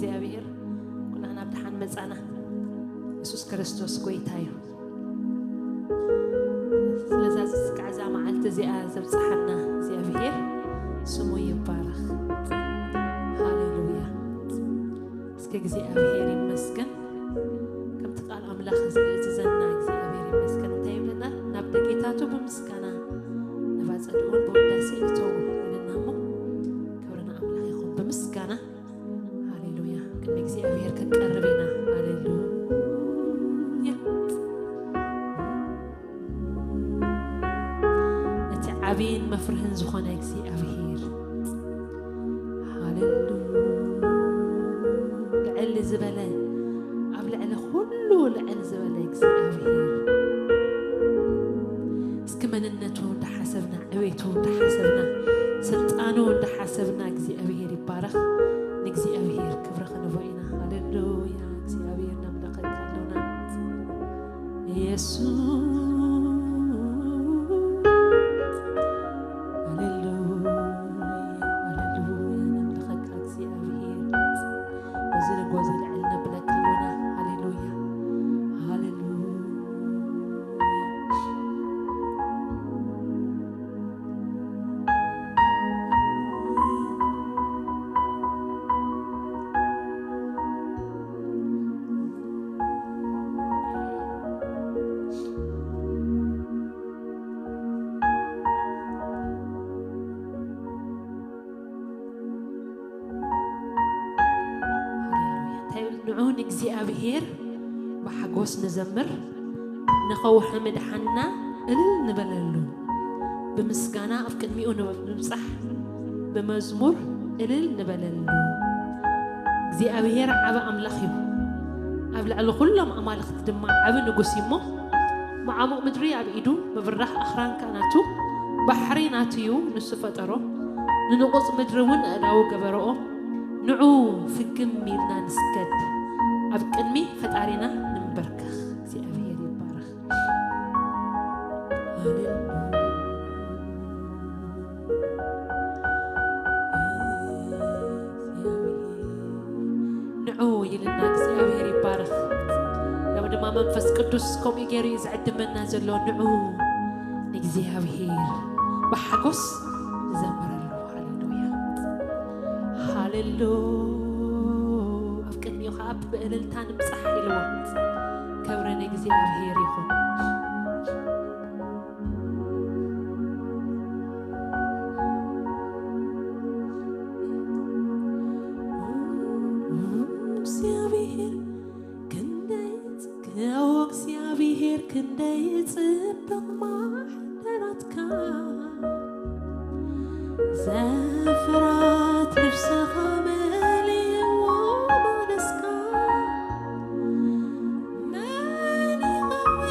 እግዚኣብሔር ኩላና ብደሓን መጻና። የሱስ ክርስቶስ ጎይታ እዩ። ስለዛ ዝስካዕ እዛ መዓልቲ እዚኣ ዘብጽሓና እግዚኣብሔር ስሙ ይባረኽ። ሃሌሉያ። እስከ እግዚኣብሔር ይመስገን። ከምቲ ቃል ኣምላኽ ዝእዝዘና እግዚኣብሔር ይመስገን። እንታይ ይብለና? ናብ ደጌታቱ ብምስጋና፣ ናብ ኣጸድኡን ብውዳሴ እተዉ ይብለና እሞ፣ ክብሪ ንኣምላኽ ይኹን። ብምስጋና፣ ሃሌሉያ፣ ቅድሚ እግዚኣብሔር ክንቀርብ ኢና። ሃሌሉያ። እቲ ዓብይን መፍርህን ዝኾነ እግዚኣብሔር፣ ሃሌሉያ፣ ልዕል ዝበለ፣ ኣብ ልዕሊ ኩሉ ልዕል ዝበለ እግዚኣብሔር፣ እስኪ መንነቱ እንዳሓሰብና፣ ዕቤቱ እንዳሓሰብና፣ ስልጣኑ እንዳሓሰብና እግዚኣብሔር ይባረኽ። ንእግዚኣብሔር ክብሪ ክንቦ ኢና። ሃሌሉያ፣ እግዚኣብሔር ነምልኸካ ኣሎና። የሱስ፣ ሃሌሉያ፣ ሃሌሉያ፣ ነምልኸካ እግዚኣብሔር። በዚ ንጎ ዝልዕል ነብለካ ኣሎና። ሃሌሉያ፣ ሃሌሉያ። ሃሌሉያ። እንታይ ይብል? ንዑ ንእግዚኣብሔር ብሓጎስ ንዘምር፣ ንኸውሒ ምድሓንና እልል ንበለሉ። ብምስጋና ኣብ ቅድሚኡ ንብ-፣ ንብጻሕ፣ ብመዝሙር እልል ንበለሉ። እግዚኣብሔር ዓቢ ኣምላኽ እዩ። ኣብ ልዕሊ ኩሎም ኣማልኽቲ ድማ ዓቢ ንጉስ እዩ እሞ፣ መዓሙቕ ምድሪ ኣብ ኢዱ፣ ምብራኽ ኣኽራን ከኣ ናቱ፣ ባሕሪ ናቱ እዩ፣ ንሱ ፈጠሮ፣ ንንቑጽ ምድሪ እውን ኣእዳዉ ገበረኦ። ንዑ ፍግም ኢልና ንስገድ፣ ኣብ ቅድሚ ፈጣሪና ንንበርከኽ። እግዚኣብሔር ይባረኽ። ሃሌሉያ። ንዑ ኢልና እግዚኣብሔር ይባረኽ። ሎም ድማ መንፈስ ቅዱስ ከምኡ ገይሩ እዩ ዝዕድመና ዘሎ። ንዑ ንእግዚኣብሔር ብሓጎስ ንዘምረሉ። ሃሌሉያ፣ ሃሌሉ። ኣብ ቅድሚኡ ኸዓ ብእልልታ ንብጻሕ ኢልዎ። ክብሪ ንእግዚኣብሔር ይኹን። እግዚኣብሔር ክንደይ ጽ-፣ እግዚኣብሔር ክንደይ ጽብቕ ማሕደራትካ፣ ዘፍራት ልብስኻ መሊእዎ መቕደስካ። መን ይቐውም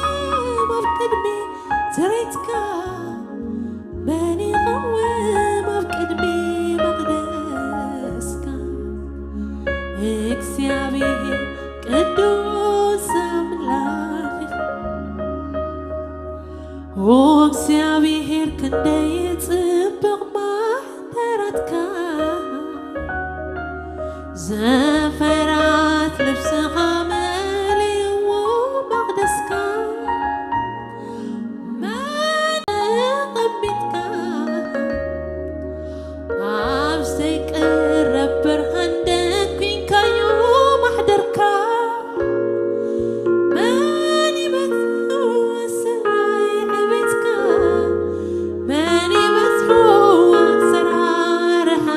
ኣብ ቅድሚ ትርኢትካ? መን ይቐውም ኣብ ቅድሚ መቕደስካ? እግዚኣብሔር ቅዱስ ኣምላኽ፣ ኦ እግዚኣብሔር ክንደይ ጽብቕ ማሕደራትካ፣ ዘፈራት ልብስኻ መሊእዎ መቕደስካ። መን ተቐሚጥካ ኣብ ዘይቅረብ ብርሃን ደኲንካዮ ማሕደርካ? መን ይበጽሖ ኣሰራይ ዕቤትካ? መን ይበጽሖ ኣሰራርሓኻ?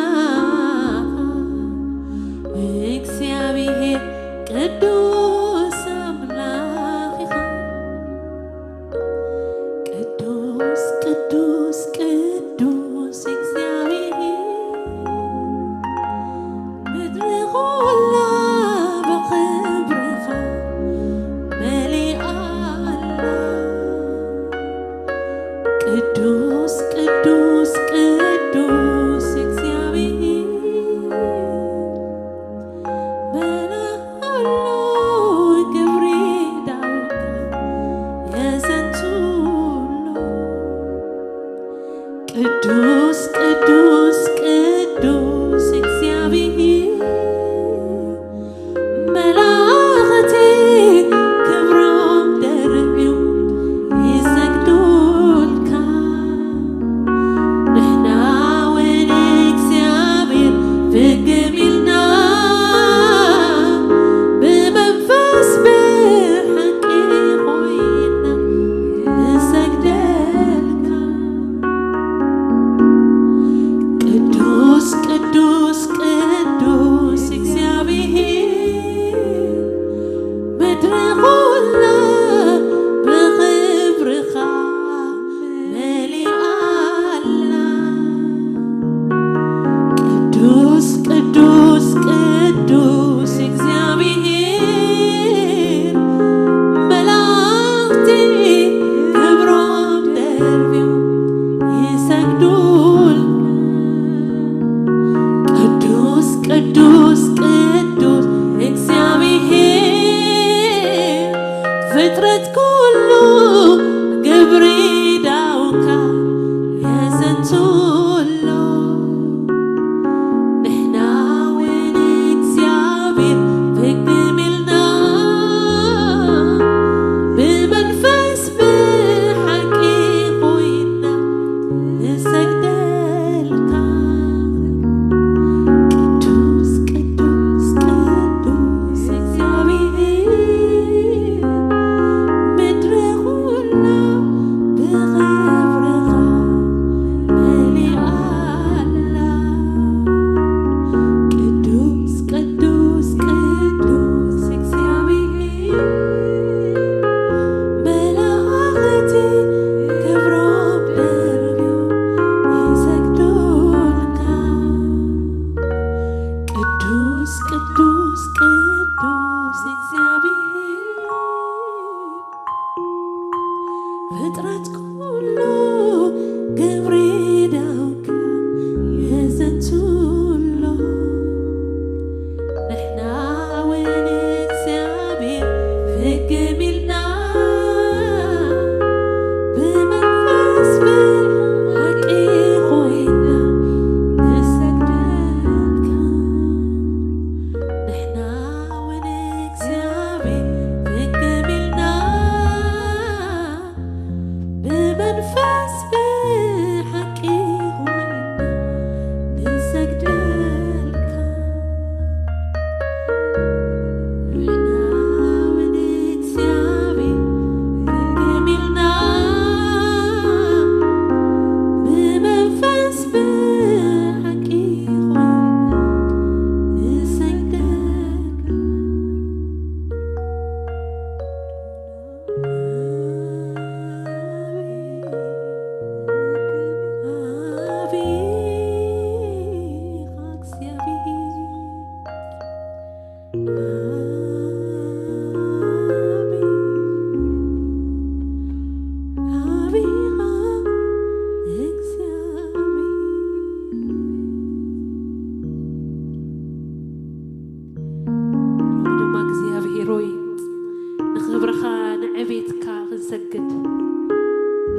ክብርኻ ንዕቤትካ ክንሰግድ፣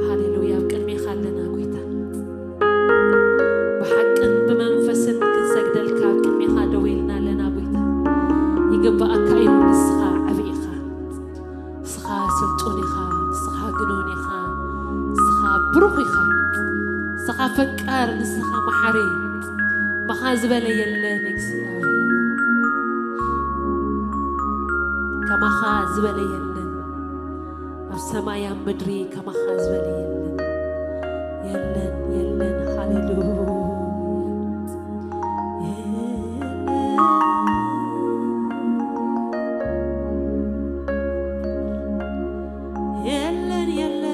ሃሌሉያ፣ ኣብ ቅድሜኻ ኣለና ጎይታ። ብሓቅን ብመንፈስን ክንሰግደልካ ኣብ ቅድሜኻ ደው ኢልና ኣለና ጎይታ። ይግባኣካ እዩ፣ ንስኻ ዓቢ ኢኻ። ንስኻ ስልጡን ኢኻ፣ ንስኻ ግኑን ኢኻ፣ ንስኻ ብሩኽ ኢኻ፣ ንስኻ ፈቃር፣ ንስኻ መሓሪ። ከማኻ ዝበለ የለን እግዚኣብሔር። ከማኻ ዝበለ የለን። ኣብ ሰማይ ኣብ ምድሪ ከማኻ ዝበለ የለን። የለን፣ የለን። ሃሌሉያ። የለን፣ የለን።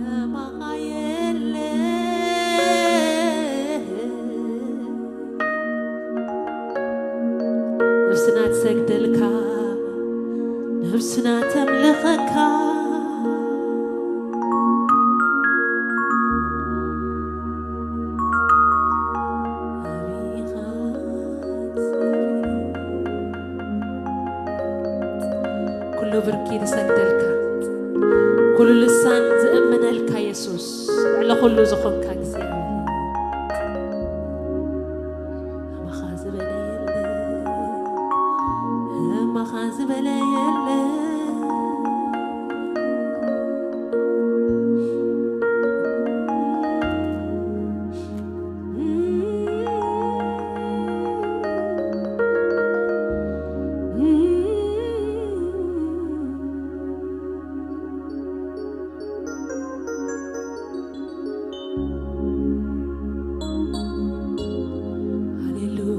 ከማኻ የለን። ነፍስና ትሰግደልካ፣ ነፍስና ተምልኸካ። ኣቢኻ ኩሉ ብርኪ ዝሰግደልካ፣ ኩሉ ልሳን ዝእምነልካ የሱስ፣ ልዕሊ ኩሉ ዝኾንካ እግዚኣብሔር። ከማኻ ዝበለ የለን፣ ከማኻ ዝበለ የለን። ሃሌሉያ።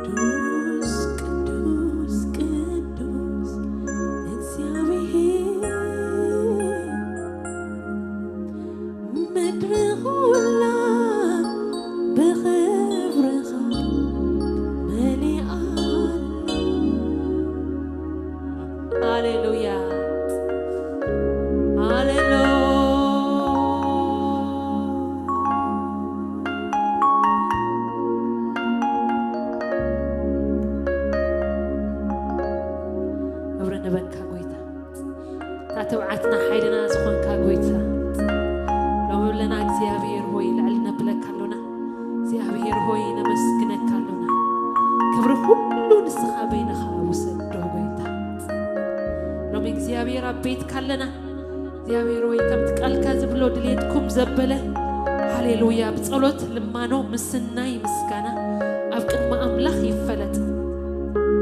ቅዱስ፣ ቅዱስ፣ ቅዱስ እግዚኣብሔር፣ ምድሪ ኹላ ብኽብርኻ መሊኣ ኣላ። ሃሌሉያ፣ ሃሌሉያ። ክብሪ ንበካ ጎይታ፣ እታ ትብዓትና ሓይልና ዝኾንካ ጎይታ፣ ሎሚ ብለና እግዚኣብሔር ሆይ ልዕል ነብለካ ኣሎና። እግዚኣብሔር ሆይ ነመስግነካ ኣሎና። ክብሪ ኩሉ ንስኻ በይንኻ ውሰዶ ጎይታ። ሎሚ እግዚኣብሔር ኣብ ቤትካ ኣለና። እግዚኣብሔር ሆይ ከምቲ ቃልካ ዝብሎ ድሌትኩም ዘበለ፣ ሃሌሉያ፣ ብጸሎት ልማኖ ምስናይ ምስጋና ኣብ ቅድሚ ኣምላኽ ይፈለጥ።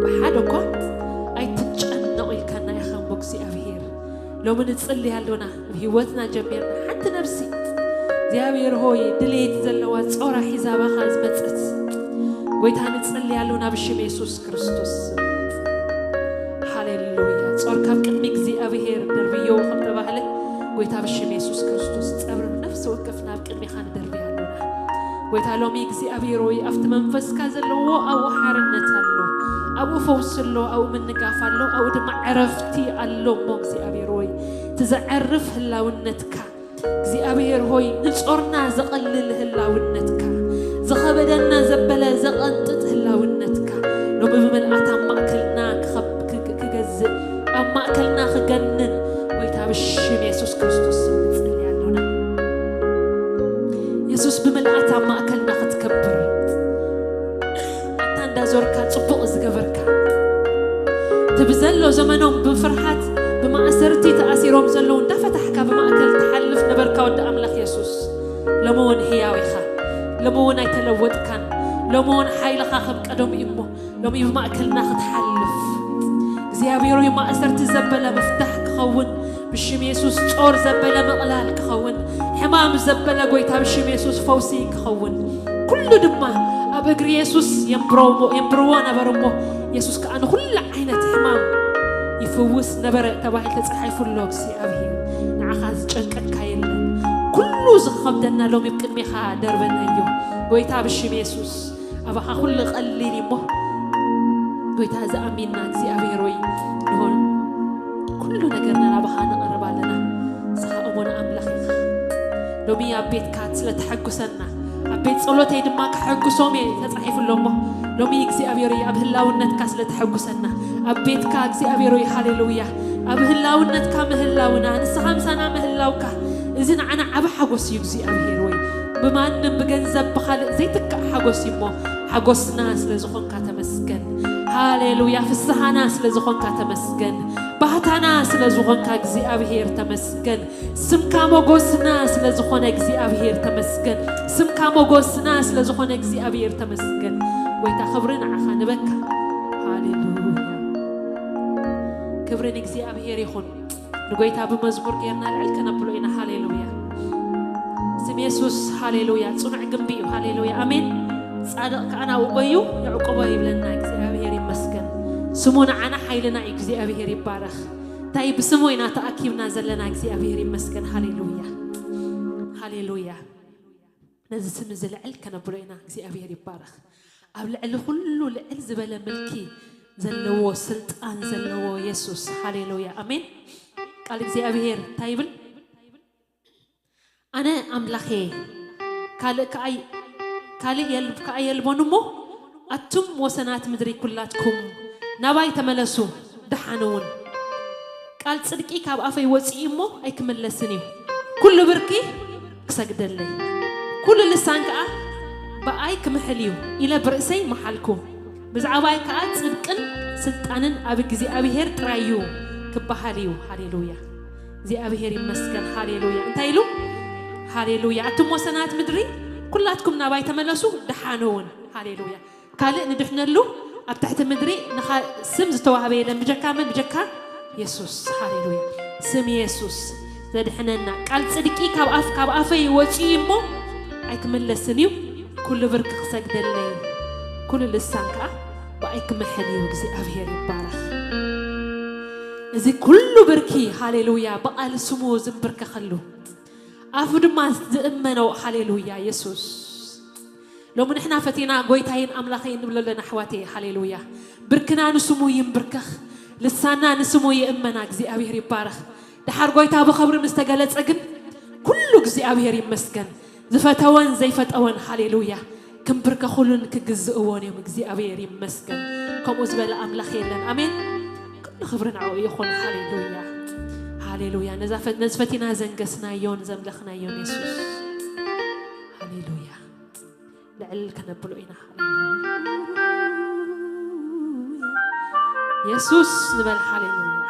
ብሓደ እኳ ኣይትጨነቑ ኢልካና ኢኻ እሞ እግዚኣብሔር። ሎሚ ንጽሊ ኣሎና፣ ብህይወትና ጀሚርና ሓንቲ ነብሲ እግዚኣብሔር ሆይ ድሌት ዘለዋ ጾራ ሒዛ ባኻ ዝመጸት ጎይታ ንጽሊ ኣሎና ብሽም የሱስ ክርስቶስ። ሃሌሉያ። ጾር ካብ ቅድሚ እግዚኣብሔር ደርብዮ ከም ተባህለ ጎይታ ብሽም የሱስ ክርስቶስ ጸብሪ ነፍሲ ወከፍና ኣብ ቅድሚኻ ንደርብዮ ኣሎና። ጎይታ ሎሚ እግዚኣብሔር ሆይ ኣብቲ መንፈስካ ዘለዎ ኣብኡ ሓርነት ኣሎ፣ ኣብኡ ፈውሲ ኣሎ፣ ኣብኡ ምንጋፍ ኣሎ፣ ኣብኡ ድማ ዕረፍቲ ኣሎ። እሞ እግዚኣብሔር ሆይ እቲ ዘዕርፍ ህላውነትካ እግዚኣብሔር ሆይ ንጾርና ዘቐልል ህላውነትካ፣ ዝኸበደና ዘበለ ዘቐንጥጥ ህላውነትካ ሎሚ ብምልኣት ኣብ ማእከልና ክኸብ-፣ ክ-፣ ክ-፣ ክገዝእ ኣብ ማእከልና ክገንን ጎይታ ብሽም የሱስ ክርስቶስ ስም ንጽሊ ኣሎና። የሱስ ብምልኣት ኣብ ማእከልና ክትከብር ኣታ እንዳዞርካ ጽቡቕ ዝገበርካ እቲ ብዘሎ ዘመኖም ብፍርሓት ብማእሰርቲ ተኣሲሮም ዘለዉ እንዳፈታሕካ ብማእከል ትሓልፍ ነበርካ ወዲ ኣምላኽ የሱስ። ሎሚ እውን ህያው ኢኻ። ሎሚ እውን ኣይተለወጥካን። ሎሚ እውን ሓይልኻ ከም ቀደሙ እዩ እሞ ሎሚ ብማእከልና ክትሓልፍ እግዚኣብሔር ሆይ ማእሰርቲ ዘበለ ምፍታሕ ክኸውን ብሽም የሱስ ጾር ዘበለ ምቕላል ክኸውን ሕማም ዘበለ ጎይታ ብሽም የሱስ ፈውሲ ክኸውን ኩሉ ድማ ኣብ እግሪ የሱስ የንብርዎ ነበሩ እሞ የሱስ ከኣ ንኹሉ ዓይነት ሕማም ይፍውስ ነበረ ተባሂሉ ተጻሒፉ ኣሎ እግዚኣብሔር ንዓኻ ዝጨንቀካ የለን ኩሉ ዝኸብደና ሎሚ ኣብ ቅድሜኻ ደርበናዮ ጎይታ ብሽም የሱስ ኣባኻ ኩሉ ቀሊል እሞ ጎይታ ዝኣሚንና እግዚኣብሔር ወይ ንሆን ኩሉ ነገርና ናባኻ ነቕርብ ኣለና ንስኻ እሙን ኣምላኽ ኢኻ ሎሚ ኣብ ቤትካ ስለ ተሐጉሰና፣ ኣብ ቤት ጸሎተይ ድማ ከሐጉሶም እየ ተጻሒፉ ኣሎ እሞ፣ ሎሚ እግዚኣብሔር ሆይ ኣብ ህላውነትካ ስለ ተሐጉሰና፣ ኣብ ቤትካ እግዚኣብሔር ሆይ ሃሌሉያ፣ ኣብ ህላውነትካ ምህላውና፣ ንስኻ ምሳና ምህላውካ፣ እዚ ንዓና ዓቢ ሓጎስ እዩ እግዚኣብሔር ወይ ብማንም ብገንዘብ ብኻልእ ዘይትካእ ሓጎስ እዩ እሞ፣ ሓጎስና ስለ ዝኾንካ ተመስገን። ሃሌሉያ፣ ፍስሃና ስለ ዝኾንካ ተመስገን። ባህታና ስለ ዝኾንካ እግዚኣብሔር ተመስገን። ስምካ ሞጎስና ስለ ዝኾነ እግዚኣብሔር ተመስገን። ስምካ ሞጎስና ስለ ዝኾነ እግዚኣብሔር ተመስገን። ጎይታ ክብሪ ንዓኻ ንበካ። ሃሌሉያ። ክብሪ ንእግዚኣብሔር ይኹን። ንጎይታ ብመዝሙር ጌርና ልዕል ከነብሎ ኢና። ሃሌሉያ። ስም የሱስ ሃሌሉያ። ጽኑዕ ግንቢ እዩ። ሃሌሉያ። ኣሜን። ጻድቕ ከኣ ናብኡ ጎዩ ይዕቁቦ ይብለና። እግዚኣብሔር ይመስገን። ስሙ ንዓና ሓይልና እዩ። እግዚኣብሔር ይባረኽ። እንታይ ብስሙ ኢና ተኣኪብና ዘለና። እግዚኣብሔር ይመስገን። ሃሌሉያ። ሃሌሉያ። ነዚ ስም እዚ ልዕል ከነብሎ ኢና። እግዚኣብሔር ይባረኽ። ኣብ ልዕሊ ኩሉ ልዕል ዝበለ ምልኪ ዘለዎ፣ ስልጣን ዘለዎ የሱስ። ሃሌሉያ። ኣሜን። ቃል እግዚኣብሔር እንታይ ይብል? ኣነ ኣምላኽ እየ፣ ካልእ ከኣ ይ-፣ ካልእ የል-፣ ከኣ የልቦን እሞ፣ ኣቱም ወሰናት ምድሪ ኩላትኩም ናባይ ተመለሱ፣ ደሓኑ እውን። ቃል ጽድቂ ካብ ኣፈይ ወጺኡ እሞ ኣይክምለስን እዩ። ኩሉ ብርኪ ክሰግደለይ፣ ኩሉ ልሳን ከኣ ብኣይ ክምሕል እዩ ኢለ ብርእሰይ መሓልኩ። ብዛዕባይ ከኣ ጽድቅን ስልጣንን ኣብ እግዚኣብሄር ጥራይ እዩ ክበሃል እዩ። ሃሌሉያ። እግዚኣብሄር ይመስገን። ሃሌሉያ። እንታይ ኢሉ? ሃሌሉያ። ኣቱም ወሰናት ምድሪ ኩላትኩም ናባይ ተመለሱ፣ ደሓኑ እውን። ሃሌሉያ። ካልእ ንድሕነሉ ኣብ ትሕቲ ምድሪ ንኻ ስም ዝተዋህበ የለን። ብጀካ መን? ብጀካ የሱስ። ሃሌሉያ። ስም የሱስ ዘድሕነና። ቃል ጽድቂ ካብ ኣፍ፣ ካብ ኣፈይ ወጺኡ እሞ ኣይክምለስን እዩ። ኩሉ ብርኪ ክሰግደለይ፣ ኩሉ ልሳን ከኣ ብኣይ ክምሕል እዩ። እግዚኣብሄር ይባረኽ። እዚ ኩሉ ብርኪ፣ ሃሌሉያ፣ ብቓል ስሙ ዝንብርከኸሉ፣ ኣፉ ድማ ዝእመኖ፣ ሃሌሉያ፣ የሱስ። ሎሚ ንሕና ፈቲና ጎይታይን ኣምላኸይን ንብሎ ኣለና፣ ኣሕዋተይ፣ ሃሌሉያ። ብርክና ንስሙ ይንብርከኽ፣ ልሳና ንስሙ ይእመና። እግዚኣብሄር ይባረኽ። ደሓር ጎይታ ብኸብሪ ምስ ተገለጸ ግን፣ ኩሉ እግዚኣብሄር ይመስገን። ዝፈተወን ዘይፈተወን፣ ሃሌሉያ፣ ክምብርከኹሉን ክግዝእዎን እዮም። እግዚኣብሔር ይመስገን። ከምኡ ዝበለ ኣምላኽ የለን። ኣሜን። ኩሉ ክብሪ ንዕኡ ይኹን። ሃሌሉያ፣ ሃሌሉያ። ነዛ ፈ-፣ ነዚ ፈቲና ዘንገስናዮን ዘምለኽናዮን የሱስ፣ ሃሌሉያ፣ ልዕል ከነብሎ ኢና። የሱስ ንበል። ሃሌሉያ።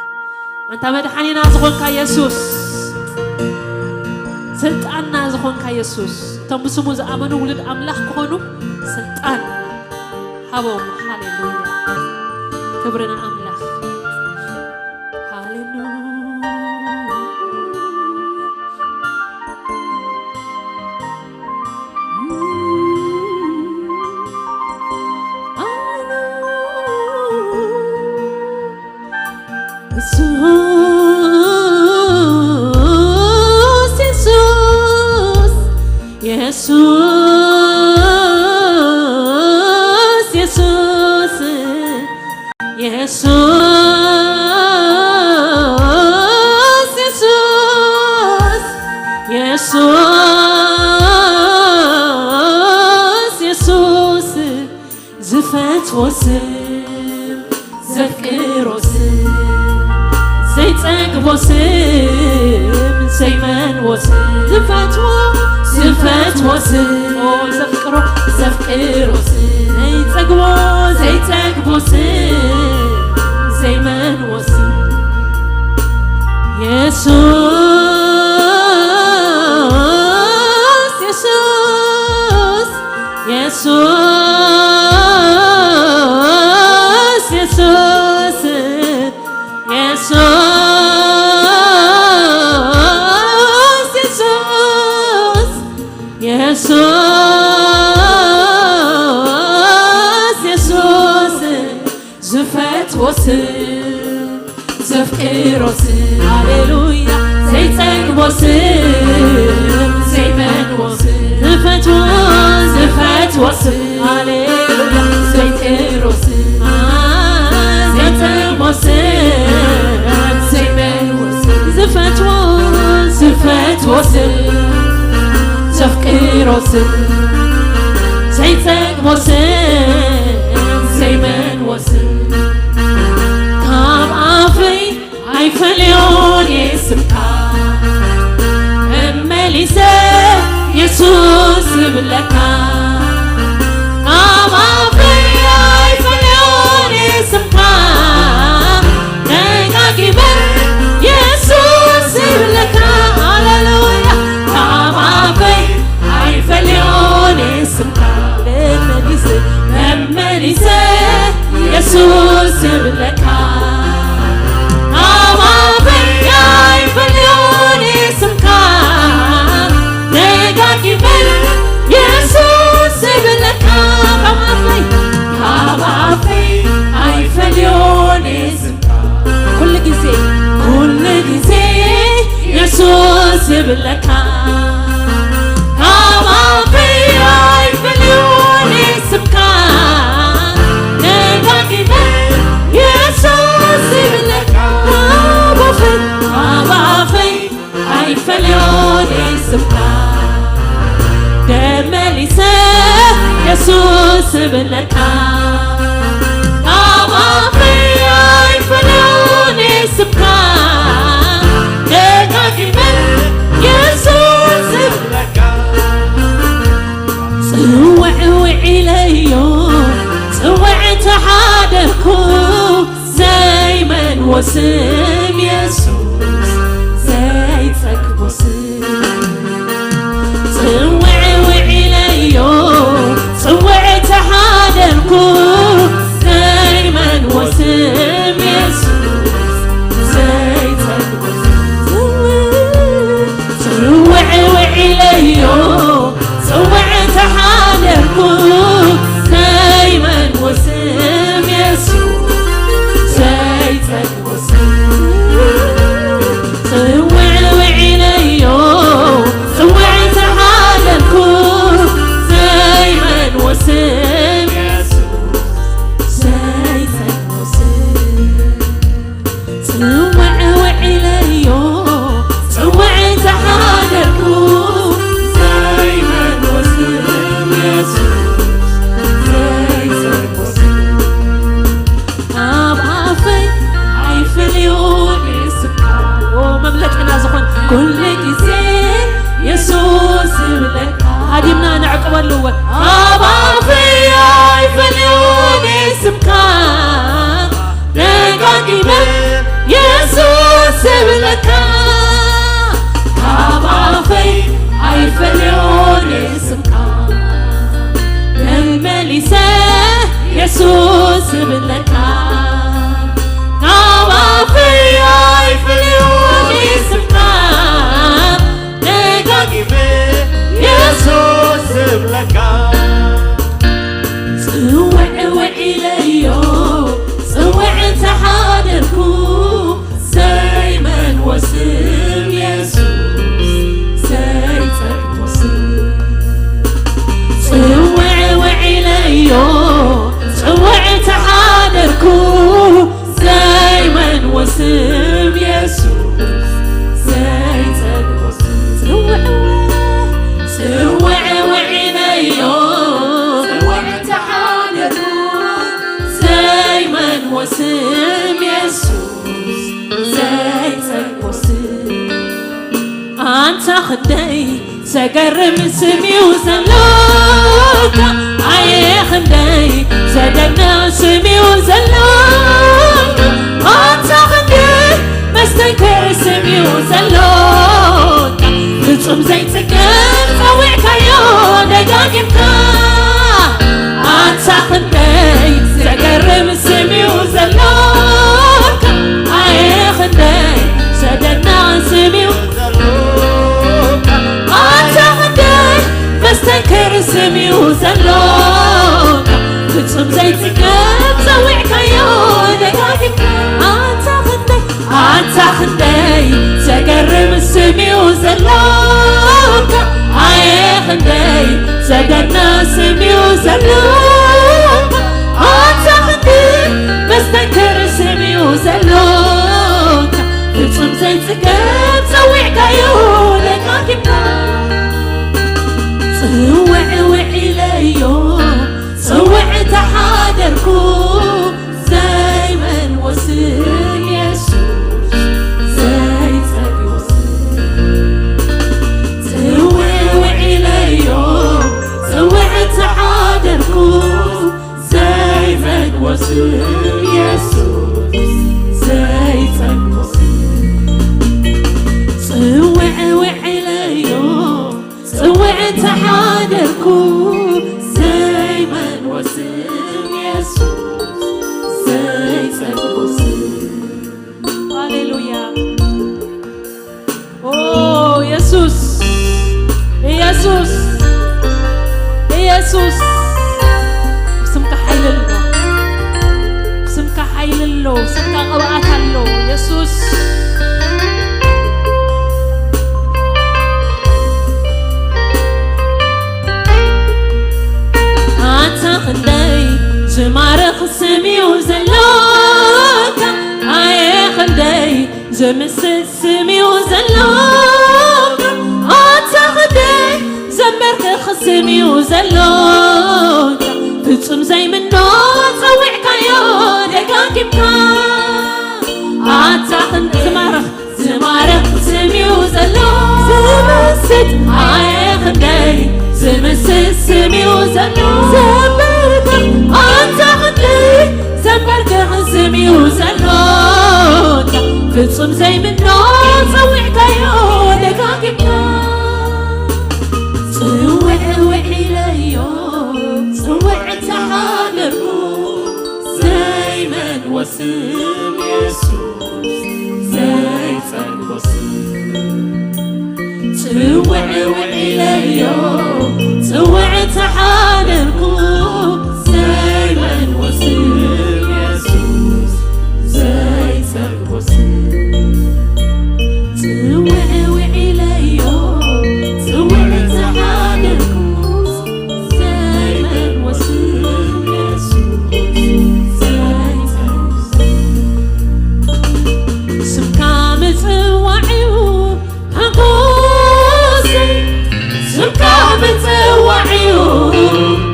ኣንታ መድሓኒና ዝኾንካ የሱስ፣ ስልጣንና ዝኾንካ የሱስ፣ እቶም ብስሙ ዝኣመኑ ውሉድ ኣምላኽ ክኾኑ ስልጣን ሃቦም። ሃሌሉያ። ክብሪ ንኣምላኽ። ሃሌሉያ። የሱስ፣ የሱስ፣ የሱስ፣ የሱስ፣ የሱስ፣ የሱስ፣ የሱስ፣ ዝፈትዎ ስም፣ ዘፍቅሮ ስም፣ ዘይጸግቦ ስም፣ ዘይመንዎ ስም፣ ዝፈትዎ፣ ዝፈትዎ ስም፣ ኦ፣ ዘፍቅሮ፣ ዘፍቅሮ ስም፣ ዘይጸግቦ፣ ዘይጸግቦ ስም፣ ዘይመንዎ ስም፣ የሱስ፣ የሱስ፣ የሱስ፣ የሱስ፣ የሱስ፣ የሱስ፣ የሱስ፣ የሱስ፣ ዝፈትዎ ስም፣ ዘፍቅሮ ስም፣ ሃሌሉያ፣ ዘይጸግቦ ስም፣ ዘይመንዎ ስም፣ ዝፈትዎ፣ ዝፈትዎ ስም፣ ሃሌሉያ፣ ዘይጥሮ ስም፣ ዘይጸግቦ ስም፣ ዘይመንዎ ስም፣ ዝፈትዎ፣ ዝፈትዎ ስም፣ ሮስን ዘይጸግቦ ስም ዘይመልዎ ስም ካብ ኣፈይ ኣይፈልዮን እየ ስምካ መመሊሰ የሱስ ዝብለካ ካብ ኣፈይ ኣይፈልዮን እየ ስምካ ደጋጊመ የሱስ ዝብለካ ሃሌሉያ ካብ ኣፈይ ኣይፈልዮን እየ ስምካ መመሊሰ መመሊሰ የሱስ ዝብለካ ካብ ኣፈይ ኣይፈልዮን እየ ስምካ ደጋጊመ የሱስ ዝብለካ ካብ ኣፈይ ካብ ኣፈይ ኣይፈልዮን እየ ስምካ ኩሉ ግዜ ኩሉ ግዜ የሱስ ዝብለካ ካብ ኣፈይ ኣይፈልዮን እየ ስምካ ደጋጊመ የሱስ ዝብለካ ካብ ኣፈይ ካብ ኣፈይ ኣይፈልዮን እየ ስምካ ደመሊሰ የሱስ ዝብለካ ካብ ኣፈይ ኣይፈልዮን እየ ስምካ ደጋጊመ የሱስ ዝብለካ ጽውዕ ውዒለዮ ጽውዕ ተሓደርኩ ዘይመልዎ ስም የሱስ ዘይጸግቦ ስም ጽውዕ ውዒለዮ ጽውዕ ተሓደርኩ ዘይመልዎ ስም የሱስ ዘይጸግቦ ስም ጽውዕ ውዒለዮ ጽውዕ ተሓደርኩ ዘይመልዎ ስም የሱስ ዘይጸግቦ ስም ጽውዕ ውዒለዮ ጽውዕ ተሓደርኩ ዘይመልዎ ስም የሱስ ዘይጸግቦ ስም ጽውዕ ውዒለዮ ጽውዕ ተሓደርኩ ዘይመልዎ ስም የሱስ ዘይጸግቦ ስም ካብ ኣፈይ ኣይፈልዮን እየ ስምካ መምለጥና ዝኾን ኩሉ ግዜ የሱስ ዝብለካ ሃዲምና ነዕቅበሉ እወ ካብ ኣፈይ ኣይፈልዮን እየ ስምካ ደጋጊመ የሱስ ዝብለካ ካብ ኣፈይ ኣይፈልዮን እየ ስምካ መመሊሰ የሱስ ዝብለካ ካብ ኣፈይ ኣይፈልዮን እየ ስምካ ደጋጊመ የሱስ ዝብለካ ጽውዕ ውዒለዮ ጽውዕ ተሓደርኩ ዘይመልዎ ስም የሱስ ዘይጸግቦ ስም ጽውዕ ውዒለዮ ጽውዕ ተሓደርኩ ዘይመልዎ ስም የሱስ ዘይጸግቦ ስም ጽውዕ ጽውዕ ውዒለዮ ጽውዕ ተሓደርኩ ዘይመልዎ ስም የሱስ ዘይጸግቦ ስም ኣንታ ክንደይ ዘገርም ስም እዩ ዘሎካ ኣየ ክንደይ ዘደንቕ ስም እዩ ዘሎካ ኣንታ ክንደይ መስተንክር ስም እዩ ዘሎካ ፍጹም ዘይጽገብ ጸዊዕካዮ ደጋጊምካ ኣንታ ክንደይ ዘገርም ስም እዩ ዘሎካ ኣየ ክንደይ ዘደንቕ ስም እዩ ኣንታ ክንደይ መስተንክር ስም እዩ ዘሎካ ፍጹም ዘይጽገብ ጸዊዕካዮ ደጋጊምካ ኣንታ ክንደይ ኣንታ ክንደይ ዘገርም ስም እዩ ዘሎካ ኣየ ክንደይ ዘደንቕ ስም እዩ ዘሎካ ኣንታ ክንደይ መስተንክር ስም እዩ ዘሎካ ፍጹም ዘይጽገብ ጸዊዕካዮ ደጋጊምካ ጽውዕ ኢየሱስ፣ ኢየሱስ፣ ኢየሱስ፣ ብስምካ ሓይሊ ኣሎ፣ ብስምካ ሓይሊ ኣሎ፣ ብስምካ ቅብኣት ኣሎ። ኢየሱስ፣ ኣታ ክንደይ ዝማርኽ ስም እዩ ዘሎካ፣ ኣየ ክንደይ ዝምስል ስም እዩ ዘሎካ፣ ኣታ ክንደይ ዘንበርክኽ ስም እዩ ዘሎካ፣ ፍጹም ዘይምኖ ጸዊዕካዮ ደጋጊምካ። ኣታ ክንደይ ዝማርኽ፣ ዝማርኽ ስም እዩ ዘሎ፣ ዝምስል ኣየ ክንደይ ዝምስል ስም እዩ ዘሎ፣ ዘንበርክኽ ኣታ ክንደይ ዘንበርክኽ ስም እዩ ዘሎ፣ ፍጹም ዘይምኖ ጸዊዕካዮ ደጋጊምካ። ጽውዕውዕ ኢለዮ፣ ጽውዕ ተሓደርኩ፣ ዘይመልዎ ስም የሱስ፣ ዘይጸልዎ ስም። ጽውዕውዕ ኢለዮ፣ ጽውዕ ተሓደርኩ፣ ዘይመልዎ ስም የሱስ፣ ዘይጸልዎ ስም። ጽውዕውዕ ኢለዮ፣ ጽውዕ ተሓደርኩ፣ ዘይመልዎ ስም የሱስ፣ ዘይጸልዎ ስም። ስምካ ምጽዋዕ'ዩ ሓጎሰይ፣ ስምካ ምጽዋዕ'ዩ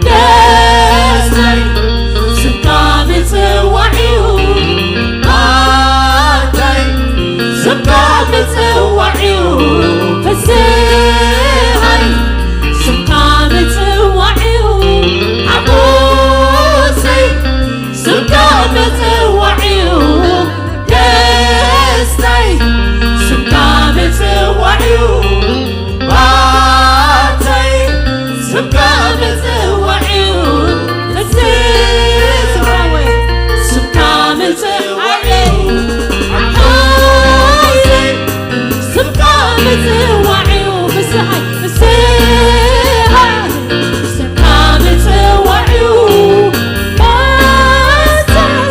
ደስታይ፣ ስምካ ምጽዋዕ'ዩ ሃብተይ፣ ስምካ ምጽዋዕ'ዩ ፍስሃይ፣ ስምካ ምጽዋዕ'ዩ ሓጎሰይ፣ ስምካ ምጽዋዕ'ዩ ደስታይ፣ ስምካ ምጽዋዕ'ዩ ባርታይ፣ ስምካ ምጽዋዕ'ዩ እዝዝራወይ፣ ስምካ ምጽዋዕ'ዩ ሓይለይ፣ ስምካ ምጽዋዕ'ዩ ፍስሃይ፣ ፍስሃይ። ስምካ ምጽዋዕ'ዩ መሳይ፣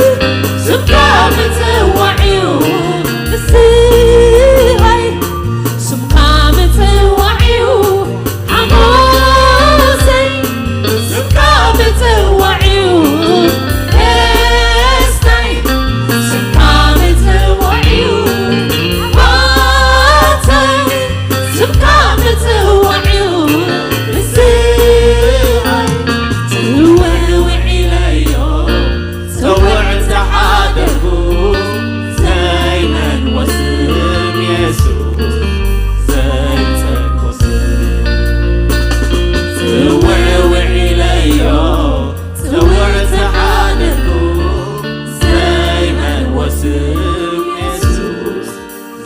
ስምካ ምጽዋዕ'ዩ ፍስሃይ፣ ስምካ ምጽዋዕ'ዩ ሓጎሰይ፣ ስምካ ምጽዋዕ'ዩ ደስታይ፣ ስምካ ምጽዋዕ'ዩ መሳይ። ስምካ ምጽዋዕ'ዩ ምስጋና። ጽውዕውዕ ኢለዮ፣ ጽውዕ ተሓደርኩ፣ ዘይመልዎ ስም የሱስ፣ ዘይጸልዎ ስም። ጽውዕውዕ ኢለዮ፣ ጽውዕ ተሓደርኩ፣ ዘይመልዎ ስም የሱስ፣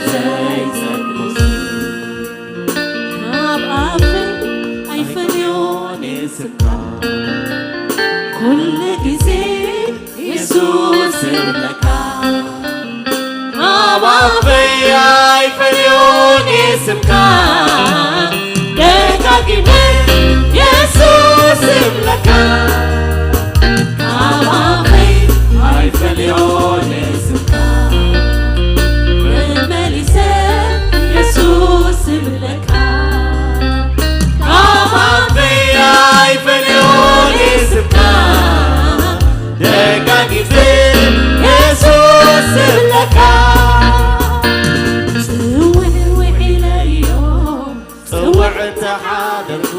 ዘይጸልዎ ስም። ካብ ኣፈይ ኣይፈልዮን ስምካ፣ ኩሉ ግዜ የሱስ እብለካ። ካብ ኣፈይ ኣይፈልዮን ስምካ፣ ደጋጊመ የሱስ እብለካ። ካብ ኣፈይ ኣይፈልዮን ስምካ፣ መመሊሰ የሱስ እብለካ። ካብ ኣፈይ ኣይፈልዮን ስምካ፣ ደጋጊመ የሱስ እብለካ። ጽውዕውዕ ኢለዮ፣ ጽውዕ ተሓደርኩ፣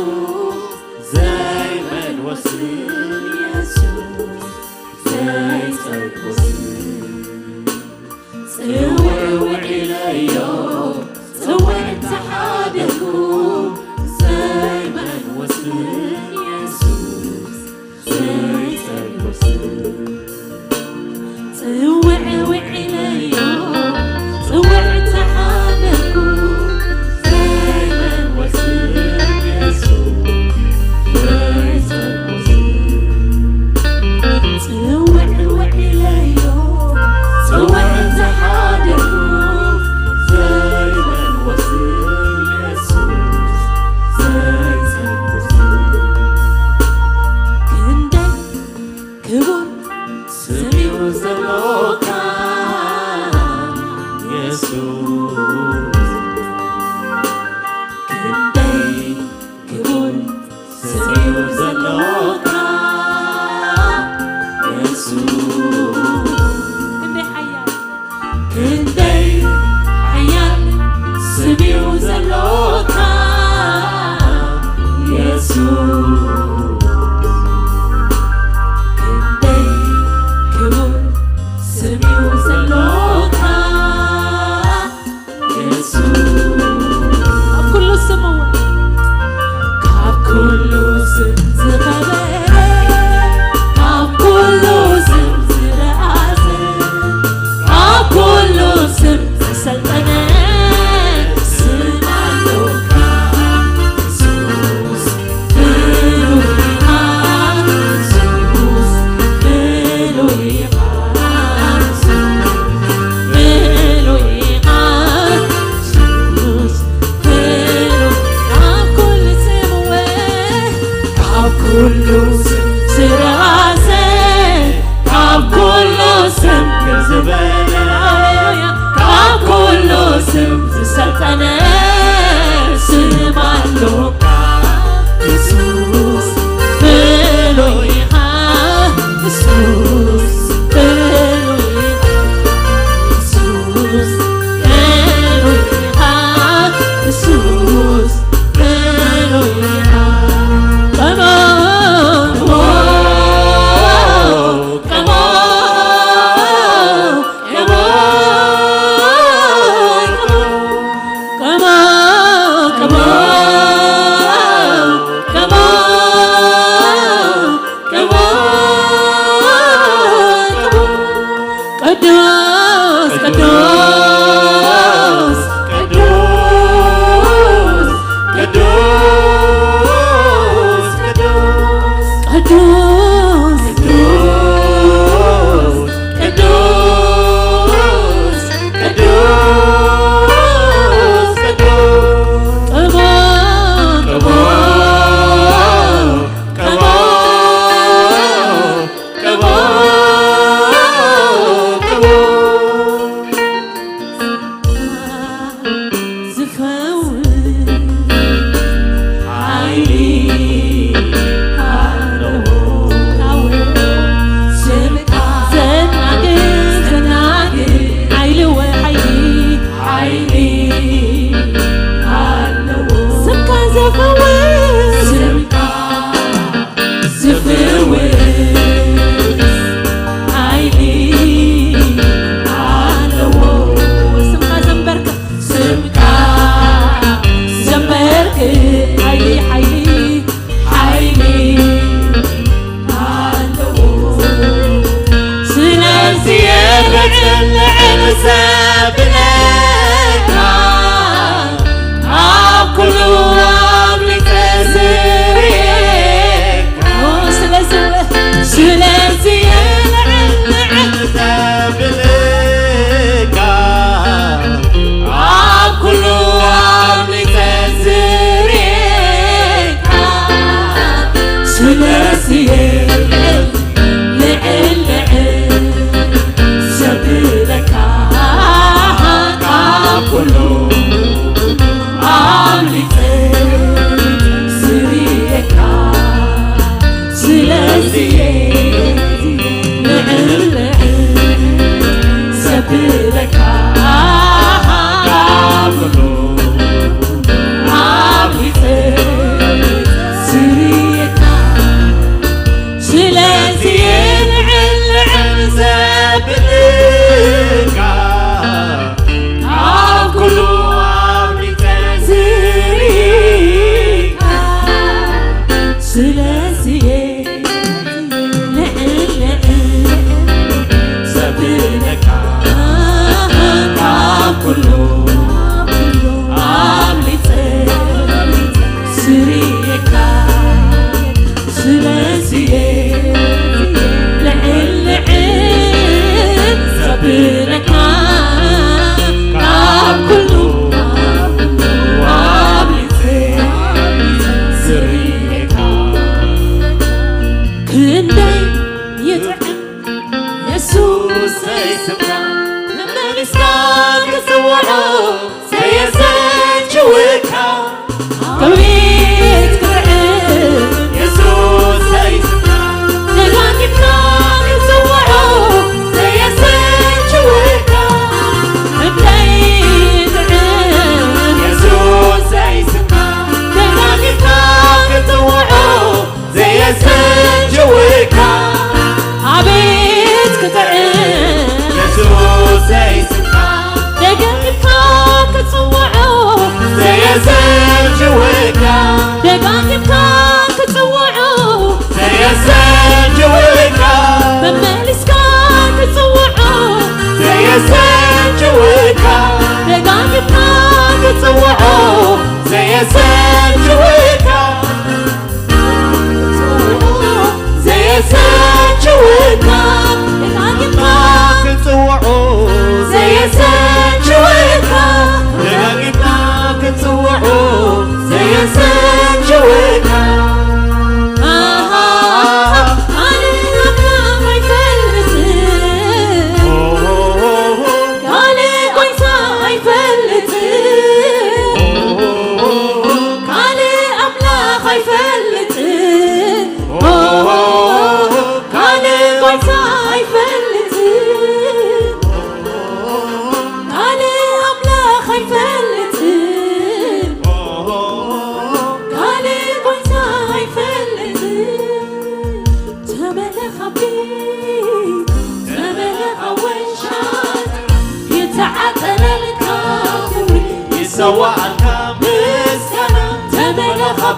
ዘይመልዎ ስም የሱስ፣ ዘይጸልዎ ስም። ጽውዕውዕ ኢለዮ፣ ጽውዕ ተሓደርኩ፣ ዘይመልዎ ስም የሱስ፣ ዘይጸልዎ ስም። ጽውዕውዕ ኢለዮ፣ ጽውዕ ተሓደርኩ፣ ዘይመልዎ ስም የሱስ፣ ዘይጸልዎ ስም። ጽውዕውዕ ኢለዮ፣ ጽውዕ ተሓደርኩ፣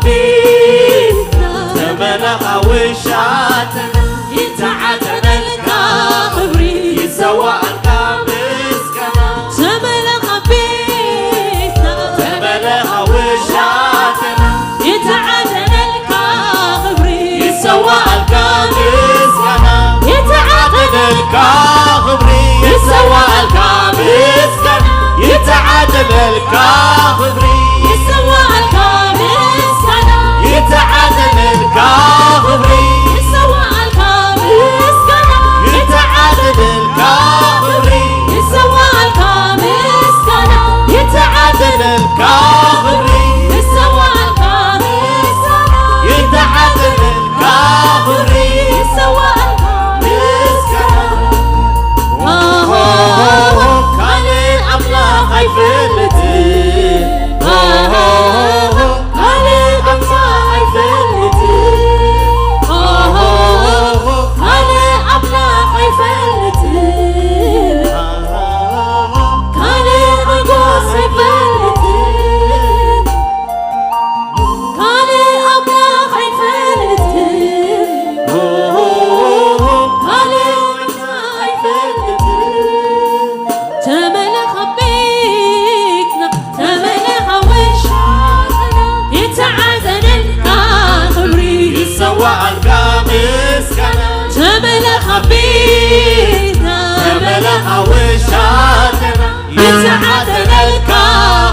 ፊትና ተመለኻ ውሻተና ይተዓደለልካ ክብሪ ይሰዋኣልካ ምስጋና። ተመለኻ ፊትና ተመለኻ ውሻተና ይተዓደለልካ ክብሪ ይሰዋኣልካ ምስጋና። ይተዓደለልካ ክብሪ ይሰዋኣልካ ምስጋና። ይተዓደለልካ ክብሪ ይሰዋኣልካ ምስጋና። ይተዓደለልካ ክብሪ ይሰዋኣልካ ምስጋና። ይተዓደለልካ ክብሪ ይሰዋኣልካ ምስጋና። ይተዓደለልካ ክብሪ ይሰዋኣልካ ምስጋና። ይተዓደለልካ ክብሪ ይሰዋኣልካ ምስጋና። ካልእ ኣምላኽ ኣይፈልጥን። ካልእ ኣምላኽ ኣይፈልጥን። ካልእ ኣምላኽ ኣይፈልጥን። ካልእ ሓጎስ ኣይፈልጥን። ካልእ ኣምላኽ ኣይፈልጥን። ካልእ ኣምላኽ ኣይፈልጥን። ተመለኻ ቤትና፣ ተመለኻ ውሻተና፣ ይተዓደለልካ ክብሪ ይሰዋኣልካ ምስጋና። ተመለኻ ቤትና፣ ተመለኻ ውሻተና፣ ይተዓደለልካ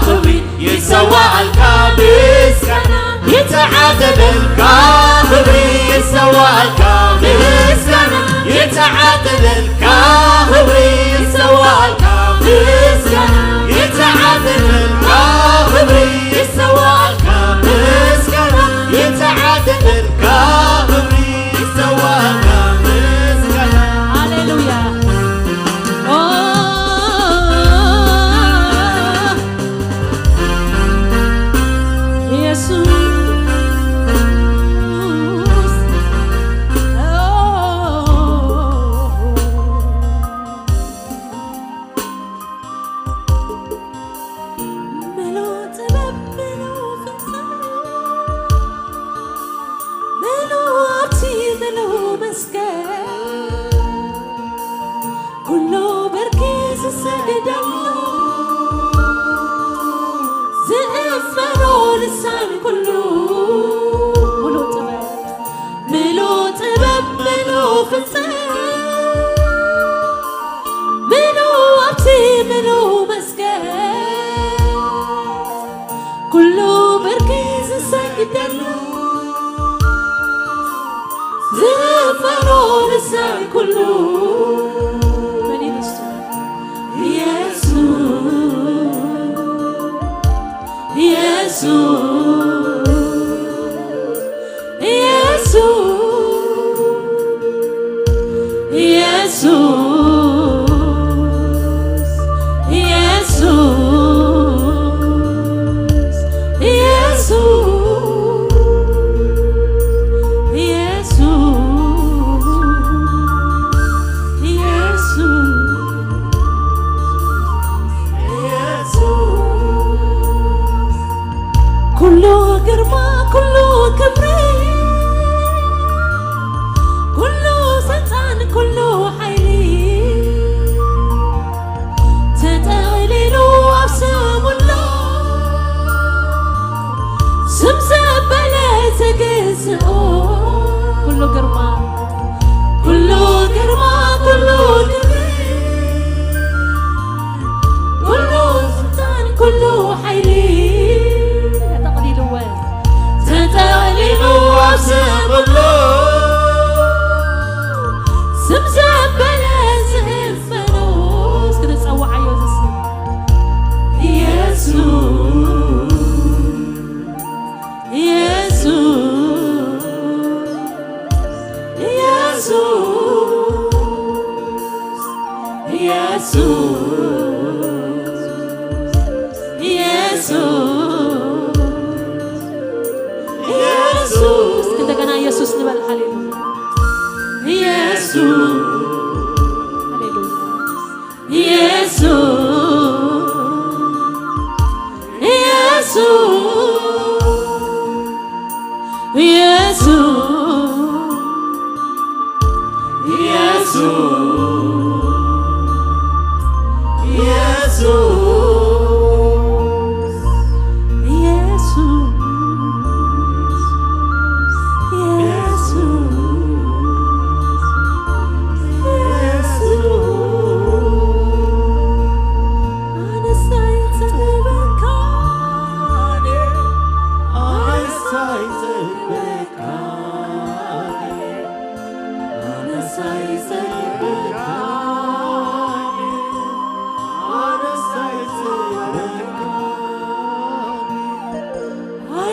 ክብሪ ይሰዋኣልካ ምስጋና። ይተዓደለልካ ክብሪ ይሰዋኣልካ ምስጋና። ይተዓደለልካ ክብሪ ይሰዋኣልካ ምስጋና። ይተዓደለልካ ክብሪ ይሰዋኣልካ ምስጋና። ይተዓደለልካ ክብሪ ይሰዋኣልካ ምስጋና። ሃሌሉያ። ኦ ኢየሱስ፣ ምሉእ ጥበብ፣ ምሉእ ፍጻሜ፣ ምሉእ ሃብቲ፣ ምሉእ መስገን፣ ኩሉ ብርኪ ዝሰግደሉ፣ ዝእመኖ ልሳን ኩሉ። ምሉእ ጥበብ፣ ምሉእ ጥበብ፣ ምሉእ ፍጻሜ፣ ምሉእ ሃብቲ፣ ምሉእ መስገን፣ ኩሉ ብርኪ ዝሰግደሉ፣ ዝፈሮ ልሳን ኩሉ። መን ይመስል? ኢየሱስ፣ ኢየሱስ፣ ኢየሱስ፣ ኢየሱስ፣ ኢየሱስ፣ ኢየሱስ፣ ኢየሱስ፣ ኢየሱስ፣ ኢየሱስ። ኩሉ ግርማ፣ ኩሉ ክብሪ፣ ኩሉ ስልጣን፣ ኩሉ ሓይሊ ተጠቕሊሉ ኣብ ስም ኣሎ። ስም ዘበለ ዝግዝኦ። ኩሉ ግርማ፣ ኩሉ ግርማ፣ ኩሉ ክብሪ፣ ኩሉ ስልጣን፣ ኩሉ ሓይሊ ተጠቕሊልዎ፣ ተጠቕሊሉ ኣብ ስም ኣሎ። ስም ዘበለ ዝእመኖ። እስኪ ንጸውዓዮ እዚ ስም። ኢየሱስ፣ ኢየሱስ፣ ኢየሱስ፣ ኢየሱስ፣ ኢየሱስ፣ ኢየሱስ። እስኪ እንደገና ኢየሱስ ንበል። ሃሌሉያ። ኢየሱስ። ሃሌሉያ። ኢየሱስ፣ ኢየሱስ፣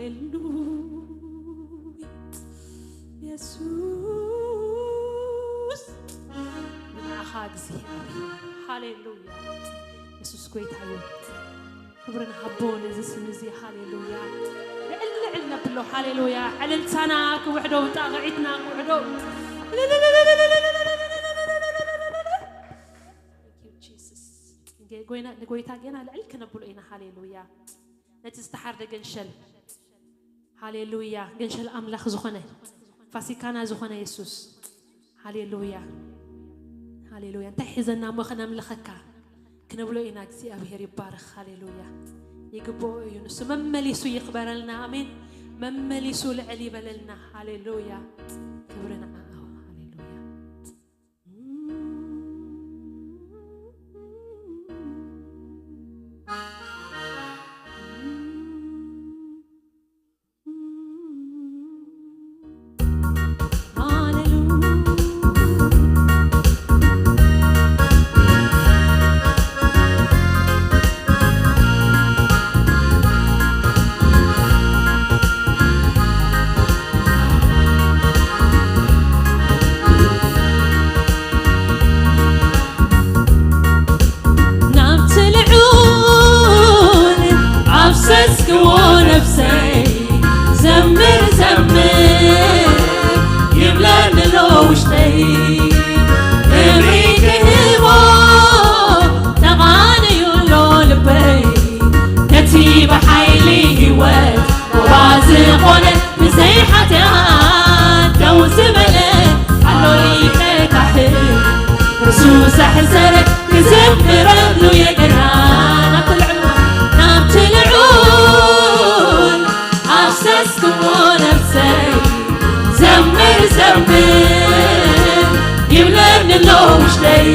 ሃሌሉያ የሱስ ንዓኻ እግዚኣብሔር። ሃሌሉያ የሱስ ጎይታ እዩ። ክብሪ ንሃቦ ነዚ ስም እዚ። ሃሌሉያ ልዕል ልዕል ነብሎ። ሃሌሉያ ዕልልታና ክውሕዶ፣ ጣቕዒትና ክውሕዶ። Thank you, Jesus። ንጎይታ ገና ልዕል ክነብሎ ኢና። ሃሌሉያ ነቲ ዝተሓርደ ገንሸል። ሃሌሉያ ገንሸል ኣምላኽ ዝኾነ፣ ፋሲካና ዝኾነ የሱስ። ሃሌሉያ ሃሌሉያ። እንታይ ሒዘና እሞ ከነምልኸካ ክንብሎ ኢና። እግዚኣብሔር ይባረኽ። ሃሌሉያ ይግብኦ እዩ ንሱ። መመሊሱ ይኽበረልና። ኣሜን። መመሊሱ ልዕል ይበለልና። ሃሌሉያ ክብሪ ንዓኣ። ሃሌሉያ ናብቲ ልዑል ኣፍሰስክዎ ነፍሰይ፣ ዘምር ዘምር ይብለኒ ኣሎ ውሽጠይ። ክብሪ ክህቦ ተቓንዩ ኣሎ ልበይ፣ ነቲ ብሓይሊ ህይወት ዋ ዝኾነ ብዘይ ሓጢኣት ደው ዝበለ ኣሎ ሊቀ ካህን፣ ርእሱ ዘሕሰረ ክዝምረሉ የገና። ናብቲ ልዑል፣ ናብቲ ልዑል ኣፍሰስክዎ ነፍሰይ፣ ዘምር ዘምር ይብለኒ ኣሎ ውሽጠይ።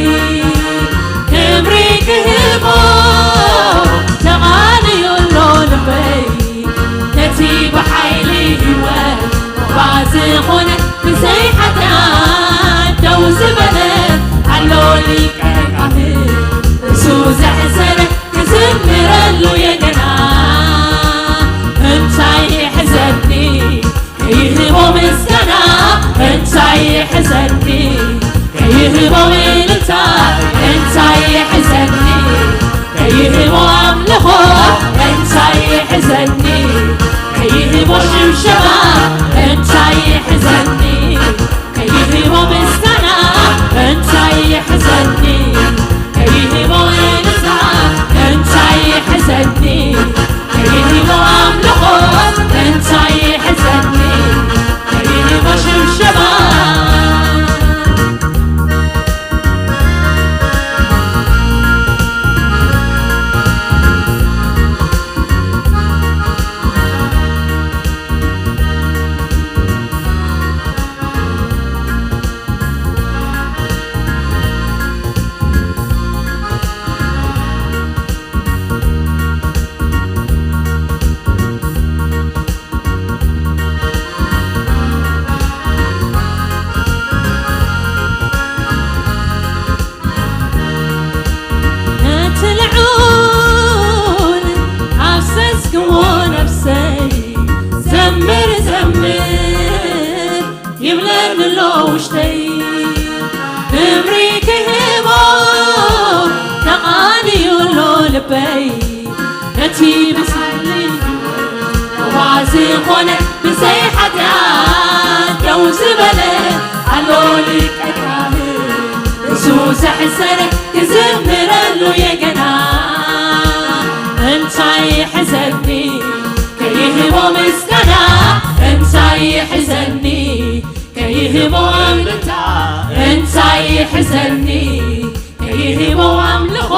ክብሪ ክህቦ ተቓንዩ ኣሎ ልበይ፣ ነቲ ብሓይሊ ህይወት ዋ ዝኾነ ብዘይ ሓጢኣት ደው ዝበለ ኣሎ ሊቀ ካህን፣ ርእሱ ዘሕሰረ ክዝምረሉ የገና። እንታይ ይሕዘኒ ከይህቦ ምስጋና፣ እንታይ ይሕዘኒ ከይህቦ እልልታ፣ እንታይ ይሕዘኒ ከይህቦ ኣምልኾ፣ እንታይ ይሕዘኒ ከይህቦ ሽብሸባ፣ እንታይ ይሕዘኒ ከይህቦ ምስጋና፣ እንታይ ይሕዘኒ ከይህቦ እልልታ፣ እንታይ ይሕዘኒ ከይህቦ ኣምልኾ፣ እንታይ ይሕዘኒ ከይህቦ ሽብሸባ። ነቲ ልዑል ኣፍሰስክዎ ነፍሰይ፣ ዘምር ዘምር ይብለኒ ኣሎ ውሽጠይ። ክብሪ ክህቦ ተቓንዩ ኣሎ ልበይ፣ ነቲ ብሳሊ ዋ ዝኾነ ብዘይ ሓጢኣት ደው ዝበለ ኣሎ ሊቀ ካህን፣ ርእሱ ዘሕሰረ ክዝምረሉ የገና። እንታይ ይሕዘኒ ከይህቦ ምስጋና፣ እንታይ ይሕዘኒ ከይህቦ እልልታ፣ እንታይ ይሕዘኒ ከይህቦ ኣምልኾ፣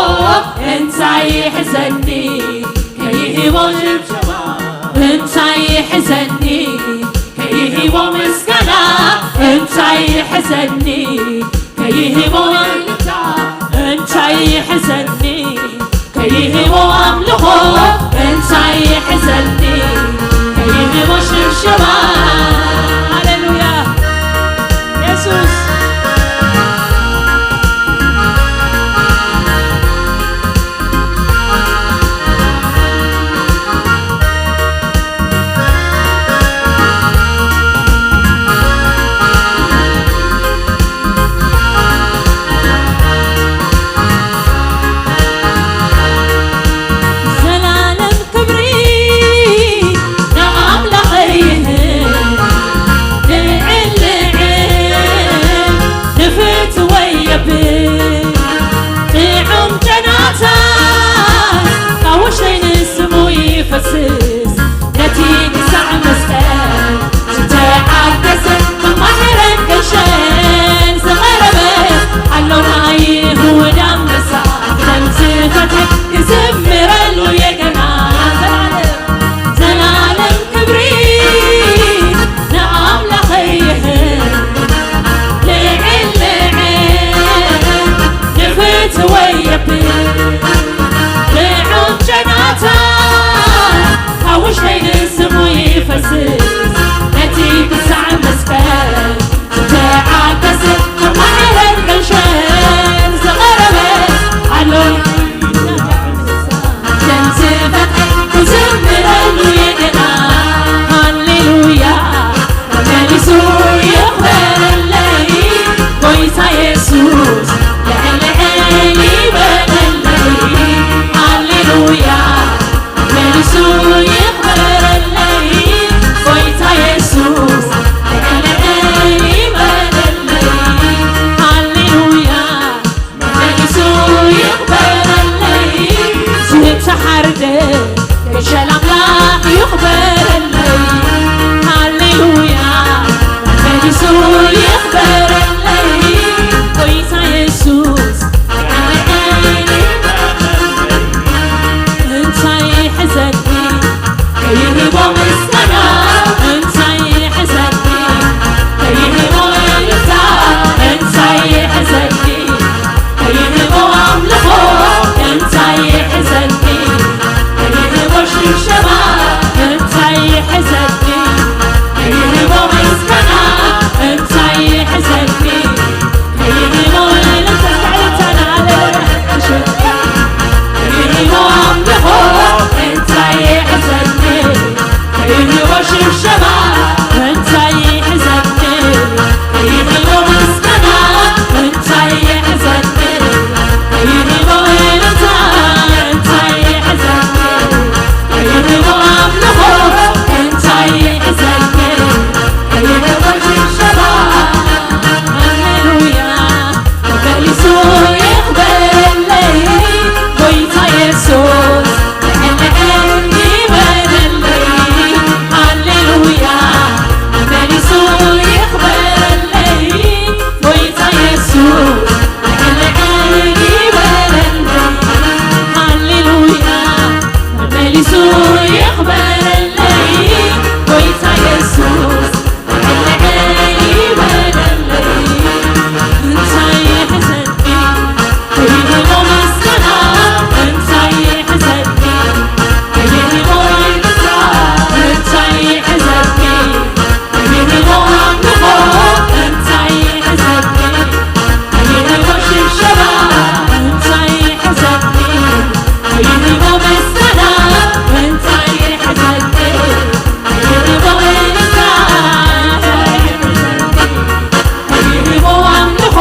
እንታይ ይሕዘኒ ከይህቦ ሽብሸባ፣ እንታይ ይሕዘኒ ከይህቦ ምስጋና፣ እንታይ ይሕዘኒ ከይህቦ እልልታ፣ እንታይ ይሕዘኒ ከይህቦ ኣምልኾ፣ እንታይ ይሕዘኒ ከይህቦ ሽብሸባ። ሃሌሉያ የሱስ። ከይህቦ ምስጋና እንታይ ይሕዘኒ? ከይህቦ እልልታ እንታይ ይሕዘኒ? ከይህቦ ኣምልኾ እንታይ ይሕዘኒ? ከይህቦ ሽብሸባ እንታይ ይሕዘኒ? ከይህቦ ምስጋና እንታይ ይሕዘኒ? ከይህቦ እልልታ፣ ከይህቦ ኣምልኾ እንታይ ይሕዘኒ? ከይህቦ ሽብሸባ እንታይ ይሕዘኒ? ከይህቦ ምስጋና እንታይ ይሕዘኒ? ከይህቦ እልልታ እንታይ ይሕዘኒ? ከይህቦ ኣምልኾ እንታይ ይሕዘኒ? ከይህቦ ሽብሸባ፣ ሃሌሉያ፣ መሊሱ ይኽበረለይ ጎይታ የሱስ፣ ልዕል ይበለለይ። ሃሌሉያ፣ መሊሱ ይኽበረለይ ጎይታ የሱስ፣ ልዕል ይበለለይ። ሃሌሉያ፣ መሊሱ ይኽበረለይ ጎይታ የሱስ፣ ከይህቦ ኣምልኾ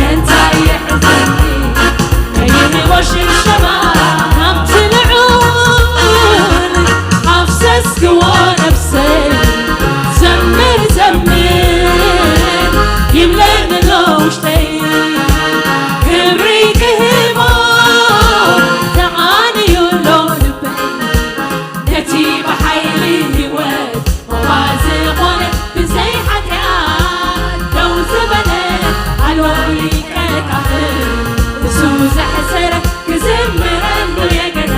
እንታይ ይሕዘኒ? ከይህቦ ሽብሸባ ናብቲ ልዑል ኣፍሰስክዎ ነብሰይ። ዘምር ዘምር ይብለኒ ኣሎ ውሽጠይ። ክብሪ ክህቦ ተቓንዩ ኣሎ ልበይ። ነቲ ብሓይሊ ህይወት ሞባ ዝኾነ ብዘይ ሓጢኣት ደው ዝበለ ኣልቦ ሊቀ ካህን፣ ንሱ ዘሕሰረ ክዝምረሉ የገና።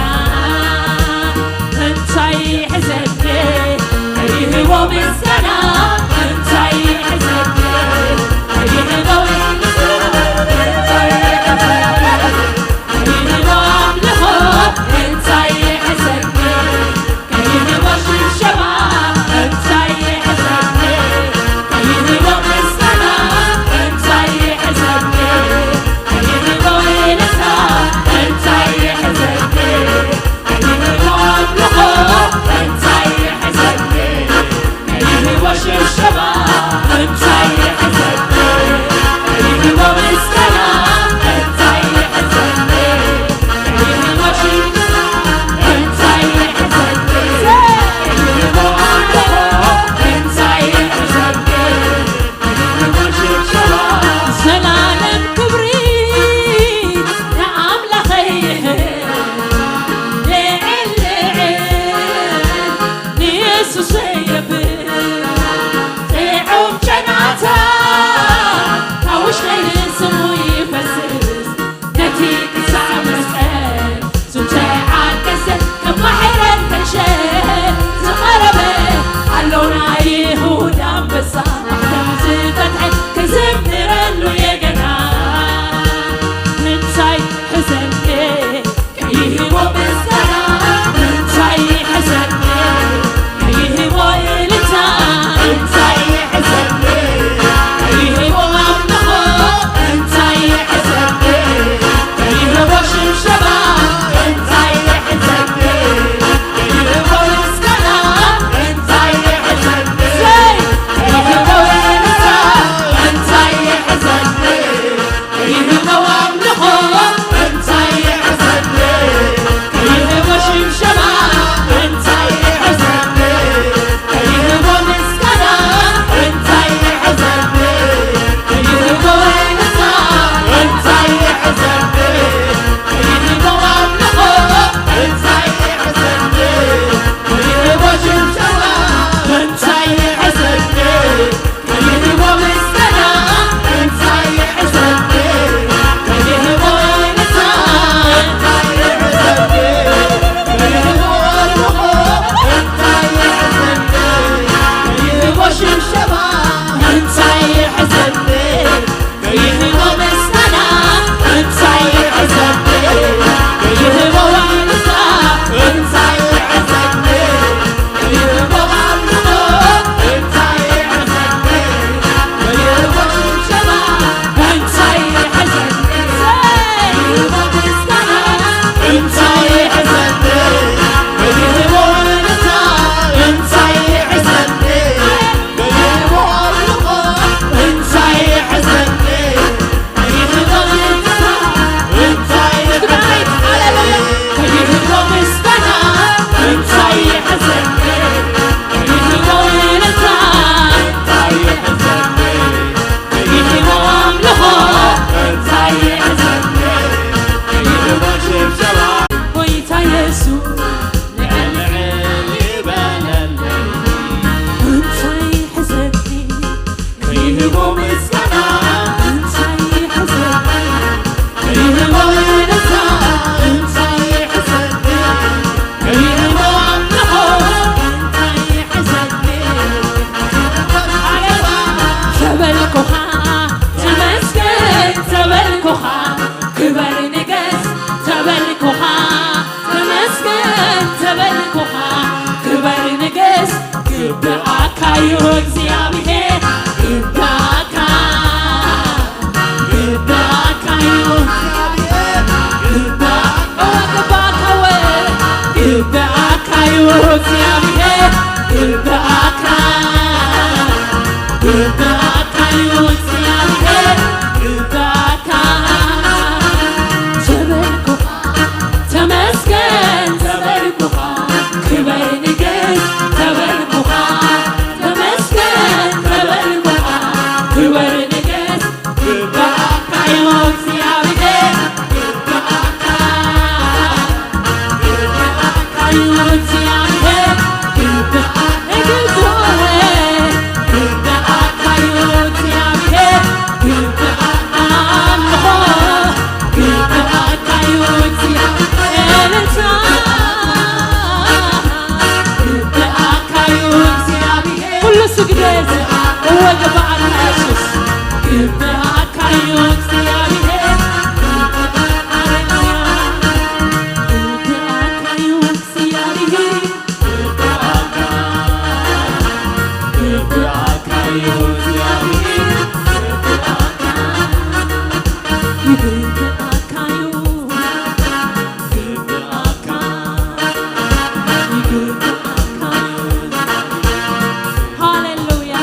እንታይ ይሕዘኒ ከይህቦ ምስጋና? እንታይ ይሕዘኒ ከይህቦ ምስጋና? እንታይ ይሕዘኒ ከይህቦ ኣምልኾ? እንታይ ይሕዘኒ ከይህቦ ሽብሸባ? እንታይ ይሕዘኒ ከይህቦ ምስጋና? እንታይ ይሕዘኒ ከይህቦ እልልታ? እንታይ ይሕዘኒ ከይህቦ ኣምልኾ? እንታይ ይሕዘኒ ከይህቦ እዩ እግዚኣብሔር ግባእካ፣ ግባእካ እዩ። ግባእካ፣ ግባእካ ወ-፣ ግባእካ እዩ እግዚኣብሔር፣ ግባእካ፣ ግባእካ እዩ እግዚኣብሔር፣ ግባእካ። ተበልኩኻ፣ ተመስገን፣ ተበልኩኻ፣ ክበር ንገስ፣ ተበልኩኻ፣ ተመስገን፣ ተበልኩኻ፣ ክበር ንገስ፣ ግባእካ እዩ እግዚኣብሔር፣ ግባእካ፣ ግባእካ እዩ እግዚኣብሔር፣ ግባእካ፣ ግባእካ እዩ እግዚኣብሔር፣ ግባእካ ኣምልኾ፣ ግባእካ እዩ እግዚኣብሔር፣ እልልታ፣ ግባእካ እዩ እግዚኣብሔር። ኩሉ ስግደት እወ ግብኣካ የሱስ። ግብኣካ እዩ እግዚኣብሔር። ሃሌሉያ። ግብኣካ እዩ እግዚኣብሔር። ግብኣካ፣ ግብኣካ እዩ እግዚኣብሔር። ግብኣካ፣ ግብኣካ እዩ። ግብኣካ፣ ግብኣካ እዩ። ሃሌሉያ።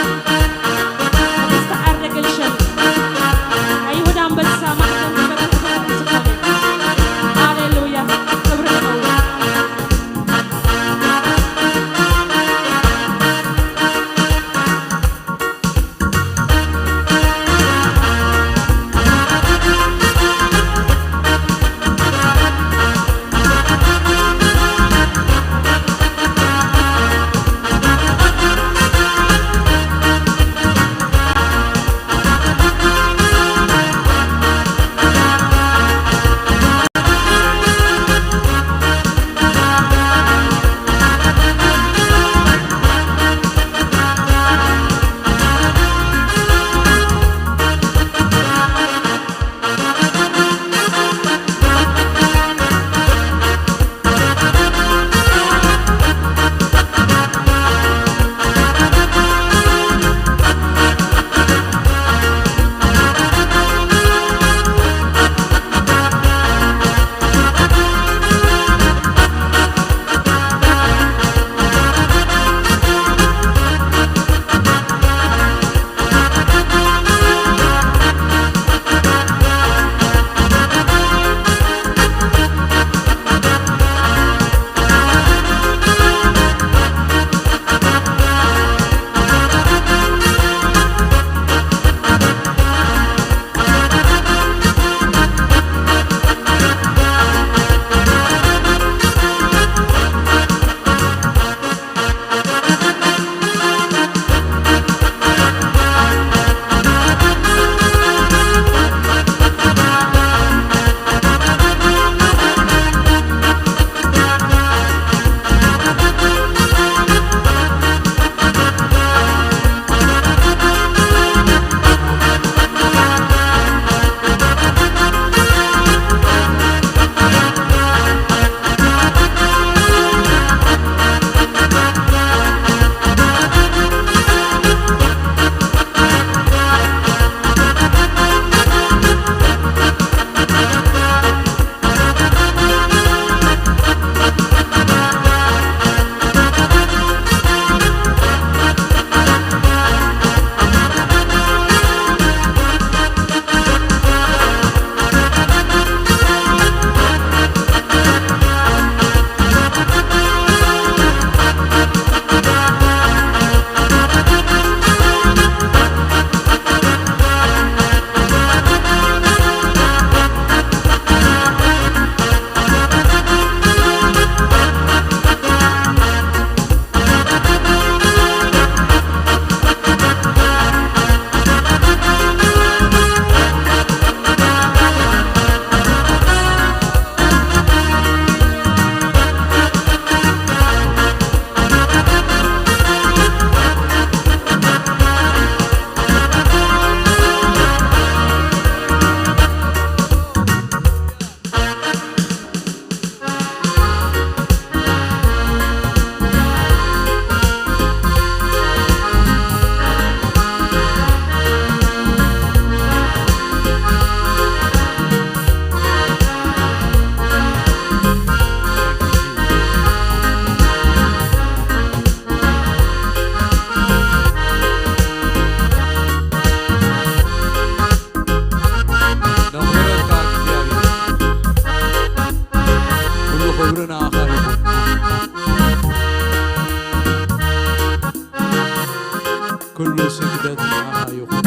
ኩሉ ስግደት ንዓኻ ይኹን።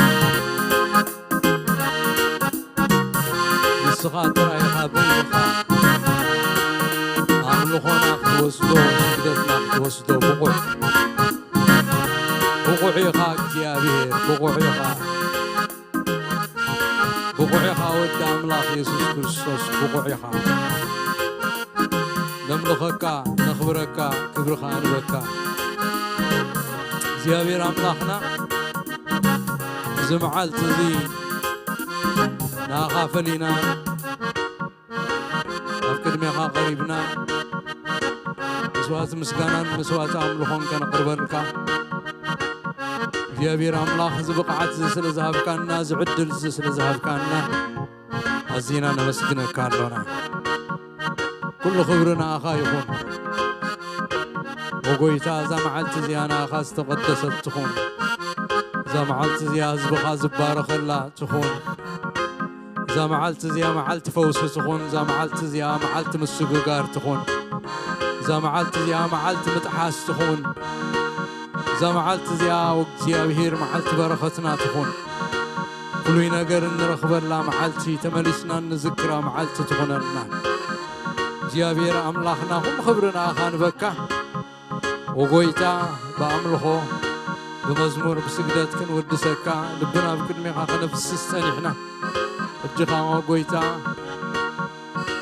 ንስኻ ጥራይ ኢኻ በይንኻ ኣምልኾና ክትወስዶ፣ ስግደትና ክትወስዶ ብቑዕ፣ ብቑዕ ኢኻ እግዚኣብሔር፣ ብቑዕ ኢኻ፣ ብቑዕ ኢኻ ወዲ ኣምላኽ የሱስ ክርስቶስ፣ ብቑዕ ኢኻ። ነምልኸካ፣ ነኽብረካ፣ ክብርኻ ንበካ። እግዚኣብሔር ኣምላኽና፣ እዚ መዓልቲ እዚ ንኣኻ ፈሊና ኣብ ቅድሜኻ ቀሪብና፣ መስዋዕቲ ምስጋናን መስዋዕቲ ኣምልኾን ከነቕርበልካ፣ እግዚኣብሔር ኣምላኽ፣ እዚ ብቕዓት እዚ ስለ ዝሃብካና፣ እዚ ዕድል እዚ ስለ ዝሃብካና፣ ኣዚና ነመስግነካ ኣሎና። ኩሉ ክብሪ ንኣኻ ይኹን። ኦ ጎይታ፣ እዛ መዓልቲ እዚኣ ንኣኻ ዝተቐደሰት ትኹን። እዛ መዓልቲ እዚኣ ህዝብኻ ዝባረኸላ ትኹን። እዛ መዓልቲ እዚኣ መዓልቲ ፈውሲ ትኹን። እዛ መዓልቲ እዚኣ መዓልቲ ምስግጋር ትኹን። እዛ መዓልቲ እዚኣ መዓልቲ ምጥሓስ ትኹን። እዛ መዓልቲ እዚኣ እግዚኣብሔር መዓልቲ በረኸትና ትኹን። ፍሉይ ነገር እንረኽበላ መዓልቲ፣ ተመሊስና እንዝክራ መዓልቲ ትኹነልና። እግዚኣብሔር ኣምላኽና፣ ኩሉ ክብሪ ንኣኻ ንበካ። ወጎይታ፣ ብኣምልኾ፣ ብመዝሙር፣ ብስግደት ክንውድሰካ፣ ልብና ኣብ ቅድሜኻ ከነፍስስ ጸኒሕና። ሕጂ ኸኣ ወጎይታ፣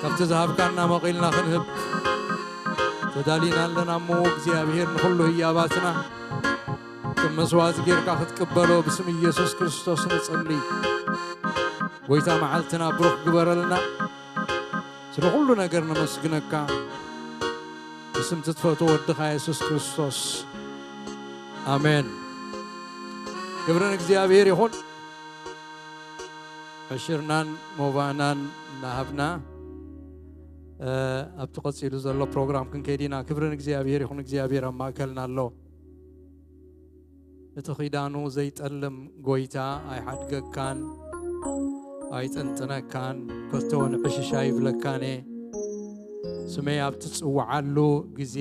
ካብቲ ዝሃብካና መቒልና ክንህብ ተዳሊና ኣለና እሞ፣ እግዚኣብሔር ንኹሉ ህያባትና ከም መስዋዕቲ ጌርካ ክትቅበሎ ብስም ኢየሱስ ክርስቶስ ንጽሊ። ጎይታ፣ መዓልትና ብሩኽ ግበረልና። ስለ ኩሉ ነገር ነመስግነካ። ብስም ትትፈትዎ ወድኻ የሱስ ክርስቶስ። ኣሜን። ክብሪ ንእግዚኣብሔር ይኹን። ዕሽርናን ሞባእናን እናሃብና፣ እ፣ ኣብቲ ቀጺሉ ዘሎ ፕሮግራም ክንከይድ ኢና። ክብሪ ንእግዚኣብሔር ይኹን። እግዚኣብሔር ኣብ ማእከልና ኣሎ። እቲ ኪዳኑ ዘይጠልም ጎይታ ኣይሓድገካን፣ ኣይጥንጥነካን፣ ከቶ እውን ዕሽሽ ኣይብለካን እየ። ስመይ ኣብ ትጽውዓሉ ግዜ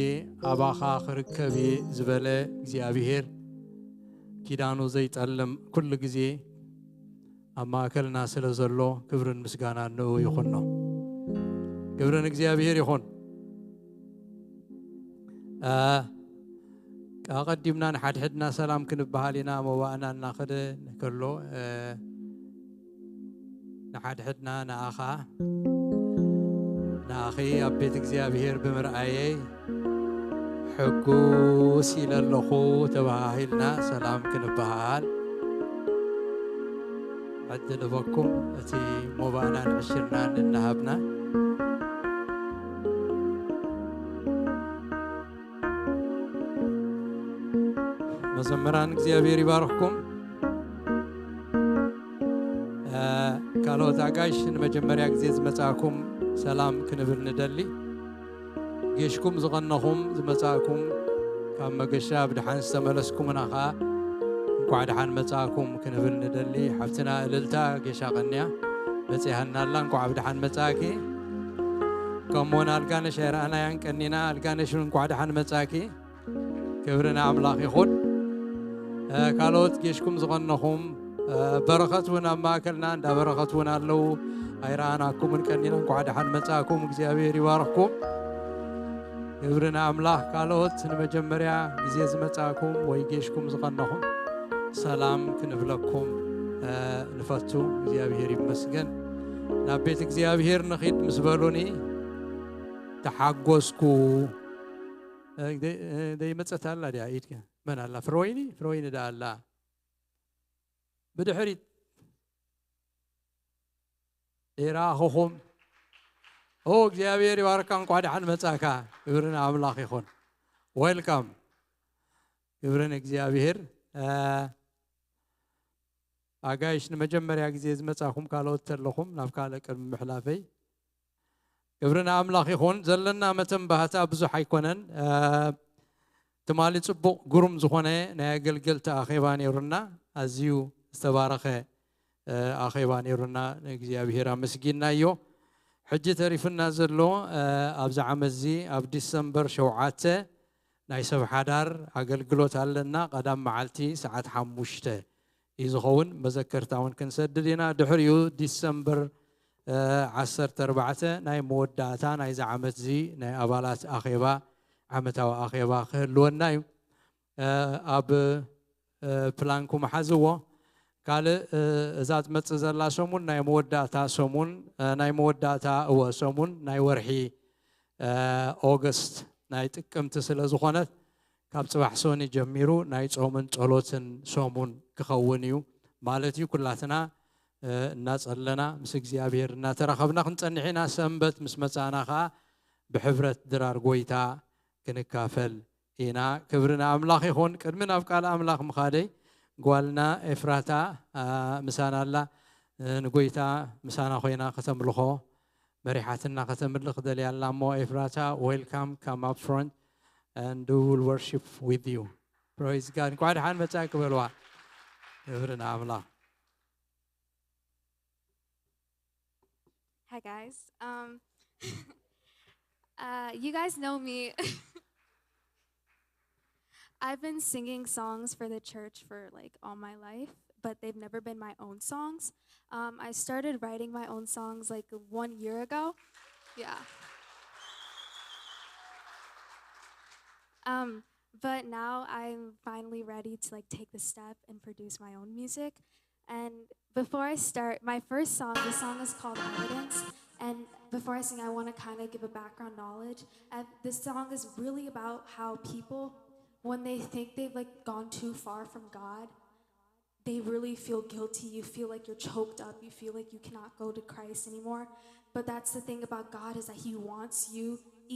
ኣባኻ ክርከብ እየ ዝበለ እግዚኣብሔር፣ ኪዳኑ ዘይጠልም፣ ኩሉ ግዜ ኣብ ማእከልና ስለ ዘሎ፣ ክብርን ምስጋናን ንእኡ ይኹኖ። ክብሪ ንእግዚኣብሔር ይኹን። እ፣ ኣቐዲምና ንሓድሕድና ሰላም ክንበሃል ኢና። መዋእና እናኸደ ከሎ፣ እ፣ ንሓድሕድና ንኣኻ፣ ንኣኺ ኣብ ቤት እግዚኣብሔር ብምርኣየይ ሕጉስ ኢለ ኣለኹ ተባሃሂልና ሰላም ክንበሃል ዕድል እበኩም። እቲ ሞባእናን ዕሽርናን እናሃብና መዘምራን እግዚኣብሔር ይባርኽኩም። እ፣ ካልኦት ኣጋይሽ ንመጀመርያ ግዜ ዝመጻእኩም ሰላም ክንብል ንደሊ። ጌሽኩም ዝቐነኹም ዝመጻእኩም፣ ካብ መገሻ ብደሓን ዝተመለስኩምና ኸኣ እንኳዕ ደሓን መጻእኩም ክንብል ንደሊ። ሓብትና እልልታ ጌሻ ቀንያ መጺኣና ኣላ፣ እንኳዕ ብደሓን መጻእኪ። ከምኡውን ኣልጋነሽ ኣይረኣናያን ቀኒና፣ ኣልጋነሽ እውን እንኳዕ ደሓን መጻእኪ። ክብሪ ንኣምላኽ ይኹን። እ፣ ካልኦት ጌሽኩም ዝቐነኹም፣ እ፣ በረኸት እውን ኣብ ማእከልና፣ እንዳ በረኸት እውን ኣለዉ። ኣይረኣናኩምን ቀኒና፣ እንኳዕ ደሓን መጻእኩም፣ እግዚኣብሔር ይባርኽኩም። ክብሪ ንኣምላኽ። ካልኦት ንመጀመርያ ግዜ ዝመጻእኩም ወይ ጌሽኩም ዝቐነኹም ሰላም ክንብለኩም፣ እ፣ ንፈቱ። እግዚኣብሔር ይመስገን። ናብ ቤት እግዚኣብሔር ንኺድ ምስ በሉኒ ተሓጎስኩ። እ፣ ደይ-፣ እ፣ ደይመጸት ኣላ ድያ ኢድካ? መን ኣላ? ፍረወይኒ? ፍረወይኒ ደኣ ኣላ። ብድሕሪት ይረኣኹኹም። ኦ፣ እግዚኣብሔር ይባርካ፣ እንኳዕ ደሓን መጻእካ። ክብሪ ንኣምላኽ ይኹን። ዌልካም። ክብሪ ንእግዚኣብሔር። እ፣ ኣጋይሽ ንመጀመርያ ግዜ ዝመጻኹም ካልኦት ተለኹም፣ ናብ ካልእ ቅድሚ ምሕላፈይ፣ ክብሪ ንኣምላኽ ይኹን። ዘለና መተንባህታ ብዙሕ ኣይኮነን። እ፣ ትማሊ ጽቡቕ ግሩም ዝኾነ ናይ ኣገልገልቲ ኣኼባ ነይሩና። ኣዝዩ ዝተባረኸ፣ እ፣ ኣኼባ ነይሩና። ንእግዚኣብሔር ኣመስጊንናዮ። ሕጂ ተሪፍና ዘሎ፣ እ፣ ኣብዚ ዓመት እዚ ኣብ ዲሰምበር ሸውዓተ ናይ ሰብ ሓዳር ኣገልግሎት ኣለና። ቀዳም መዓልቲ ሰዓት ሓሙሽተ እዩ ዝኸውን። መዘከርታ እውን ክንሰድድ ኢና። ድሕሪኡ ዲሰምበር ዓሰርተ ኣርባዕተ ናይ መወዳእታ ናይዚ ዓመት እዚ ናይ ኣባላት ኣኼባ፣ ዓመታዊ ኣኼባ ክህልወና እዩ። ኣብ ፕላንኩም ሓዝዎ። ካልእ እዛ ትመጽእ ዘላ ሰሙን ናይ መወዳእታ ሰሙን፣ ናይ መወዳእታ እወ ሰሙን ናይ ወርሒ ኦገስት ናይ ጥቅምቲ ስለ ዝኾነት ካብ ጽባሕ ሶኒ ጀሚሩ ናይ ጾምን ጸሎትን ሰሙን ክኸውን እዩ ማለት እዩ። ኩላትና እናጸለና ምስ እግዚኣብሔር እናተራኸብና ክንጸንሕ ኢና። ሰንበት ምስ መጻና ኸዓ ብሕብረት ድራር ጎይታ ክንካፈል ኢና። ክብሪ ንኣምላኽ ይኹን። ቅድሚ ናብ ቃል ኣምላኽ ምኻደይ ጓልና ኤፍራታ ምሳና ኣላ። ንጎይታ ምሳና ኮይና ከተምልኾ መሪሓትና ከተምልኽ ደልያ ኣላ። እሞ ኤፍራታ፣ welcome, come up front and we will worship with you. Praise God. እንኳዕ ደሓን መጻእኪ በልዋ። ክብሪ ንኣምላኽ። Hi guys. Um, uh, you guys know me. I've been singing songs for the church for like all my life, but they've never been my own songs. Um, I started writing my own songs like one year ago. Yeah. Um, but now I'm finally ready to like take the step and produce my own music. And before I start, my first song, the song is called Evidence. And before I sing, I want to kind of give a background knowledge. And this song is really about how people, when they think they've like gone too far from God, they really feel guilty. You feel like you're choked up. You feel like you cannot go to Christ anymore. But that's the thing about God, is that He wants you,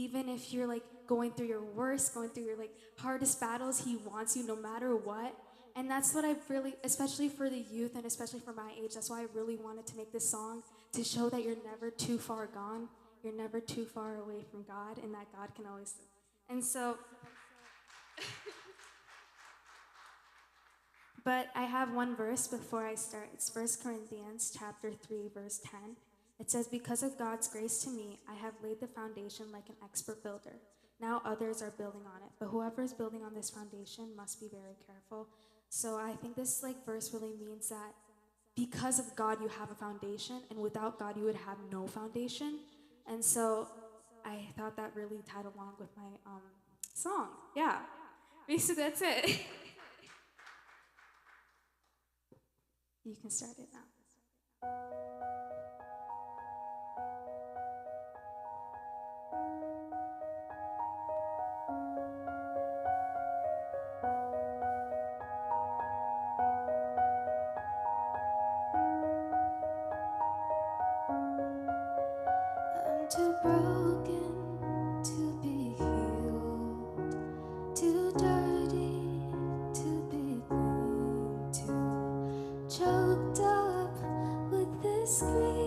even if you're like going through your worst, going through your like hardest battles, He wants you no matter what. And that's what I really, especially for the youth and especially for my age, that's why I really wanted to make this song, to show that you're never too far gone, you're never too far away from God, and that God can always. And so, but I have one verse before I start. It's First Corinthians chapter three, verse ten. It says, "Because of God's grace to me, I have laid the foundation like an expert builder. Now others are building on it, but whoever is building on this foundation must be very careful." So I think this like verse really means that because of God you have a foundation, and without God you would have no foundation. And so I thought that really tied along with my um, song. Yeah. Basically, that's it. You can start it now. I'm too broken to be healed, too dirty to be clean, too choked up with this grief.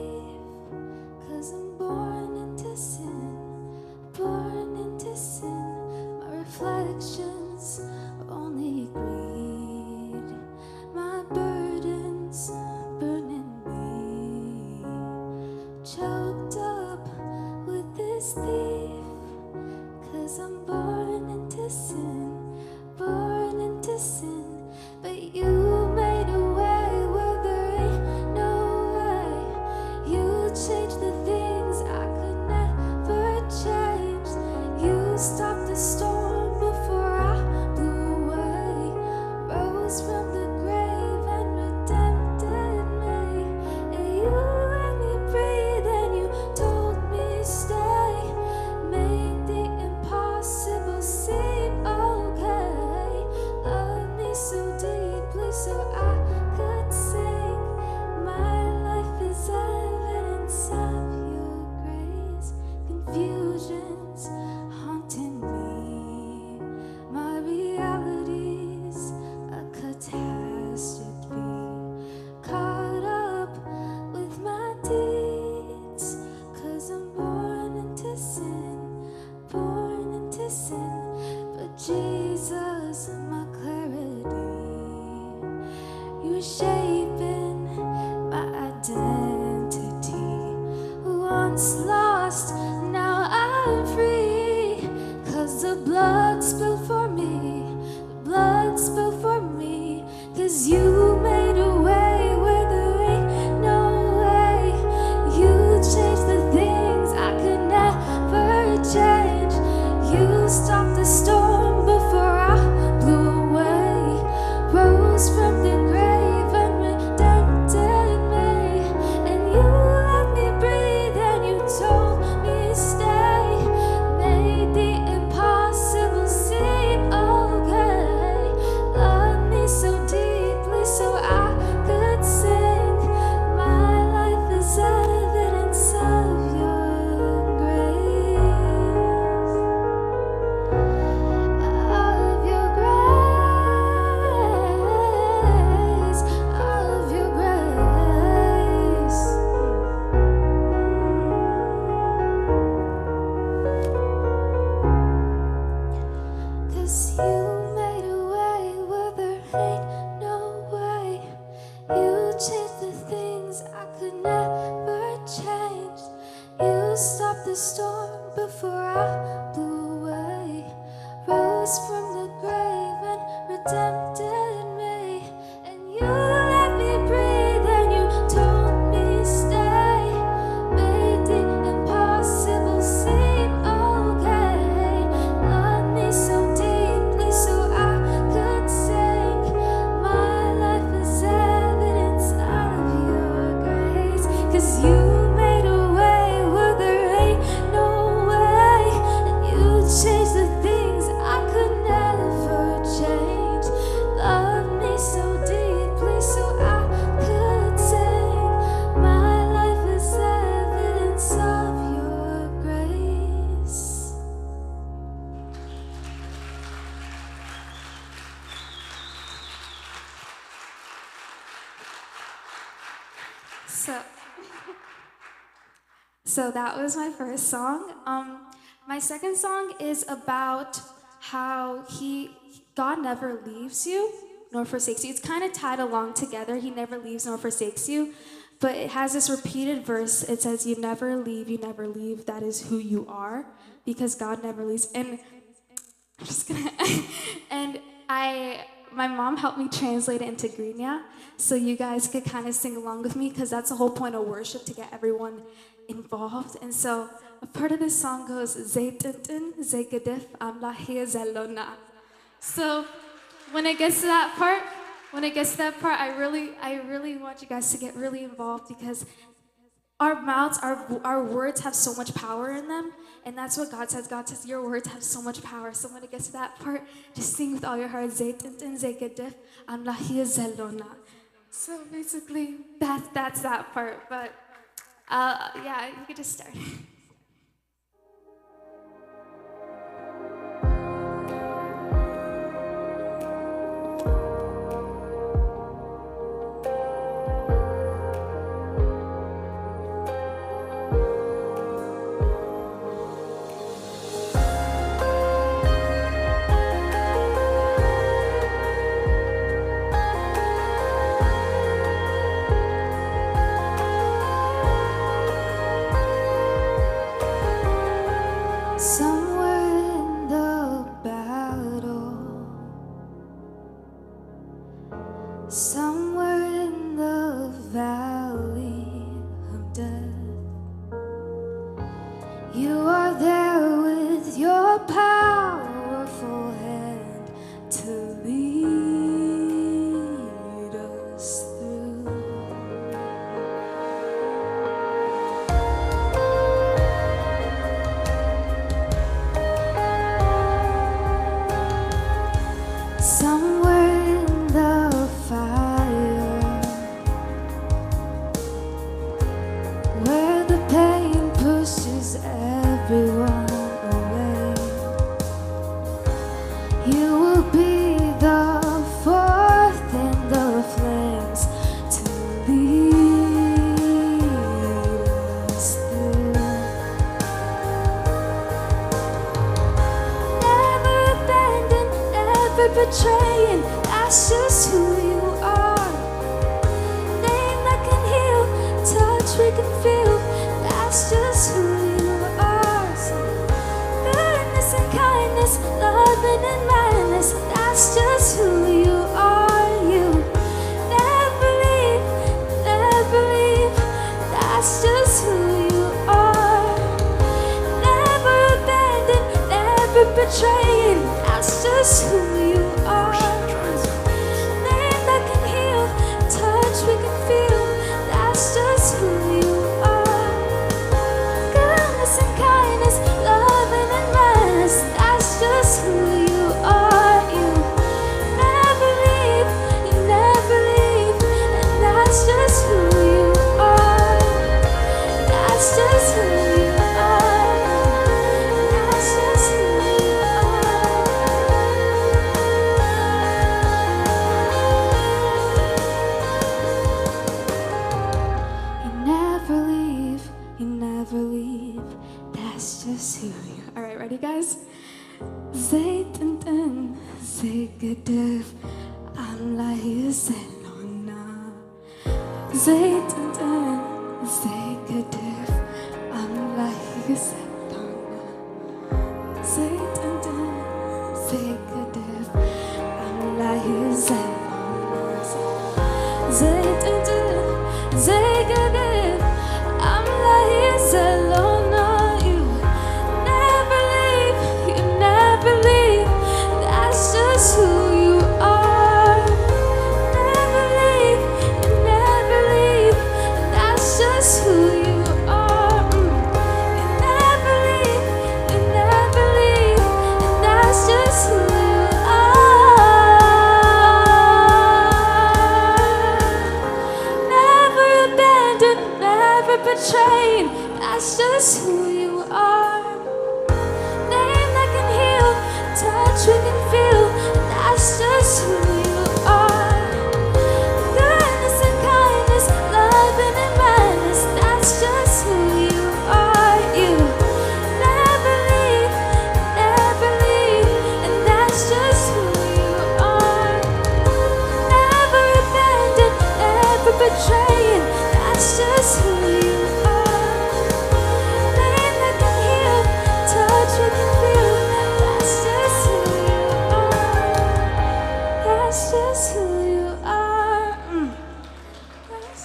Ain't no way you change the things I could never change. You stopped the storm before I blew away. Rose from the grave and redempted me. And you let me breathe and you told me stay. Made the impossible seem okay. Loved me so deeply so I could sing. My life is evidence of your grace. 'Cause you made a way where there ain't no way. And you changed the things I could never change. Love me so deeply so I could sing. My life is evidence of your grace. So, so that was my first song. Um, my second song is about how he, God never leaves you nor forsakes you. It's kind of tied along together. He never leaves nor forsakes you, but it has this repeated verse. It says, "You never leave, you never leave. That is who you are, because God never leaves." And I'm just gonna. And I, my mom helped me translate it into Grinya, so you guys could kind of sing along with me, because that's the whole point of worship, to get everyone involved. And so a part of this song goes, "ዘይጥንጥን ዘይግድፍ ኣምላኽ እዩ ዘሎና." So when it gets to that part, when it gets to that part, I really, I really want you guys to get really involved, because our mouths, our, our words have so much power in them. And that's what God says. God says, "Your words have so much power." So when it gets to that part, just sing with all your heart, "ዘይጥንጥን ዘይግድፍ ኣምላኽ እዩ ዘሎና." So basically, that, that's that part. But uh, yeah, you could just start. Somewhere in the battle, somewhere in the valley of death, you are there with your powerful hand to lead us through. Somewhere in the fire, where the pain pushes everyone away, you will be the fourth in the flames to lead us through. Never abandoned, never betraying, that's just who you are. Name that can heal, touch we can feel, that's just who you are. Goodness and kindness, loving and madness, that's just who you are. You never leave, never leave, that's just who you are. Never abandoned, never betraying, that's just who you are. Name that can heal, touch we can feel, that's just who you are. Goodness and kindness, loving and madness, that's just who you are. You never leave, you never leave, and that's just who you are. That's just who you are. That's just who you are. You never leave, you never leave. That's just who you are. All right, ready, guys? ዘይጥንጥን ዘይግድፍ ኣምላኽ እዩ ዘሎና፣ ዘይጥንጥን ዘይገድፍ ኣምላኽ እዩ ዘሎና። ዘይጥንጥን ዘይገድፍ ኣምላኽ እዩ ዘሎና። ዘይጥንጥን ዘይገድፍ ኣምላኽ እዩ ዘሎና። You never leave, you never leave. That's just who you are. Never leave, you never leave. That's just who you are. Mm. You never leave, you never leave. And that's just who you are. Never abandoned, never betrayed. That's just who you are. Name that can heal, touch we can feel. That's just who you are. Goodness and kindness, loving and madness. That's just who you are. You never leave, never leave, and that's just who you are. Never abandoned, never betrayed. That's just who you are. Name that can heal, touch what can feel. That's just who you are. That's just who you are. Mm. That's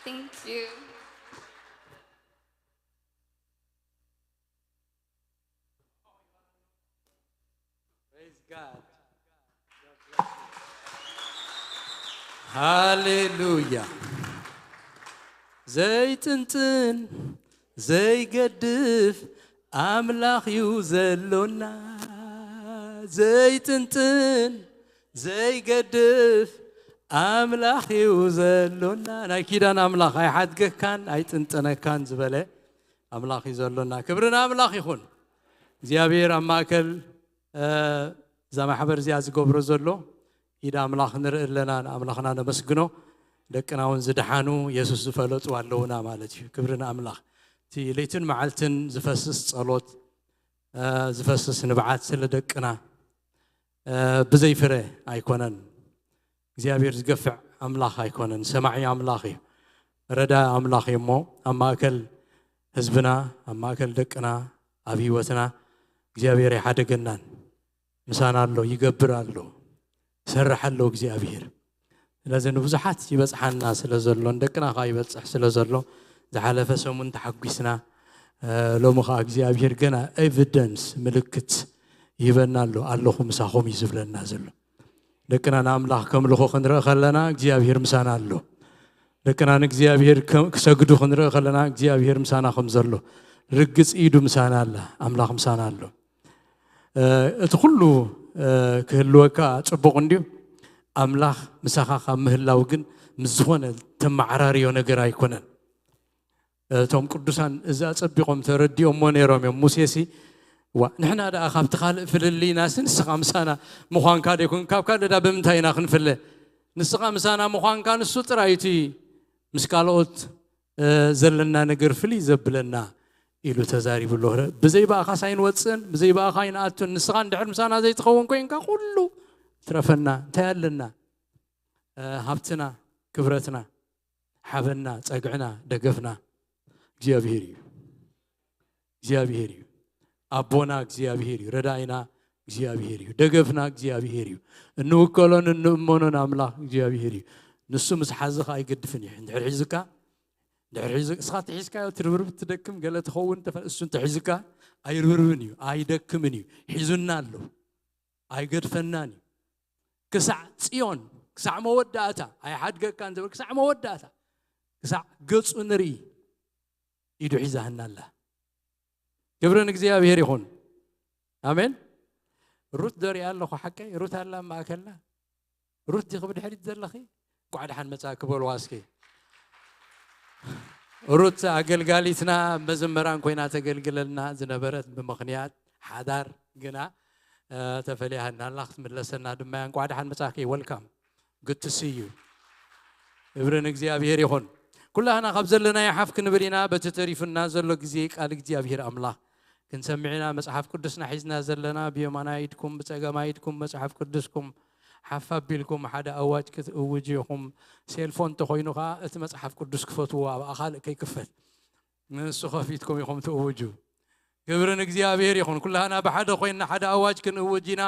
Thank you. Praise God. ሃሌሉያ። ዘይጥንጥን ዘይገድፍ ኣምላኽ እዩ ዘሎና። ዘይጥንጥን ዘይገድፍ ኣምላኽ እዩ ዘሎና። ናይ ኪዳን ኣምላኽ ኣይሓድገካን ኣይጥንጥነካን ዝበለ ኣምላኽ እዩ ዘሎና። ክብሪ ንኣምላኽ ይኹን። እግዚኣብሔር ኣብ ማእከል፣ እ፣ እዛ ማሕበር እዚኣ ዝገብሮ ዘሎ ኢድ ኣምላኽ ንርኢ ኣለና፣ ንኣምላኽና ነመስግኖ። ደቅና እውን ዝደሓኑ፣ የሱስ ዝፈለጡ ኣለዉና ማለት እዩ። ክብሪ ንኣምላኽ። እቲ ለይትን መዓልትን ዝፈስስ ጸሎት፣ እ፣ ዝፈስስ ንብዓት ስለ ደቅና፣ እ፣ ብዘይ ፍረ ኣይኮነን። እግዚኣብሔር ዝገፍዕ ኣምላኽ ኣይኮነን፣ ሰማዒ ኣምላኽ እዩ፣ ረዳኢ ኣምላኽ እዩ። እሞ ኣብ ማእከል ህዝብና፣ ኣብ ማእከል ደቅና፣ ኣብ ህይወትና እግዚኣብሔር ኣይሓደገናን። ምሳና ኣሎ፣ ይገብር ኣሎ፣ ይሰርሕ ኣሎ እግዚኣብሔር። ስለዚ ንብዙሓት ይበጽሓና ስለ ዘሎ፣ ንደቅና ኸዓ ይበጽሕ ስለ ዘሎ፣ ዝሓለፈ ሰሙን ተሓጒስና፣ እ፣ ሎሚ ኸዓ እግዚኣብሔር ገና ኤቪደንስ፣ ምልክት ይህበና ኣሎ። ኣለኹ ምሳኹም እዩ ዝብለና ዘሎ። ደቅና ንኣምላኽ ከምልኹ ክንርኢ ከለና እግዚኣብሔር ምሳና ኣሎ። ደቅና ንእግዚኣብሔር ከም-፣ ክሰግዱ ክንርኢ ከለና እግዚኣብሔር ምሳና ከም ዘሎ፣ ርግጽ ኢዱ ምሳና ኣላ፣ ኣምላኽ ምሳና ኣሎ። እ፣ እቲ ኩሉ፣ እ፣ ክህልወካ ጽቡቕ እንድዩ። ኣምላኽ ምሳኻ ካብ ምህላው ግን ምስ ዝኾነ ተመዓራርዮ ነገር ኣይኮነን። እቶም ቅዱሳን እዚ ኣጸቢቖም ተረዲኦሞ ነይሮም እዮም። ሙሴሲ፣ "ዋ፣ ንሕና ደኣ ካብቲ ካልእ ፍልልይናሲ ንስኻ ምሳና ምዃንካ ደይኮን፣ ካብ ካልእ ደኣ ብምንታይ ኢና ክንፍለ? ንስኻ ምሳና ምዃንካ ንሱ ጥራይ እቲ ምስ ካልኦት፣ እ፣ ዘለና ነገር ፍልይ ዘብለና" ኢሉ ተዛሪቡ ኣሎ። ብዘይ ብኣኻስ ኣይንወጽእን፣ ብዘይ ብኣኻ ኣይንኣቱን። ንስኻ እንድሕር ምሳና ዘይትኸውን ኮይንካ ኩሉ ትረፈና። እንታይ ኣለና? እ፣ ሃብትና፣ ክብረትና፣ ሓበንና፣ ጸግዕና፣ ደገፍና እግዚኣብሄር እዩ። እግዚኣብሄር እዩ። ኣቦና እግዚኣብሄር እዩ። ረዳኢና እግዚኣብሄር እዩ። ደገፍና እግዚኣብሄር እዩ። እንውከሎን እንእመኖን ኣምላኽ እግዚኣብሄር እዩ። ንሱ ምስ ሓዝኻ ኣይገድፍን እዩ። እንድሕር ሒዙካ፣ እንድሕር ሒዙ፣ እስኻ ተሒዝካዮ ትርብርብ ትደክም ገለ ትኸውን፣ ተፈ-፣ እሱ እንተሒዙካ ኣይርብርብን እዩ፣ ኣይደክምን እዩ። ሒዙና ኣሎ። ኣይገድፈናን እዩ። ክሳዕ ጽዮን፣ ክሳዕ መወዳእታ፣ ኣይሓድገካን ዝብል፣ ክሳዕ መወዳእታ፣ ክሳዕ ገጹ ንርኢ ኢዱ ሒዛህና ኣላ። ክብሪ ንእግዚኣብሔር ይኹን። ኣሜን። ሩት ዶ ሪኣ ኣለኹ ሓቀይ? ሩት ኣላ ኣብ ማእከልና? ሩት ዲኺ ብድሕሪት ዘለኺ? እንኳዕ ደሓን መጻእኪ በልዋ እስኪ። ሩት ኣገልጋሊትና መዘመራን ኮይና ተገልግለልና ዝነበረት ብምኽንያት ሓዳር ግና፣ እ፣ ተፈልያህና ኣላ፣ ክትምለሰና ድማ እያ። እንኳዕ ደሓን መጻእኪ። ወልካም። Good to see you። ክብሪ ንእግዚኣብሔር ይኹን። ኩላህና ካብ ዘለናዮ ሓፍ ክንብል ኢና። በቲ ተሪፉና ዘሎ ግዜ ቃል እግዚኣብሔር ኣምላኽ ክንሰምዕ ኢና። መጽሓፍ ቅዱስና ሒዝና ዘለና፣ ብየማናይ ኢድኩም ብጸጋማይ ኢድኩም መጽሓፍ ቅዱስኩም ሓፍ ኣቢልኩም ሓደ ኣዋጅ ክትእውጁ ኢኹም። ሴልፎን እንተኾይኑ ኸኣ እቲ መጽሓፍ ቅዱስ ክፈትዎ፣ ኣብኣ ካልእ ከይክፈት፣ ንሱ ከፊትኩም ኢኹም ትእውጁ። ክብሪ ንእግዚኣብሔር ይኹን። ኩላህና ብሓደ ኮይንና ሓደ ኣዋጅ ክንእውጅ ኢና።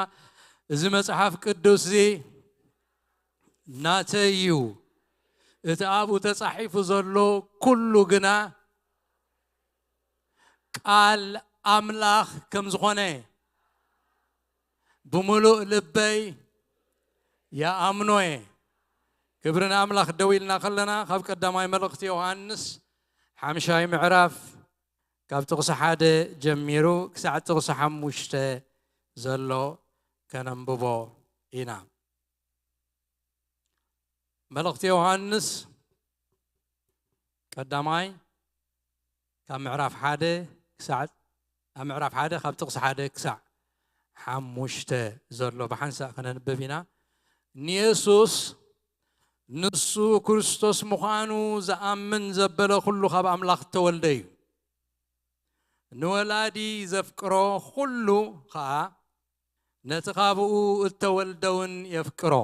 እዚ መጽሓፍ ቅዱስ እዚ ናተይ እዩ። እቲ ኣብኡ ተጻሒፉ ዘሎ ኩሉ ግና ቃል ኣምላኽ ከም ዝኾነ ብምሉእ ልበይ ይኣምኖ እየ። ክብሪ ንኣምላኽ። ደው ኢልና ከለና ካብ ቀዳማይ መልእኽቲ ዮሃንስ ሓምሻይ ምዕራፍ ካብ ጥቕሲ ሓደ ጀሚሩ ክሳዕ ጥቕሲ ሓሙሽተ ዘሎ ከነንብቦ ኢና። መልእኽቲ ዮሃንስ ቀዳማይ ካብ ምዕራፍ ሓደ ክሳዕ፣ ኣብ ምዕራፍ ሓደ ካብ ጥቕሲ ሓደ ክሳዕ ሓሙሽተ ዘሎ ብሓንሳእ ከነንብብ ኢና። ንየሱስ ንሱ ክርስቶስ ምዃኑ ዝኣምን ዘበለ ኩሉ ካብ ኣምላኽ እተወልደ እዩ። ንወላዲ ዘፍቅሮ ኩሉ ኸኣ ነቲ ካብኡ እተወልደ እውን የፍቅሮ።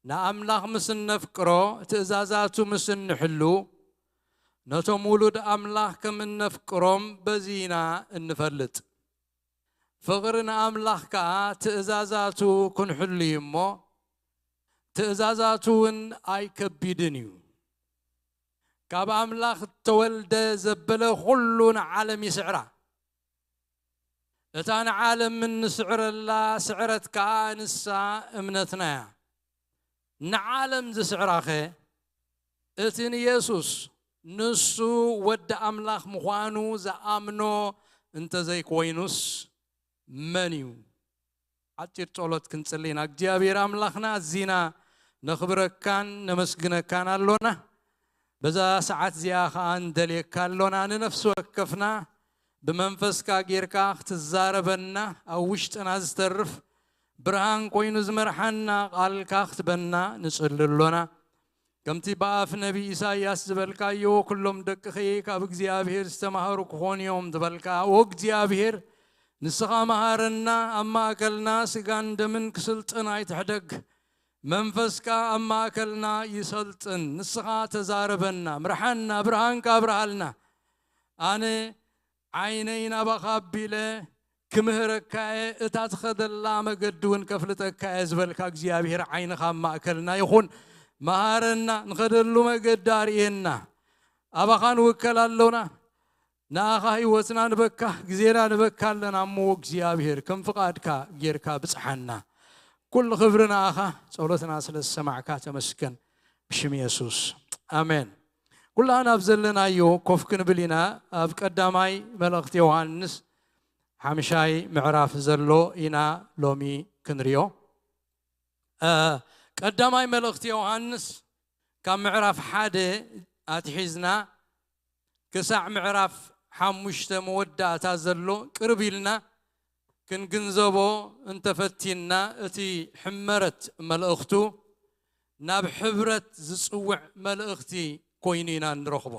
ንኣምላኽ ምስ እነፍቅሮ፣ ትእዛዛቱ ምስ እንሕሉ፣ ነቶም ውሉድ ኣምላኽ ከም እነፍቅሮም በዚ ኢና እንፈልጥ። ፍቕሪ ንኣምላኽ ከኣ ትእዛዛቱ ክንሕሉ እዩ እሞ፣ ትእዛዛቱ እውን ኣይከቢድን እዩ። ካብ ኣምላኽ እተወልደ ዘበለ ኩሉ ንዓለም ይስዕራ። እታ ንዓለም እንስዕረላ ስዕረት ከኣ ንሳ እምነትና እያ። ንዓለም ዝስዕራኸ እቲ ንየሱስ ንሱ ወዲ ኣምላኽ ምዃኑ ዝኣምኖ እንተዘይኮይኑስ መን እዩ? ሓጺር ጸሎት ክንጽሊ ኢና። እግዚኣብሔር ኣምላኽና፣ ኣዚና ነኽብረካን ነመስግነካን ኣሎና። በዛ ሰዓት እዚኣ ኸኣ እንደልየካ ኣሎና። ንነፍሲ ወከፍና ብመንፈስካ ጌርካ ክትዛረበና፣ ኣብ ውሽጥና ዝተርፍ ብርሃን ኮይኑ ዝመርሓና ቃልካ ክትበና ንጽሊ ኣሎና። ከምቲ ብኣፍ ነቢ ኢሳይያስ ዝበልካዮ፣ "ኩሎም ደቅኺ ካብ እግዚኣብሔር ዝተማህሩ ክኾኑ እዮም" ዝበልካ፣ ኦ እግዚኣብሔር፣ ንስኻ መሃረና፣ ኣብ ማእከልና ስጋን ደምን ክስልጥን ኣይትሕደግ። መንፈስካ ኣብ ማእከልና ይሰልጥን፣ ንስኻ ተዛረበና፣ ምርሓና፣ ብርሃንካ ኣብርሃልና። ኣነ ዓይነይ ናባኻ ኣቢለ ክምህረካ እየ፣ እታ ትኸደላ መገዲ እውን ከፍልጠካ እየ ዝበልካ እግዚኣብሔር ዓይንኻ ኣብ ማእከልና ይኹን። መሃረና፣ ንኸደሉ መገዲ ኣርእየና። ኣባኻ ንውከል ኣሎና። ንኣኻ ህይወትና ንበካ፣ ግዜና ንበካ ኣለና እሞ እግዚኣብሔር ከም ፍቓድካ ጌርካ ብጽሓና። ኩሉ ክብሪ ንኣኻ፣ ጸሎትና ስለ ዝሰማዕካ ተመስገን። ብሽም የሱስ ኣሜን። ኩላና ኣብ ዘለናዮ ኮፍ ክንብል ኢና። ኣብ ቀዳማይ መልእኽቲ ዮሃንስ ሓምሻይ ምዕራፍ ዘሎ ኢና ሎሚ ክንሪኦ። እ፣ ቀዳማይ መልእኽቲ ዮሃንስ ካብ ምዕራፍ ሓደ ኣትሒዝና ክሳዕ ምዕራፍ ሓሙሽተ መወዳእታ ዘሎ ቅርብ ኢልና ክንግንዘቦ እንተፈቲንና፣ እቲ ሕመረት መልእኽቱ ናብ ሕብረት ዝጽውዕ መልእኽቲ ኮይኑ ኢና ንረኽቦ።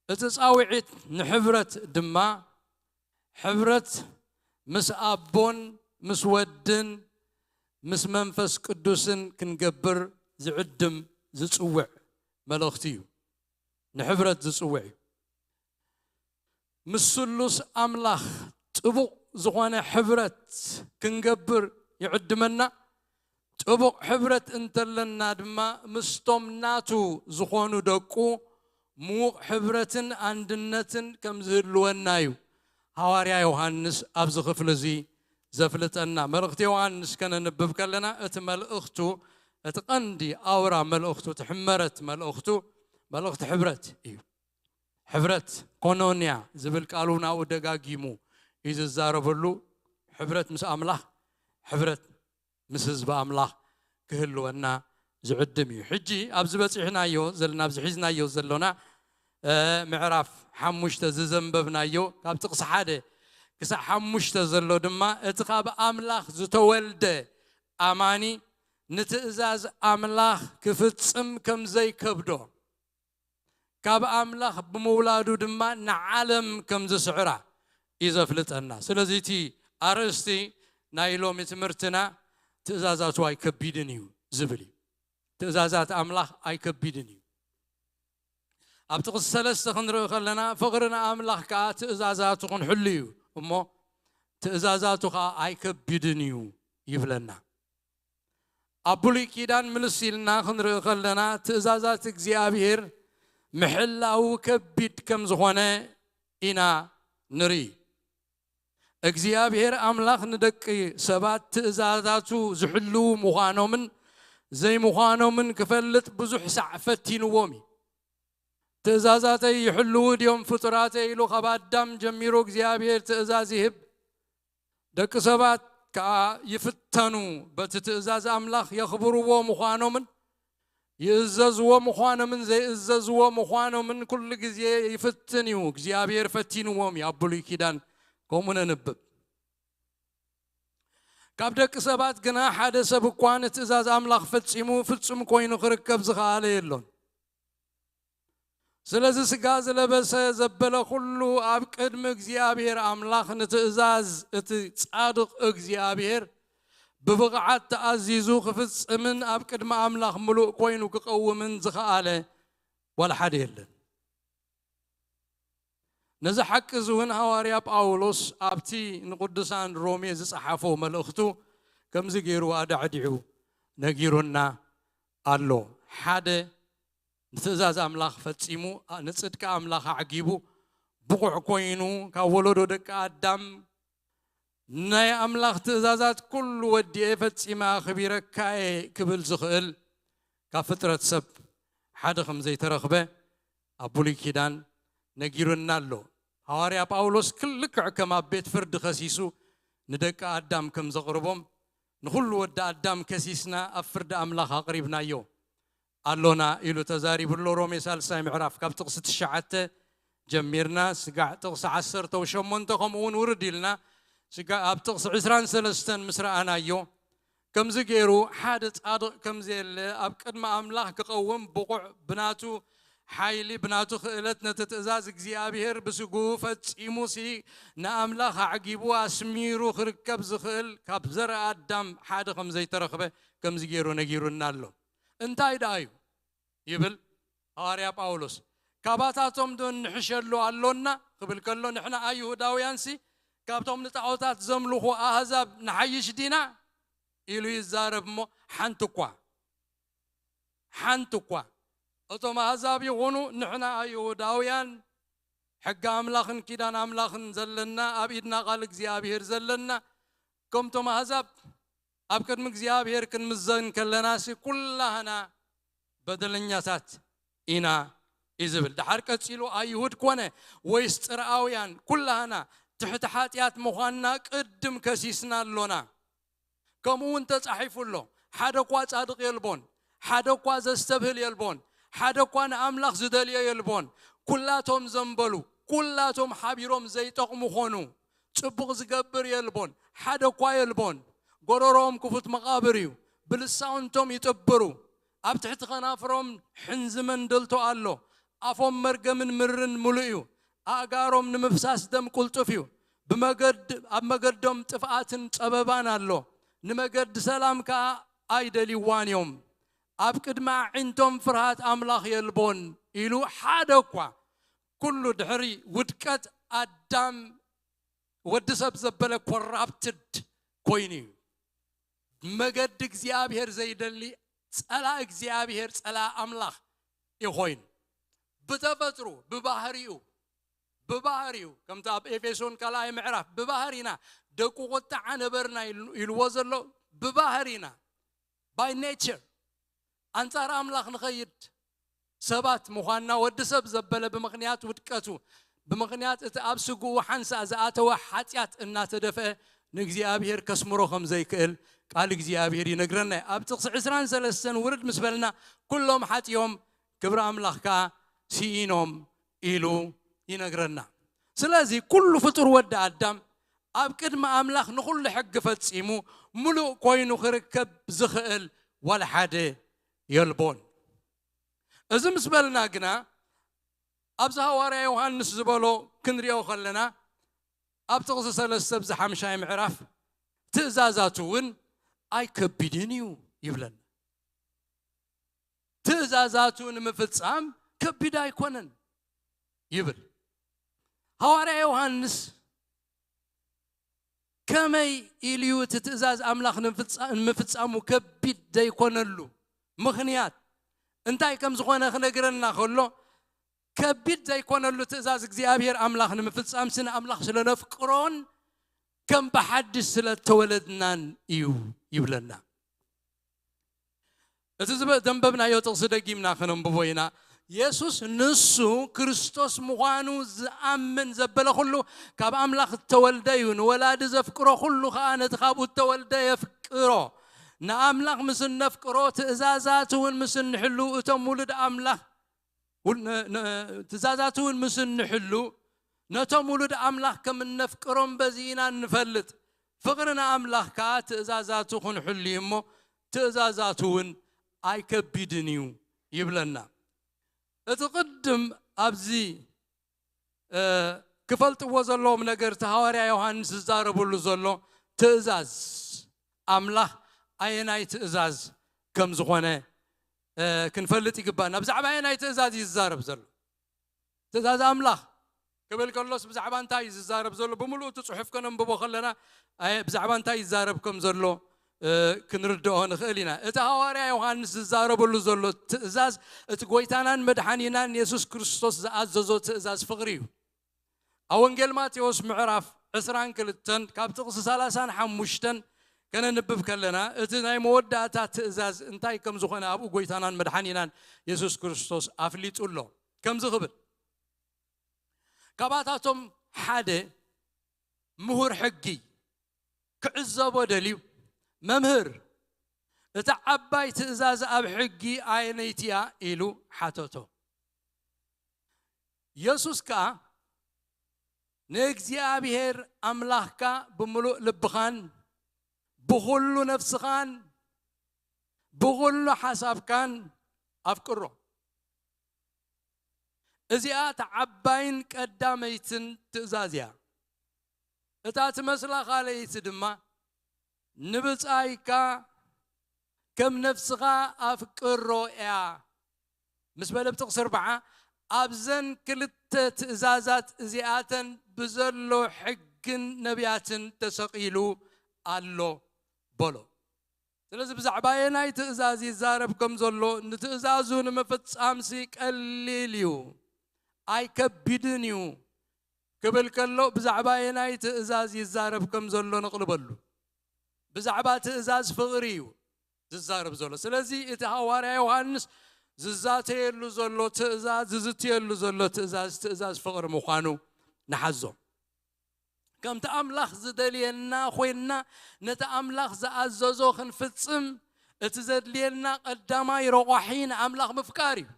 እቲ ጻውዒት ንሕብረት ድማ፣ ሕብረት ምስ ኣቦን ምስ ወድን ምስ መንፈስ ቅዱስን ክንገብር ዝዕድም ዝጽውዕ መልእኽቲ እዩ። ንሕብረት ዝጽውዕ እዩ። ምስ ስሉስ ኣምላኽ ጥቡቕ ዝኾነ ሕብረት ክንገብር ይዕድመና። ጥቡቕ ሕብረት እንተለና ድማ፣ ምስቶም ናቱ ዝኾኑ ደቁ ምዉቕ ሕብረትን ኣንድነትን ከም ዝህልወና እዩ ሃዋርያ ዮሃንስ ኣብዚ ክፍሊ እዚ ዘፍልጠና። መልእኽቲ ዮሃንስ ከነንብብ ከለና፣ እቲ መልእኽቱ፣ እቲ ቀንዲ ኣውራ መልእኽቱ፣ እቲ ሕመረት መልእኽቱ፣ መልእኽቲ ሕብረት እዩ። ሕብረት፣ ኮኖንያ ዝብል ቃል እውን ኣብኡ ደጋጊሙ እዩ ዝዛረበሉ። ሕብረት ምስ ኣምላኽ፣ ሕብረት ምስ ህዝቢ ኣምላኽ ክህልወና ዝዕድም እዩ። ሕጂ ኣብዚ በጺሕናዮ ዘለና፣ ኣብዚ ሒዝናዮ ዘሎና፣ እ፣ ምዕራፍ ሓሙሽተ ዝዘንበብናዮ፣ ካብ ጥቕሲ ሓደ ክሳዕ ሓሙሽተ ዘሎ ድማ፣ እቲ ካብ ኣምላኽ ዝተወልደ ኣማኒ ንትእዛዝ ኣምላኽ ክፍጽም ከም ዘይከብዶ፣ ካብ ኣምላኽ ብምውላዱ ድማ ንዓለም ከም ዝስዕራ፣ እዩ ዘፍልጠና። ስለዚ እቲ ኣርእስቲ ናይ ሎሚ ትምህርትና ትእዛዛቱ ኣይከቢድን እዩ ዝብል እዩ። ትእዛዛት ኣምላኽ ኣይከቢድን እዩ። ኣብ ጥቕሲ ሰለስተ ክንርኢ ከለና ፍቕሪ ንኣምላኽ ከኣ ትእዛዛቱ ክንሕሉ እዩ እሞ ትእዛዛቱ ከኣ ኣይከቢድን እዩ ይብለና። ኣብ ብሉይ ኪዳን ምልስ ኢልና ክንርኢ ከለና ትእዛዛት እግዚኣብሔር ምሕላው ከቢድ ከም ዝኾነ ኢና ንርኢ። እግዚኣብሔር ኣምላኽ ንደቂ ሰባት ትእዛዛቱ ዝሕልዉ ምዃኖምን ዘይምዃኖምን ክፈልጥ ብዙሕ ሳዕ ፈቲንዎም እዩ። ትእዛዛተይ ይሕልዉ ድዮም ፍጡራተይ ኢሉ ካብ ኣዳም ጀሚሩ እግዚኣብሔር ትእዛዝ ይህብ። ደቂ ሰባት ከኣ ይፍተኑ፣ በቲ ትእዛዝ ኣምላኽ የኽብርዎ ምዃኖምን ይእዘዝዎ ምዃኖምን ዘይእዘዝዎ ምዃኖምን ኩሉ ግዜ ይፍትን እዩ። እግዚኣብሔር ፈቲንዎም እዩ። ኣብ ብሉይ ኪዳን ከምኡ ነንብብ። ካብ ደቂ ሰባት ግና ሓደ ሰብ እኳ ንትእዛዝ ኣምላኽ ፈጺሙ ፍጹም ኮይኑ ክርከብ ዝኸኣለ የሎን። ስለዚ ስጋ ዝለበሰ ዘበለ ኩሉ ኣብ ቅድሚ እግዚኣብሔር ኣምላኽ ንትእዛዝ እቲ ጻድቕ እግዚኣብሔር ብብቕዓት ተኣዚዙ ክፍጽምን ኣብ ቅድሚ ኣምላኽ ምሉእ ኮይኑ ክቐውምን ዝኸኣለ ዋላ ሓደ የለን። ነዚ ሓቂ እዚ እውን ሃዋርያ ጳውሎስ ኣብቲ ንቅዱሳን ሮሜ ዝጸሓፎ መልእኽቱ ከምዚ ገይሩ ኣዳዕዲዑ ነጊሩና ኣሎ። ሓደ ንትእዛዝ ኣምላኽ ፈጺሙ፣ ንጽድቂ ኣምላኽ ኣዕጊቡ፣ ብቑዕ ኮይኑ ካብ ወለዶ ደቂ ኣዳም ናይ ኣምላኽ ትእዛዛት ኩሉ ወዲኤ ፈጺመ ኣኽቢረካየ ክብል ዝኽእል ካብ ፍጥረት ሰብ ሓደ ከም ዘይተረኽበ ኣብ ብሉይ ኪዳን ነጊሩና ኣሎ። ሃዋርያ ጳውሎስ ክልክዕ ከም ኣብ ቤት ፍርዲ ከሲሱ ንደቂ ኣዳም ከም ዘቕርቦም ንኹሉ ወዲ ኣዳም ከሲስና ኣብ ፍርዲ ኣምላኽ ኣቕሪብናዮ ኣሎና ኢሉ ተዛሪቡ ኣሎ። ሮሜ ሳልሳይ ምዕራፍ ካብ ጥቕሲ ትሽዓተ ጀሚርና ስጋዕ ጥቕሲ ዓሰርተ ሸሞንተ ከምኡ እውን ውርድ ኢልና ስጋዕ ኣብ ጥቕሲ ዕስራን ሰለስተን ምስ ረኣናዮ ከምዚ ገይሩ ሓደ ጻድቕ ከም ዘየለ ኣብ ቅድሚ ኣምላኽ ክቐውም ብቑዕ ብናቱ ሓይሊ ብናቱ ክእለት ነቲ ትእዛዝ እግዚኣብሔር ብስግኡ ፈጺሙሲ ንኣምላኽ ኣዕጊቡ ኣስሚሩ ክርከብ ዝኽእል ካብ ዘርኢ ኣዳም ሓደ ከም ዘይተረኽበ ከምዚ ገይሩ ነጊሩና ኣሎ። እንታይ ደኣ እዩ ይብል ሃዋርያ ጳውሎስ። ካባታቶም ዶ ንሕሸሉ ኣሎና ክብል ከሎ ንሕና ኣይሁዳውያንሲ ካብቶም ንጣዖታት ዘምልኹ ኣህዛብ ንሓይሽ ዲና ኢሉ ይዛረብ እሞ ሓንቲ እኳ ሓንቲ እኳ እቶም ኣህዛብ ይኹኑ ንሕና ኣይሁዳውያን ሕጊ ኣምላኽን ኪዳን ኣምላኽን ዘለና ኣብ ኢድና ቃል እግዚኣብሔር ዘለና ከምቶም ኣህዛብ ኣብ ቅድሚ እግዚኣብሔር ክንምዘን ከለናሲ ኩላህና በደለኛታት ኢና እዩ ዝብል። ድሓር ቀጺሉ ኣይሁድ ኮነ ወይስ ጽርኣውያን ኩላህና ትሕቲ ሓጢኣት ምዃንና ቅድም ከሲስና ኣሎና። ከምኡ እውን ተጻሒፉ ኣሎ፣ ሓደ እኳ ጻድቕ የልቦን፣ ሓደ እኳ ዘስተብህል የልቦን፣ ሓደ እኳ ንኣምላኽ ዝደልዮ የልቦን። ኩላቶም ዘንበሉ፣ ኩላቶም ሓቢሮም ዘይጠቕሙ ኾኑ። ጽቡቕ ዝገብር የልቦን፣ ሓደ እኳ የልቦን። ጎረሮኦም ክፉት መቓብር እዩ፣ ብልሳውንቶም ይጥብሩ። ኣብ ትሕቲ ኸናፍሮም ሕንዚ መንደልቶ ኣሎ፣ ኣፎም መርገምን ምርን ምሉእ እዩ። ኣእጋሮም ንምፍሳስ ደም ቁልጡፍ እዩ። ብመገድ ኣብ መገዶም ጥፍኣትን ጸበባን ኣሎ፣ ንመገዲ ሰላም ከኣ ኣይደልይዋን እዮም። ኣብ ቅድሚ ኣዒንቶም ፍርሃት ኣምላኽ የልቦን ኢሉ ሓደ እኳ ኩሉ ድሕሪ ውድቀት ኣዳም ወዲ ሰብ ዘበለ ኮራፕትድ ኮይኑ እዩ። መገዲ እግዚኣብሔር ዘይደሊ ጸላእ እግዚኣብሔር ጸላእ ኣምላኽ እዩ ኮይኑ ብተፈጥሩ ብባህሪኡ ብባህሪኡ ከምቲ ኣብ ኤፌሶን ካልኣይ ምዕራፍ ብባህሪና ደቁ ቁጥዓ ነበርና ኢሉ- ኢልዎ ዘሎ ብባህሪና by nature ኣንጻር ኣምላኽ ንኸይድ ሰባት ምዃንና ወዲ ሰብ ዘበለ ብምኽንያት ውድቀቱ ብምኽንያት እቲ ኣብ ስግኡ ሓንሳእ ዝኣተወ ሓጢኣት እናተደፍአ ንእግዚኣብሔር ከስምሮ ከም ዘይክእል ቃል እግዚኣብሔር ይነግረና እዩ። ኣብ ጥቕሲ ዕስራን ሰለስተን ውርድ ምስ በልና ኩሎም ሓጢኦም ክብሪ ኣምላኽ ከኣ ስኢኖም ኢሉ ይነግረና። ስለዚ ኩሉ ፍጡር ወዲ ኣዳም ኣብ ቅድሚ ኣምላኽ ንኹሉ ሕጊ ፈጺሙ ምሉእ ኮይኑ ክርከብ ዝኽእል ዋላ ሓደ የልቦን። እዚ ምስ በልና ግና ኣብዚ ሃዋርያ ዮሃንስ ዝበሎ ክንሪኦ ከለና ኣብ ጥቕሲ ሰለስተ ብዚ ሓምሻይ ምዕራፍ ትእዛዛቱ እውን ኣይከቢድን እዩ ይብለና። ትእዛዛቱ ንምፍጻም ከቢድ ኣይኮነን ይብል። ሃዋርያ ዮሃንስ ከመይ ኢሉ እዩ እቲ ትእዛዝ ኣምላኽ ንምፍጻ-፣ ንምፍጻሙ ከቢድ ዘይኮነሉ ምኽንያት እንታይ ከም ዝኾነ ክነግረና ከሎ፣ ከቢድ ዘይኮነሉ ትእዛዝ እግዚኣብሔር ኣምላኽ ንምፍጻም ስነ ኣምላኽ ስለ ነፍቅሮን ከም ብሓድሽ ስለ ተወለድናን እዩ ይብለና። እቲ ዝበ-፣ ዘንበብናዮ ጥቕሲ ደጊምና ከነንብቦ ኢና። የሱስ ንሱ ክርስቶስ ምዃኑ ዝኣምን ዘበለ ኩሉ ካብ ኣምላኽ እተወልደ እዩ። ንወላዲ ዘፍቅሮ ኩሉ ኸኣ ነቲ ካብኡ እተወልደ የፍቅሮ። ንኣምላኽ ምስ እነፍቅሮ፣ ትእዛዛት እውን ምስ እንሕሉ፣ እቶም ውሉድ ኣምላኽ፣ ውል-፣ ነ-፣ ነ-፣ ትእዛዛት እውን ምስ እንሕሉ፣ ነቶም ውሉድ ኣምላኽ ከም እነፍቅሮም በዚ ኢና እንፈልጥ። ፍቕሪ ንኣምላኽ ከኣ ትእዛዛቱ ክንሕሉ እዩ እሞ፣ ትእዛዛቱ እውን ኣይከቢድን እዩ ይብለና። እቲ ቅድም ኣብዚ፣ እ፣ ክፈልጥዎ ዘለዎም ነገር እቲ ሃዋርያ ዮሃንስ ዝዛረበሉ ዘሎ ትእዛዝ ኣምላኽ ኣየናይ ትእዛዝ ከም ዝኾነ፣ እ፣ ክንፈልጥ ይግባና። ብዛዕባ ኣየናይ ትእዛዝ እዩ ዝዛረብ ዘሎ? ትእዛዝ ኣምላኽ ክብል ከሎስ ብዛዕባ እንታይ እዩ ዝዛረብ ዘሎ? ብምሉእ እቲ ጽሑፍ ከነንብቦ ከለና፣ ኣየ፣ ብዛዕባ እንታይ ይዛረብ ከም ዘሎ፣ እ፣ ክንርድኦ ንኽእል ኢና። እቲ ሃዋርያ ዮሃንስ ዝዛረበሉ ዘሎ ትእዛዝ፣ እቲ ጐይታናን መድሓኒናን የሱስ ክርስቶስ ዝኣዘዞ ትእዛዝ ፍቕሪ እዩ። ኣብ ወንጌል ማቴዎስ ምዕራፍ ዕስራን ክልተን ካብ ጥቕሲ ሰላሳን ሓሙሽተን ከነንብብ ከለና፣ እቲ ናይ መወዳእታ ትእዛዝ እንታይ ከም ዝኾነ ኣብኡ ጐይታናን መድሓኒናን የሱስ ክርስቶስ ኣፍሊጡ ኣሎ። ከምዚ ክብል፣ ካብኣታቶም ሓደ ምሁር ሕጊ ክዕዘቦ ደልዩ፣ "መምህር፣ እታ ዓባይ ትእዛዝ ኣብ ሕጊ ኣየነይቲ እያ?" ኢሉ ሓተቶ። የሱስ ከኣ፣ "ንእግዚኣብሔር ኣምላኽካ ብምሉእ ልብኻን ብኹሉ ነፍስኻን ብኹሉ ሓሳብካን ኣፍቅሮ። እዚኣ እታ ዓባይን ቀዳመይትን ትእዛዝ እያ። እታ ትመስላ ካልኣይቲ ድማ፣ ንብጻይካ ከም ነፍስኻ ኣፍቅሮ እያ" ምስ በለ፣ ብጥቕሲ ኣርብዓ፣ "ኣብዘን ክልተ ትእዛዛት እዚኣተን ብዘሎ ሕግን ነቢያትን ተሰቒሉ ኣሎ" በሎ። ስለዚ ብዛዕባ ኣየናይ ትእዛዝ ይዛረብ ከም ዘሎ፣ ንትእዛዙ ንምፍጻምሲ ቀሊል እዩ፣ ኣይከቢድን እዩ ክብል ከሎ፣ ብዛዕባ ኣየናይ ትእዛዝ ይዛረብ ከም ዘሎ ነቕልበሉ። ብዛዕባ ትእዛዝ ፍቕሪ እዩ ዝዛረብ ዘሎ። ስለዚ እቲ ሃዋርያ ዮሃንስ ዝዛተየሉ ዘሎ ትእዛዝ፣ ዝዝትየሉ ዘሎ ትእዛዝ፣ ትእዛዝ ፍቕሪ ምዃኑ ንሓዞ። ከምቲ ኣምላኽ ዝደልየና ኮይንና፣ ነቲ ኣምላኽ ዝኣዘዞ ክንፍጽም፣ እቲ ዘድልየና ቀዳማይ ረቋሒ ንኣምላኽ ምፍቃር እዩ።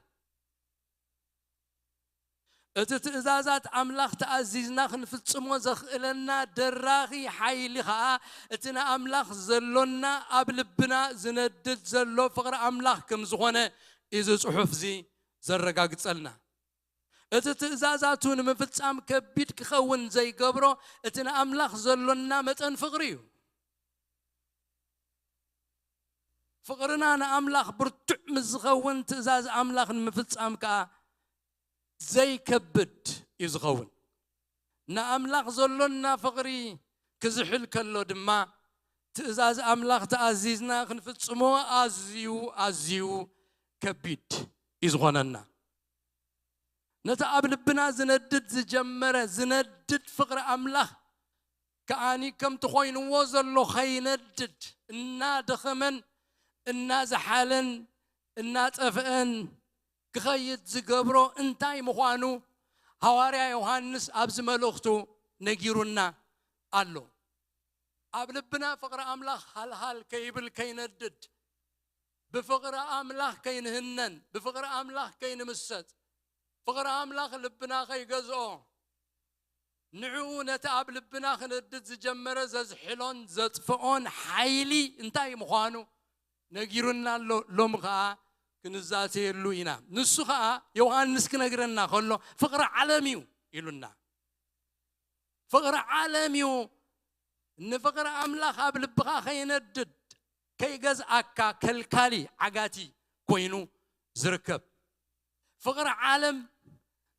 እቲ ትእዛዛት ኣምላኽ ተኣዚዝና ክንፍጽሞ ዘኽእለና ደራኺ ሓይሊ ኸኣ፣ እቲ ንኣምላኽ ዘሎና፣ ኣብ ልብና ዝነድድ ዘሎ ፍቕሪ ኣምላኽ ከም ዝኾነ እዚ ጽሑፍዚ ዘረጋግጸልና። እቲ ትእዛዛቱ ንምፍጻም ከቢድ ክኸውን ዘይገብሮ፣ እቲ ንኣምላኽ ዘሎና መጠን ፍቕሪ እዩ። ፍቕርና ንኣምላኽ ብርቱዕ ምስ ዝኸውን፣ ትእዛዝ ኣምላኽ ንምፍጻም ከኣ ዘይከብድ እዩ ዝኸውን። ንኣምላኽ ዘሎና ፍቕሪ ክዝሕል ከሎ ድማ፣ ትእዛዝ ኣምላኽ ተኣዚዝና ክንፍጽሞ ኣዝዩ፣ ኣዝዩ ከቢድ እዩ ዝኾነና። ነቲ ኣብ ልብና ዝነድድ ዝጀመረ፣ ዝነድድ ፍቕሪ ኣምላኽ ከኣኒ ከምቲ ኮይንዎ ዘሎ ከይነድድ፣ እናደኸመን፣ እናዝሓለን፣ እናጠፍአን ክኸይድ ዝገብሮ እንታይ ምዃኑ ሃዋርያ ዮሃንስ ኣብዚ መልእኽቱ ነጊሩና ኣሎ። ኣብ ልብና ፍቕሪ ኣምላኽ ሃልሃል ከይብል ከይነድድ፣ ብፍቕሪ ኣምላኽ ከይንህነን፣ ብፍቕሪ ኣምላኽ ከይንምሰጥ፣ ፍቕሪ ኣምላኽ ልብና ከይገዝኦ፣ ንዕኡ ነቲ ኣብ ልብና ክነድድ ዝጀመረ ዘዝሕሎን ዘጥፍኦን ሓይሊ እንታይ ምዃኑ ነጊሩና ኣሎ። ሎሚ ኸኣ ክንዛተየሉ ኢና። ንሱ ኸኣ ዮሃንስ ክነግረና ከሎ፣ "ፍቕሪ ዓለም እዩ" ኢሉና። ፍቕሪ ዓለም እዩ ንፍቕሪ ኣምላኽ ኣብ ልብኻ ከይነድድ፣ ከይገዝኣካ ከልካሊ ዓጋቲ ኮይኑ ዝርከብ። ፍቕሪ ዓለም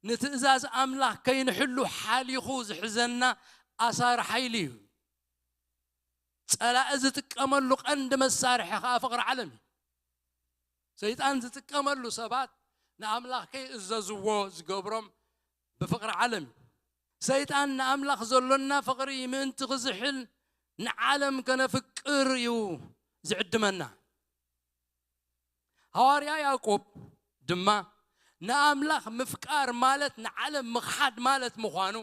ንትእዛዝ ኣምላኽ ከይንሕሉ ሓሊኹ ዝሕዘና ኣሳር ሓይሊ እዩ። ጸላኢ ዝጥቀመሉ ቀንዲ መሳርሒ ከኣ ፍቕሪ ዓለም እዩ። ሰይጣን ዝጥቀመሉ ሰባት ንኣምላኽ ከይእዘዝዎ ዝገብሮም ብፍቕሪ ዓለም እዩ። ሰይጣን ንኣምላኽ ዘሎና ፍቕሪ ምእንቲ ክዝሕል ንዓለም ከነፍቅር እዩ ዝዕድመና። ሃዋርያ ያዕቆብ ድማ ንኣምላኽ ምፍቃር ማለት ንዓለም ምኽሓድ ማለት ምዃኑ፣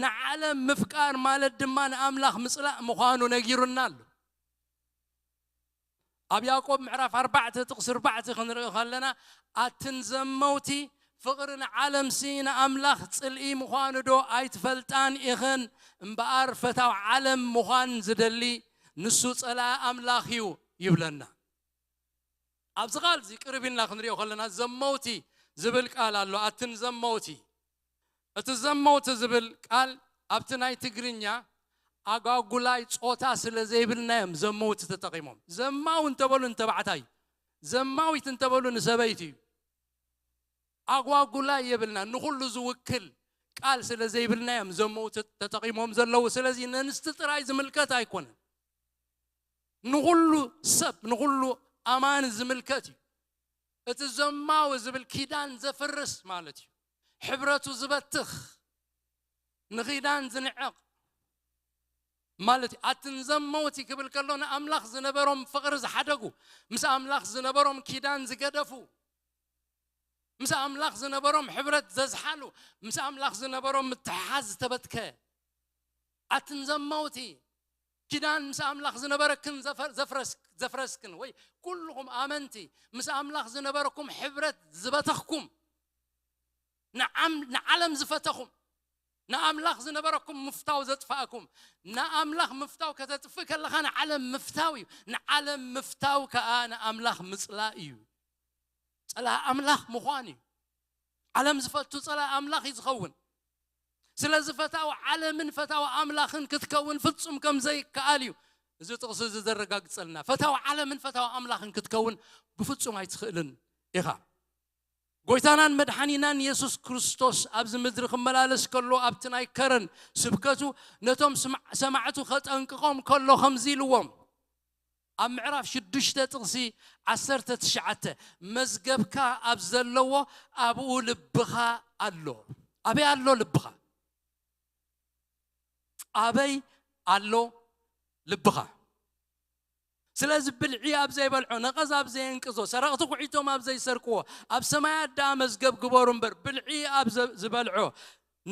ንዓለም ምፍቃር ማለት ድማ ንኣምላኽ ምጽላእ ምዃኑ ነጊሩና ኣሎ። ኣብ ያዕቆብ ምዕራፍ ኣርባዕተ ጥቕሲ ኣርባዕተ ክንርኢ ከለና፣ ኣትን ዘመውቲ ፍቕሪ ንዓለምሲ ንኣምላኽ ጽልኢ ምዃኑ ዶ ኣይትፈልጣን ኢኽን? እምበኣር ፈታው ዓለም ምዃን ዝደሊ ንሱ ጸላኢ ኣምላኽ እዩ ይብለና። ኣብዚ ቃል እዚ ቅርብ ኢልና ክንሪኦ ከለና ዘመውቲ ዝብል ቃል ኣሎ። ኣትን ዘመውቲ፣ እቲ ዘመውቲ ዝብል ቃል ኣብቲ ናይ ትግርኛ ኣጓጉላይ ጾታ ስለ ዘይብልና እዮም ዘመውቲ ተጠቒሞም። ዘማዊ እንተበሉ ንተባዕታይ፣ ዘማዊት እንተበሉ ንሰበይቲ እዩ። ኣጓጉላይ የብልና፣ ንኹሉ ዝውክል ቃል ስለ ዘይብልና እዮም ዘመውቲ ተጠቒሞም ዘለዉ። ስለዚ ነንስቲ ጥራይ ዝምልከት ኣይኮነን፣ ንኹሉ ሰብ፣ ንኹሉ ኣማኒ ዝምልከት እዩ። እቲ ዘማዊ ዝብል ኪዳን ዘፍርስ ማለት እዩ። ሕብረቱ ዝበትኽ፣ ንኺዳን ዝንዕቕ ማለት እዩ። ኣትን ዘመውቲ ክብል ከሎ ንኣምላኽ ዝነበሮም ፍቕሪ ዝሓደጉ፣ ምስ ኣምላኽ ዝነበሮም ኪዳን ዝገደፉ፣ ምስ ኣምላኽ ዝነበሮም ሕብረት ዘዝሓሉ፣ ምስ ኣምላኽ ዝነበሮም ምትሕሓዝ ዝተበትከ፣ ኣትን ዘመውቲ ኪዳን ምስ ኣምላኽ ዝነበረክን ዘፈ-፣ ዘፍረስ-፣ ዘፍረስክን፣ ወይ ኩልኹም ኣመንቲ ምስ ኣምላኽ ዝነበረኩም ሕብረት ዝበተኽኩም፣ ንዓም-፣ ንዓለም ዝፈተኹም፣ ንኣምላኽ ዝነበረኩም ምፍታው ዘጥፋእኩም። ንኣምላኽ ምፍታው ከተጥፍእ ከለኻ ንዓለም ምፍታው እዩ። ንዓለም ምፍታው ከኣ ንኣምላኽ ምጽላእ እዩ። ጸላኢ ኣምላኽ ምዃን እዩ። ዓለም ዝፈቱ ጸላኢ ኣምላኽ እዩ ዝኸውን። ስለዚ ፈታዊ ዓለምን ፈታዊ ኣምላኽን ክትከውን ፍጹም ከም ዘይከኣል እዩ እዚ ጥቕሲ እዚ ዘረጋግጸልና። ፈታዊ ዓለምን ፈታዊ ኣምላኽን ክትከውን ብፍጹም ኣይትኽእልን ኢኻ። ጎይታናን መድሓኒናን የሱስ ክርስቶስ ኣብዚ ምድሪ ክመላለስ ከሎ ኣብቲ ናይ ከረን ስብከቱ ነቶም ስማ-፣ ሰማዕቱ ከጠንቅቖም ከሎ ከምዚ ኢልዎም። ኣብ ምዕራፍ ሽዱሽተ ጥቕሲ ዓሰርተ ትሽዓተ፣ "መዝገብካ ኣብ ዘለዎ ኣብኡ ልብኻ ኣሎ።" ኣበይ ኣሎ ልብኻ? ኣበይ ኣሎ ልብኻ? ስለዚ ብልዒ ኣብ ዘይበልዖ፣ ነቐዝ ኣብ ዘየንቅዞ፣ ሰረቕቲ ኩዒቶም ኣብ ዘይሰርቅዎ፣ ኣብ ሰማያት ደኣ መዝገብ ግበሩ እምበር፣ ብልዒ ኣብ ዘ-፣ ዝበልዖ፣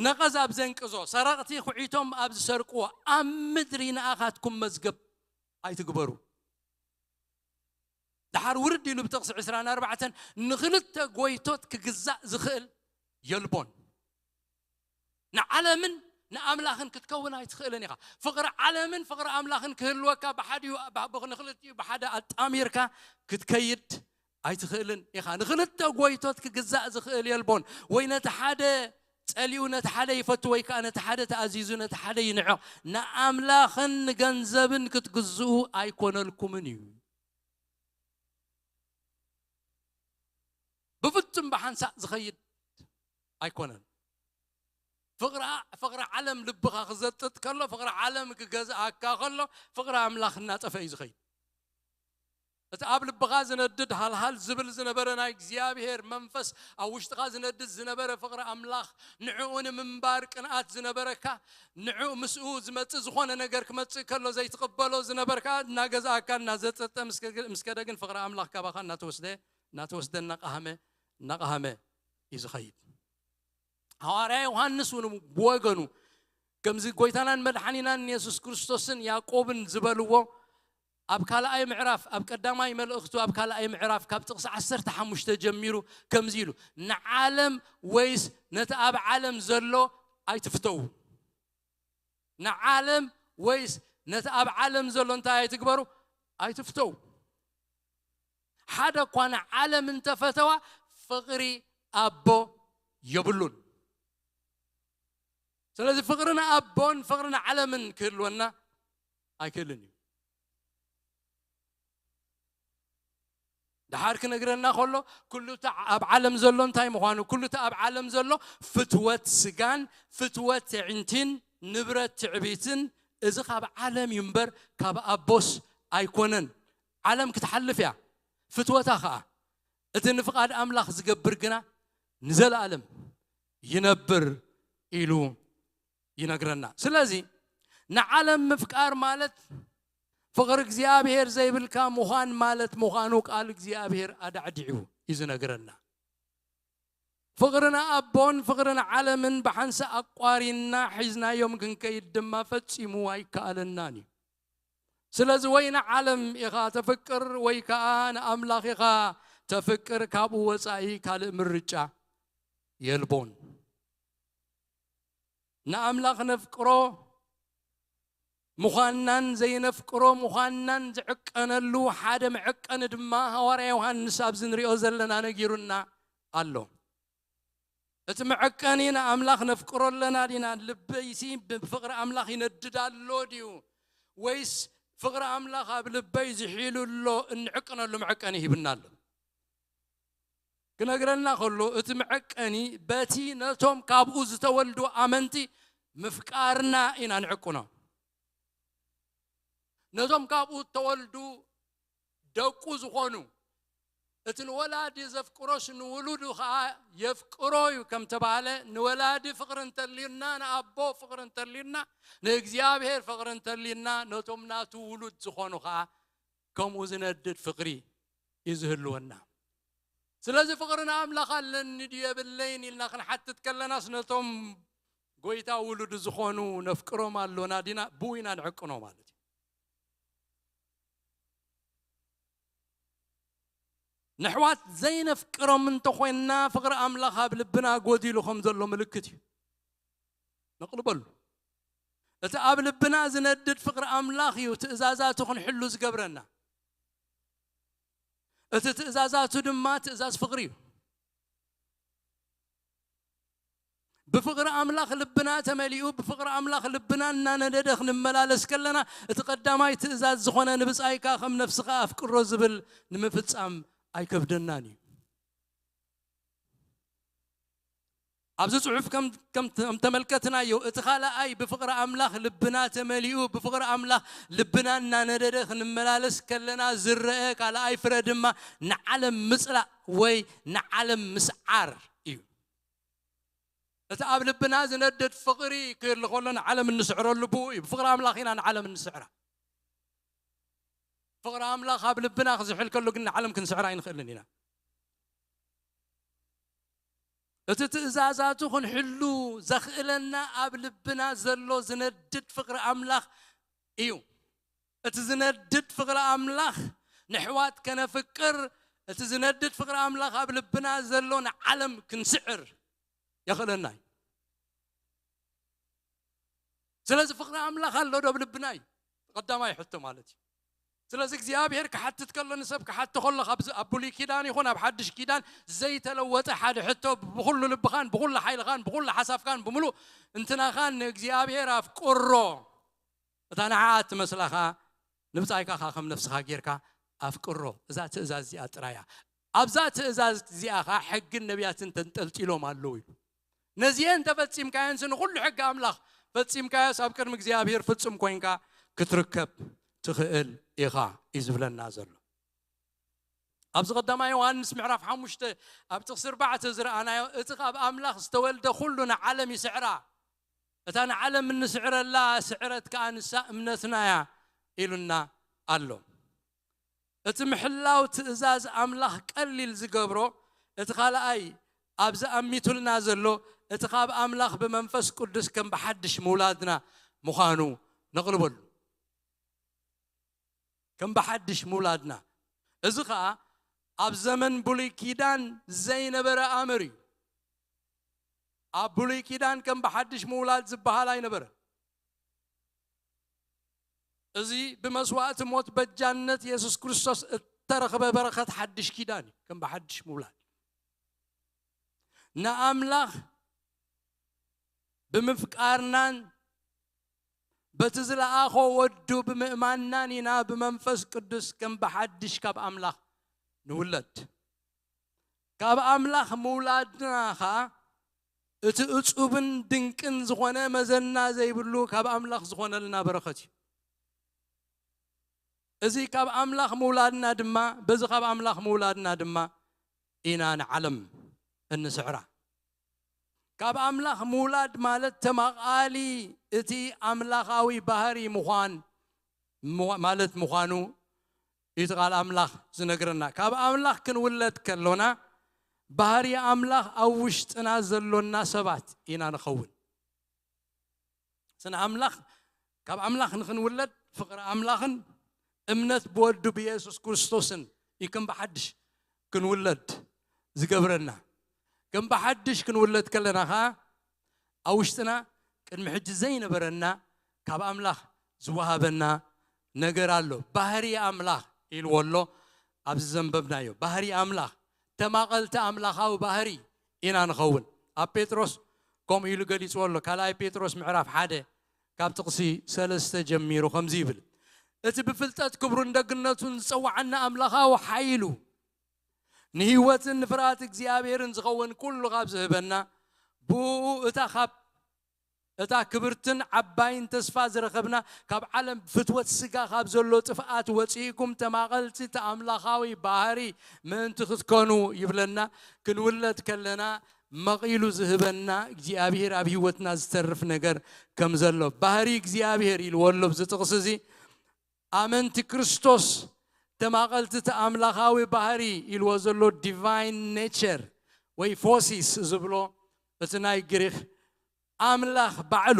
ነቐዝ ኣብ ዘንቅዞ፣ ሰረቕቲ ኩዒቶም ኣብ ዝሰርቅዎ፣ ኣብ ምድሪ ንኣኻትኩም መዝገብ ኣይትግበሩ። ደሓር ውርድ ኢሉ ብጥቕሲ ዕስራን ኣርባዕተን፣ ንኽልተ ጎይቶት ክግዛእ ዝኽእል የልቦን። ንዓለምን ንኣምላኽን ክትከውን ኣይትኽእልን ኢኻ። ፍቕሪ ዓለምን ፍቕሪ ኣምላኽን ክህልወካ ብሓዲኡ፣ ብ-፣ ንኽልቲኡ ብሓደ ኣጣሚርካ ክትከይድ ኣይትኽእልን ኢኻ። ንኽልተ ጎይቶት ክግዛእ ዝኽእል የልቦን። ወይ ነቲ ሓደ ጸሊኡ ነቲ ሓደ ይፈቱ፣ ወይ ከኣ ነቲ ሓደ ተኣዚዙ ነቲ ሓደ ይንዕቕ። ንኣምላኽን ንገንዘብን ክትግዝኡ ኣይኮነልኩምን እዩ። ብፍጹም ብሓንሳእ ዝኸይድ ኣይኮነን። ፍቕሪ ዓ-፣ ፍቕሪ ዓለም ልብኻ ክዘጥጥ ከሎ፣ ፍቕሪ ዓለም ክገዝኣካ ከሎ፣ ፍቕሪ ኣምላኽ እናጠፈ እዩ ዝኸይድ። እቲ ኣብ ልብኻ ዝነድድ ሃልሃል ዝብል ዝነበረ ናይ እግዚኣብሔር መንፈስ፣ ኣብ ውሽጥኻ ዝነድድ ዝነበረ ፍቕሪ ኣምላኽ፣ ንዕኡ ንምንባር ቅንኣት ዝነበረካ፣ ንዕኡ ምስኡ ዝመጽእ ዝኾነ ነገር ክመጽእ ከሎ ዘይትቕበሎ ዝነበርካ፣ እናገዝኣካ እናዘጠጠ ምስ ከ-፣ ምስ ከደ ግን ፍቕሪ ኣምላኽ ካባኻ እናተወስደ፣ እናተወስደ እናቐሃመ፣ እናቐሃመ እዩ ዝኸይድ። ሃዋርያ ዮሃንስ እውን ብወገኑ ከምዚ ጎይታናን መድሓኒናን የሱስ ክርስቶስን ያዕቆብን ዝበልዎ ኣብ ካልኣይ ምዕራፍ፣ ኣብ ቀዳማይ መልእኽቱ ኣብ ካልኣይ ምዕራፍ ካብ ጥቕሲ ዓሰርተ ሓሙሽተ ጀሚሩ ከምዚ ኢሉ፣ "ንዓለም ወይስ ነቲ ኣብ ዓለም ዘሎ ኣይትፍተዉ።" ንዓለም ወይስ ነቲ ኣብ ዓለም ዘሎ እንታይ ኣይትግበሩ? ኣይትፍተዉ። ሓደ እኳ ንዓለም እንተፈተዋ ፍቕሪ ኣቦ የብሉን። ስለዚ ፍቕሪ ንኣቦን ፍቕሪ ንዓለምን ክህልወና ኣይክእልን እዩ። ደሓር ክነግረና ከሎ፣ ኩሉ እቲ ኣብ ዓለም ዘሎ እንታይ ምዃኑ፣ ኩሉ እቲ ኣብ ዓለም ዘሎ ፍትወት ስጋን ፍትወት ኣዕንቲን ንብረት ትዕቢትን፣ እዚ ካብ ዓለም እዩ እምበር ካብ ኣቦስ ኣይኮነን። ዓለም ክትሓልፍ እያ፣ ፍትወታ ኸኣ። እቲ ንፍቓድ ኣምላኽ ዝገብር ግና ንዘለኣለም ይነብር ኢሉ ይነግረና። ስለዚ ንዓለም ምፍቃር ማለት ፍቕሪ እግዚኣብሔር ዘይብልካ ምዃን ማለት ምዃኑ ቃል እግዚኣብሔር ኣዳዕዲዑ እዩ ዝነግረና። ፍቕሪ ንኣቦን ፍቕሪ ንዓለምን ብሓንሳእ ኣቋሪንና ሒዝናዮም ክንከይድ ድማ ፈጺሙ ኣይከኣለናን እዩ። ስለዚ ወይ ንዓለም ኢኻ ተፍቅር ወይ ከኣ ንኣምላኽ ኢኻ ተፍቅር፣ ካብኡ ወጻኢ ካልእ ምርጫ የልቦን። ንኣምላኽ ነፍቅሮ ምዃንናን ዘይነፍቅሮ ምዃንናን ዝዕቀነሉ ሓደ መዐቀኒ ድማ ሃዋርያ ዮሃንስ ኣብዚ ንሪኦ ዘለና ነጊሩና ኣሎ። እቲ መዐቀኒ ንኣምላኽ ነፍቅሮ ኣለና ዲና? ልበይሲ ብፍቕሪ ኣምላኽ ይነድድ ኣሎ ድዩ? ወይስ ፍቕሪ ኣምላኽ ኣብ ልበይ ዝሒሉ ኣሎ? እንዕቅነሉ መዐቀኒ ሂብና ኣሎ። ክነግረና ከሎ እቲ መዐቀኒ በቲ ነቶም ካብኡ ዝተወልዱ ኣመንቲ ምፍቃርና ኢና ንዕቅኖ። ነቶም ካብኡ እተወልዱ ደቁ ዝኾኑ፣ እቲ ንወላዲ ዘፍቅሮስ ንውሉዱ ኸኣ የፍቅሮ እዩ ከም ተባህለ፣ ንወላዲ ፍቕሪ እንተልዩና፣ ንኣቦ ፍቕሪ እንተልዩና፣ ንእግዚኣብሔር ፍቕሪ እንተልዩና፣ ነቶም ናቱ ውሉድ ዝኾኑ ኸኣ ከምኡ ዝነድድ ፍቕሪ እዩ ዝህልወና። ስለዚ ፍቕሪ ንኣምላኽ ኣለኒ ድዩ የብለይን ኢልና ክንሓትት ከለናስ፣ ነቶም ጎይታ ውሉዱ ዝኾኑ ነፍቅሮም ኣሎና ዲና? ብኡ ኢና ንዕቅኖ ማለት እዩ። ንሕዋት ዘይነፍቅሮም እንተኾይንና፣ ፍቕሪ ኣምላኽ ኣብ ልብና ጎዲሉ ከም ዘሎ ምልክት እዩ። ነቕልበሉ። እቲ ኣብ ልብና ዝነድድ ፍቕሪ ኣምላኽ እዩ ትእዛዛቱ ክንሕሉ ዝገብረና። እቲ ትእዛዛቱ ድማ ትእዛዝ ፍቕሪ እዩ። ብፍቕሪ ኣምላኽ ልብና ተመሊኡ፣ ብፍቕሪ ኣምላኽ ልብና እናነደደ ክንመላለስ ከለና፣ እቲ ቀዳማይ ትእዛዝ ዝኾነ ንብጻይካ ከም ነፍስኻ ኣፍቅሮ ዝብል ንምፍጻም ኣይከብደናን እዩ። ኣብዚ ጽሑፍ ከም፣ ከም፣ ከም ተመልከትናዮ፣ እቲ ካልኣይ ብፍቕሪ ኣምላኽ ልብና ተመሊኡ፣ ብፍቕሪ ኣምላኽ ልብና እናነደደ ክንመላለስ ከለና ዝረአ ካልኣይ ፍረ ድማ ንዓለም ምጽላእ ወይ ንዓለም ምስዓር እዩ። እቲ ኣብ ልብና ዝነድድ ፍቕሪ ክህሉ ከሎ ንዓለም እንስዕረሉ ብኡ እዩ። ብፍቕሪ ኣምላኽ ኢና ንዓለም እንስዕራ። ፍቕሪ ኣምላኽ ኣብ ልብና ክዝሕል ከሎ ግን ንዓለም ክንስዕራ ኣይንኽእልን ኢና። እቲ ትእዛዛቱ ክንሕሉ ዘኽእለና ኣብ ልብና ዘሎ ዝነድድ ፍቕሪ ኣምላኽ እዩ። እቲ ዝነድድ ፍቕሪ ኣምላኽ ንሕዋት ከነፍቅር፣ እቲ ዝነድድ ፍቕሪ ኣምላኽ ኣብ ልብና ዘሎ ንዓለም ክንስዕር የኽእለና እዩ። ስለዚ ፍቕሪ ኣምላኽ ኣሎ ዶ ኣብ ልብና እዩ? ቀዳማይ ሕቶ ማለት እዩ። ስለዚ እግዚኣብሔር ክሓትት ከሎ፣ ንሰብ ክሓቶ ከሎ፣ ካብዚ ኣብ ብሉይ ኪዳን ይኹን ኣብ ሓድሽ ኪዳን ዘይተለወጠ ሓደ ሕቶ፣ ብኹሉ ልብኻን ብኹሉ ሓይልኻን ብኹሉ ሓሳብካን ብምሉእ እንትናኻን ንእግዚኣብሔር ኣፍቅሮ። እታ ንዓኣ እትመስላ ኸኣ ንብጻይካ ኸኣ ከም ነፍስኻ ጌርካ ኣፍቅሮ። እዛ ትእዛዝ እዚኣ ጥራይ እያ። ኣብዛ ትእዛዝ እዚኣ ኸኣ ሕግን ነቢያትን ተንጠልጢሎም ኣለዉ ኢሉ። ነዚኤን እንተፈጺምካየንሲ ንኹሉ ሕጊ ኣምላኽ ፈጺምካዮስ ኣብ ቅድሚ እግዚኣብሔር ፍጹም ኮይንካ ክትርከብ ትኽእል ኢኻ እዩ ዝብለና ዘሎ። ኣብዚ ቀዳማይ ዮሃንስ ምዕራፍ ሓሙሽተ ኣብ ጥቕሲ ኣርባዕተ ዝረኣናዮ፣ እቲ ካብ ኣምላኽ ዝተወልደ ኩሉ ንዓለም ይስዕራ፣ እታ ንዓለም እንስዕረላ ስዕረት ከኣ ንሳ እምነትና እያ ኢሉና ኣሎ። እቲ ምሕላው ትእዛዝ ኣምላኽ ቀሊል ዝገብሮ፣ እቲ ካልኣይ ኣብዚ ኣሚቱልና ዘሎ፣ እቲ ካብ ኣምላኽ ብመንፈስ ቅዱስ ከም ብሓድሽ ምውላድና ምዃኑ ነቕልበሉ። ከም ብሓድሽ ምውላድና። እዚ ኸኣ ኣብ ዘመን ብሉይ ኪዳን ዘይነበረ ኣምር እዩ። ኣብ ብሉይ ኪዳን ከም ብሓድሽ ምውላድ ዝበሃል ኣይነበረን። እዚ ብመስዋእቲ ሞት በጃነት የሱስ ክርስቶስ እተረኽበ በረኸት ሓድሽ ኪዳን እዩ። ከም ብሓድሽ ምውላድ ንኣምላኽ ብምፍቃርናን በቲ ዝለኣኾ ወዱ ብምእማንናን ኢና ብመንፈስ ቅዱስ ከም ብሓድሽ ካብ ኣምላኽ ንውለድ። ካብ ኣምላኽ ምውላድና ኸኣ እቲ እጹብን ድንቅን ዝኾነ መዘና ዘይብሉ ካብ ኣምላኽ ዝኾነልና በረኸት እዩ። እዚ ካብ ኣምላኽ ምውላድና ድማ፣ በዚ ካብ ኣምላኽ ምውላድና ድማ ኢና ንዓለም እንስዕራ። ካብ ኣምላኽ ምውላድ ማለት ተማቓሊ እቲ ኣምላኻዊ ባህሪ ምዃን፣ ም-፣ ማለት ምዃኑ እዩ እቲ ቃል ኣምላኽ ዝነግረና። ካብ ኣምላኽ ክንውለድ ከሎና፣ ባህሪ ኣምላኽ ኣብ ውሽጥና ዘሎና ሰባት ኢና ንኸውን። ስነ ኣምላኽ፣ ካብ ኣምላኽ ንኽንውለድ ፍቕሪ ኣምላኽን እምነት ብወዱ ብየሱስ ክርስቶስን እዩ ከም ብሓድሽ ክንውለድ ዝገብረና። ከም ብሓድሽ ክንውለድ ከለና ኸኣ፣ ኣብ ውሽጥና ቅድሚ ሕጂ ዘይነበረና ካብ ኣምላኽ ዝወሃበና ነገር ኣሎ። ባህሪ ኣምላኽ ኢልዎ ኣሎ ኣብዚ ዘንበብናዮ። ባህሪ ኣምላኽ፣ ተማቐልቲ ኣምላኻዊ ባህሪ ኢና ንኸውን። ኣብ ጴጥሮስ ከምኡ ኢሉ ገሊጽዎ ኣሎ። ካልኣይ ጴጥሮስ ምዕራፍ ሓደ ካብ ጥቕሲ ሰለስተ ጀሚሩ ከምዚ ይብል፣ "እቲ ብፍልጠት ክብሩን ደግነቱን ዝጸውዓና ኣምላኻዊ ሓይሉ፣ ንህይወትን ንፍርሃት እግዚኣብሔርን ዝኸውን ኩሉ ካብ ዝህበና፣ ብኡ እታ ካብ እታ ክብርትን ዓባይን ተስፋ ዝረኸብና፣ ካብ ዓለም ፍትወት ስጋ ካብ ዘሎ ጥፍኣት ወጺእኩም ተማቐልቲ እቲ ኣምላኻዊ ባህሪ ምእንቲ ክትኮኑ" ይብለና። ክንውለድ ከለና መቒሉ ዝህበና እግዚኣብሔር ኣብ ህይወትና ዝተርፍ ነገር ከም ዘሎ፣ ባህሪ እግዚኣብሔር ኢልዎ ኣሎ ኣብዚ ጥቕሲ እዚ። ኣመንቲ ክርስቶስ ተማቐልቲ እቲ ኣምላኻዊ ባህሪ ኢልዎ ዘሎ ዲቫይን ኔቸር ወይ ፎሲስ ዝብሎ እቲ ናይ ግሪኽ ኣምላኽ ባዕሉ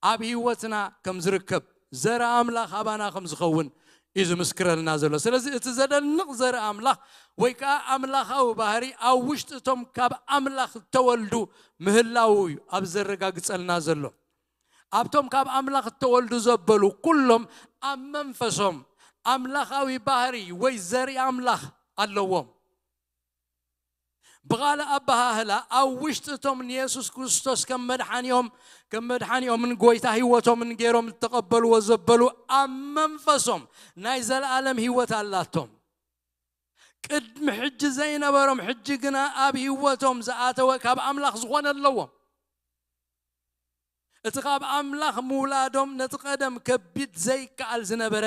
ኣብ ህይወትና ከም ዝርከብ፣ ዘርኢ ኣምላኽ ኣባና ከም ዝኸውን እዩ ዝምስክረልና ዘሎ። ስለዚ እቲ ዘደንቕ ዘርኢ ኣምላኽ ወይ ከኣ ኣምላኻዊ ባህሪ ኣብ ውሽጢ እቶም ካብ ኣምላኽ እተወልዱ ምህላዉ እዩ ኣብ ዘረጋግጸልና ዘሎ። ኣብቶም ካብ ኣምላኽ እተወልዱ ዘበሉ ኩሎም ኣብ መንፈሶም ኣምላኻዊ ባህሪ ወይ ዘርኢ ኣምላኽ ኣለዎም። ብኻልእ ኣበሃህላ፣ ኣብ ውሽጢ እቶም ንየሱስ ክርስቶስ ከም መድሓኒኦም፣ ከም መድሓኒኦምን ጎይታ ህይወቶምን ገይሮም እተቐበልዎ ዘበሉ ኣብ መንፈሶም ናይ ዘለኣለም ህይወት ኣላቶም። ቅድሚ ሕጂ ዘይነበሮም፣ ሕጂ ግና ኣብ ህይወቶም ዝኣተወ ካብ ኣምላኽ ዝኾነ ኣለዎም። እቲ ካብ ኣምላኽ ምውላዶም ነቲ ቀደም ከቢድ ዘይከኣል ዝነበረ፣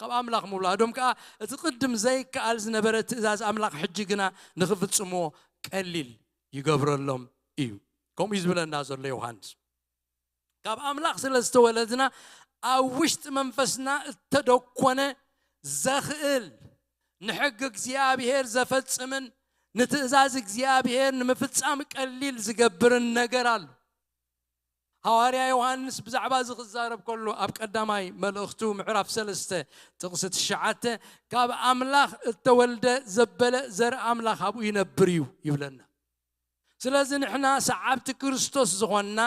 ካብ ኣምላኽ ምውላዶም ከኣ እቲ ቅድም ዘይከኣል ዝነበረ ትእዛዝ ኣምላኽ ሕጂ ግና ንኽፍጽምዎ ቀሊል ይገብረሎም እዩ። ከምኡ እዩ ዝብለና ዘሎ ዮሃንስ። ካብ ኣምላኽ ስለ ዝተወለድና ኣብ ውሽጢ መንፈስና እተደኮነ ዘኽእል ንሕጊ እግዚኣብሔር ዘፈጽምን ንትእዛዝ እግዚኣብሔር ንምፍጻም ቀሊል ዝገብርን ነገር ኣሎ። ሃዋርያ ዮሃንስ ብዛዕባ እዚ ክዛረብ ከሎ ኣብ ቀዳማይ መልእኽቱ ምዕራፍ ሰለስተ ጥቕሲ ትሽዓተ፣ "ካብ ኣምላኽ እተወልደ ዘበለ ዘርኢ ኣምላኽ ኣብኡ ይነብር እዩ" ይብለና። ስለዚ ንሕና ሰዓብቲ ክርስቶስ ዝኾንና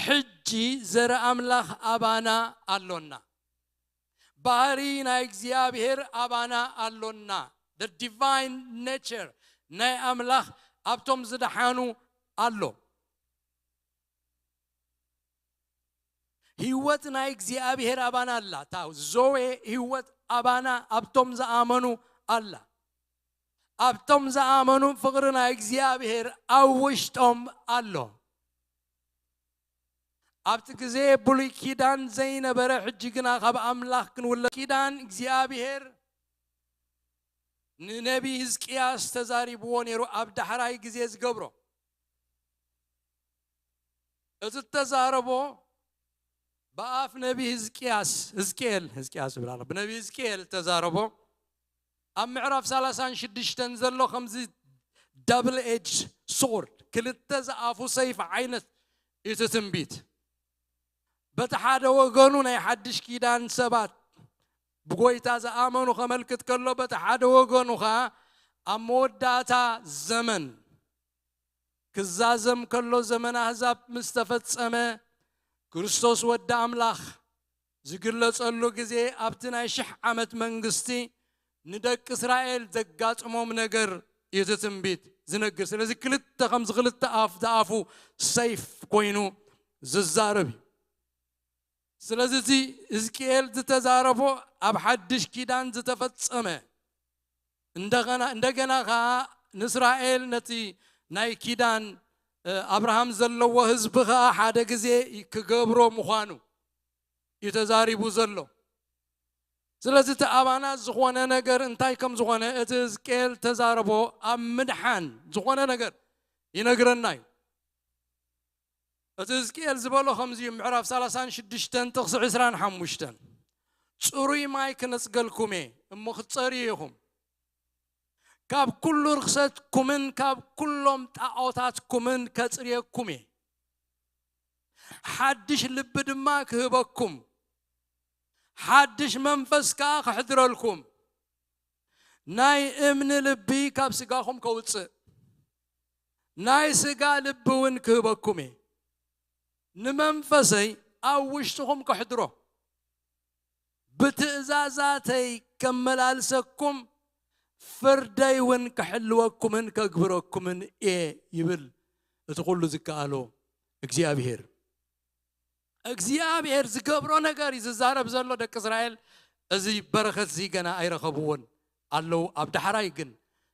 ሕጂ ዘርኢ ኣምላኽ ኣባና ኣሎና። ባህሪ ናይ እግዚኣብሔር ኣባና ኣሎና። The divine nature ናይ ኣምላኽ ኣብቶም ዝደሓኑ ኣሎ። ህይወት ናይ እግዚኣብሔር ኣባና ኣላ። እታ ዞዌ ህይወት ኣባና ኣብቶም ዝኣመኑ ኣላ። ኣብቶም ዝኣመኑ ፍቕሪ ናይ እግዚኣብሔር ኣብ ውሽጦም ኣሎ። ኣብቲ ግዜ ብሉይ ኪዳን ዘይነበረ፣ ሕጂ ግና ካብ ኣምላኽ ክንውለድ ኪዳን እግዚኣብሔር ንነቢ ህዝቅያስ ተዛሪብዎ ነይሩ፣ ኣብ ዳሕራይ ግዜ ዝገብሮ። እቲ እተዛረቦ ብኣፍ ነቢ ህዝቅያስ፣ ህዝቅኤል፣ ህዝቅያስ ይብል ኣሎ፣ ብነቢ ህዝቅኤል እተዛረቦ ኣብ ምዕራፍ ሰላሳን ሽዱሽተን ዘሎ ከምዚ ዳብል ኤጅ ሶርድ፣ ክልተ ዝኣፉ ሰይፍ ዓይነት እቲ ትንቢት። በቲ ሓደ ወገኑ ናይ ሓድሽ ኪዳን ሰባት ብጎይታ ዝኣመኑ ከመልክት ከሎ፣ በቲ ሓደ ወገኑ ኸኣ ኣብ መወዳእታ ዘመን ክዛዘም ከሎ፣ ዘመን ኣህዛብ ምስ ተፈጸመ፣ ክርስቶስ ወዲ ኣምላኽ ዝግለጸሉ ግዜ፣ ኣብቲ ናይ ሽሕ ዓመት መንግስቲ ንደቂ እስራኤል ዘጋጥሞም ነገር እዩ እቲ ትንቢት ዝነግር። ስለዚ ክልተ፣ ከምዚ ክልተ ኣፍ ዝኣፉ ሰይፍ ኮይኑ ዝዛረብ እዩ። ስለዚ እቲ ህዝቅኤል ዝተዛረቦ ኣብ ሓድሽ ኪዳን ዝተፈጸመ፣ እንደገና፣ እንደገና ኸዓ ንእስራኤል ነቲ ናይ ኪዳን፣ እ፣ ኣብርሃም ዘለዎ ህዝቢ ኸዓ ሓደ ግዜ ክገብሮ ምዃኑ እዩ ተዛሪቡ ዘሎ። ስለዚ እቲ ኣባና ዝኾነ ነገር እንታይ ከም ዝኾነ እቲ ህዝቅኤል ተዛረቦ ኣብ ምድሓን ዝኾነ ነገር ይነግረና እዩ። እቲ ህዝቅኤል ዝበሎ ከምዚ እዩ፣ ምዕራፍ ሰላሳን ሽዱሽተን ጥቕሲ ዕስራን ሓሙሽተን፣ "ጽሩይ ማይ ክነጽገልኩም እየ፣ እሞ ክትጸርዩ ኢኹም። ካብ ኩሉ ርኽሰትኩምን ካብ ኩሎም ጣዖታትኩምን ከጽርየኩም እየ። ሓድሽ ልቢ ድማ ክህበኩም፣ ሓድሽ መንፈስ ከኣ ከሕድረልኩም፣ ናይ እምኒ ልቢ ካብ ስጋኹም ከውጽእ፣ ናይ ስጋ ልቢ እውን ክህበኩም እየ። ንመንፈሰይ ኣብ ውሽጥኹም ከሕድሮ፣ ብትእዛዛተይ ከመላልሰኩም፣ ፍርደይ እውን ከሕልወኩምን ከግብረኩምን እየ" ይብል እቲ ኩሉ ዝከኣሎ እግዚኣብሄር። እግዚኣብሄር ዝገብሮ ነገር እዩ ዝዛረብ ዘሎ። ደቂ እስራኤል እዚ በረኸት እዚ ገና ኣይረኸብዎን ኣለዉ። ኣብ ዳሕራይ ግን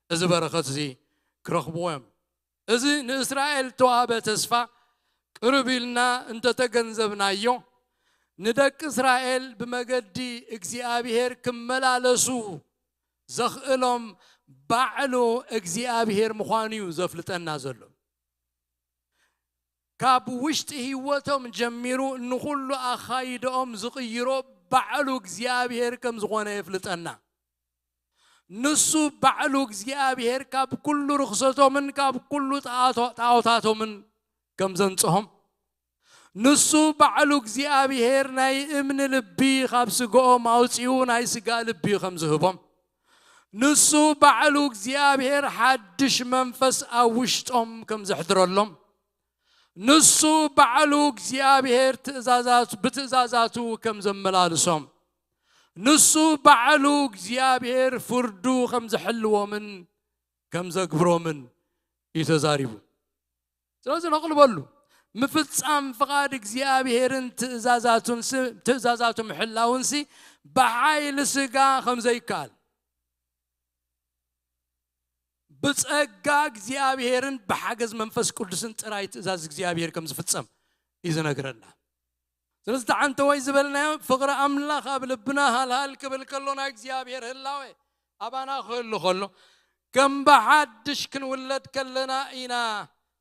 እዚ በረኸት እዚ ክረኽብዎ እዮም። እዚ ንእስራኤል ተዋህበ ተስፋ ቅርብ ኢልና እንተተገንዘብናዮ፣ ንደቂ እስራኤል ብመገዲ እግዚኣብሄር ክመላለሱ ዘኽእሎም ባዕሉ እግዚኣብሄር ምዃኑ እዩ ዘፍልጠና ዘሎ። ካብ ውሽጢ ህይወቶም ጀሚሩ ንኹሉ ኣኻይድኦም ዝቕይሮ ባዕሉ እግዚኣብሄር ከም ዝኾነ የፍልጠና። ንሱ ባዕሉ እግዚኣብሄር ካብ ኩሉ ርኽሰቶምን ካብ ኩሉ ጣዖቶ-፣ ጣዖታቶምን ከም ዘንጽሆም፣ ንሱ ባዕሉ እግዚኣብሄር ናይ እምኒ ልቢ ካብ ስግኦም ኣውጺኡ ናይ ስጋ ልቢ ከም ዝህቦም፣ ንሱ ባዕሉ እግዚኣብሄር ሓድሽ መንፈስ ኣብ ውሽጦም ከም ዘሕድረሎም፣ ንሱ ባዕሉ እግዚኣብሄር ትእዛዛቱ፣ ብትእዛዛቱ ከም ዘመላልሶም፣ ንሱ ባዕሉ እግዚኣብሄር ፍርዱ ከም ዘሕልዎምን ከም ዘግብሮምን እዩ ተዛሪቡ። ስለዚ ነቕልበሉ። ምፍጻም ፍቓድ እግዚኣብሄርን ትእዛዛቱን ሲ-፣ ትእዛዛቱ ምሕላውንሲ ብሓይሊ ስጋ ከም ዘይከኣል፣ ብጸጋ እግዚኣብሄርን ብሓገዝ መንፈስ ቅዱስን ጥራይ ትእዛዝ እግዚኣብሄር ከም ዝፍጸም እዩ ዝነግረና። ስለዚ ተዓንተወይ ዝበልናዮ ፍቕሪ ኣምላኽ ኣብ ልብና ሃልሃል ክብል ከሎ ናይ እግዚኣብሄር ህላዌ ኣባና ክህሉ ከሎ ከም ብሓድሽ ክንውለድ ከለና ኢና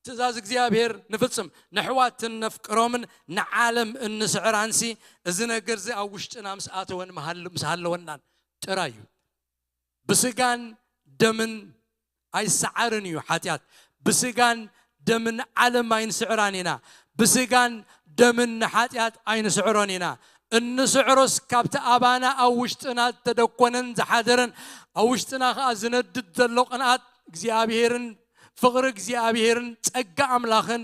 ትእዛዝ እግዚኣብሄር ንፍጽም። ነሕዋት እነፍቅሮምን ንዓለም እንስዕራንሲ እዚ ነገር እዚ ኣብ ውሽጥና ምስ ኣተወን መሃል-፣ ምስ ሃለወናን ጥራይ እዩ። ብስጋን ደምን ኣይሰዓርን እዩ ሓጢኣት። ብስጋን ደምን ዓለም ኣይንስዕራን ኢና። ብስጋን ደምን ንሓጢኣት ኣይንስዕሮን ኢና። እንስዕሮስ ካብቲ ኣባና ኣብ ውሽጥና ዝተደኮነን ዝሓደረን ኣብ ውሽጥና ኸኣ ዝነድድ ዘሎ ቅንኣት እግዚኣብሄርን ፍቕሪ እግዚኣብሄርን ጸጋ ኣምላኽን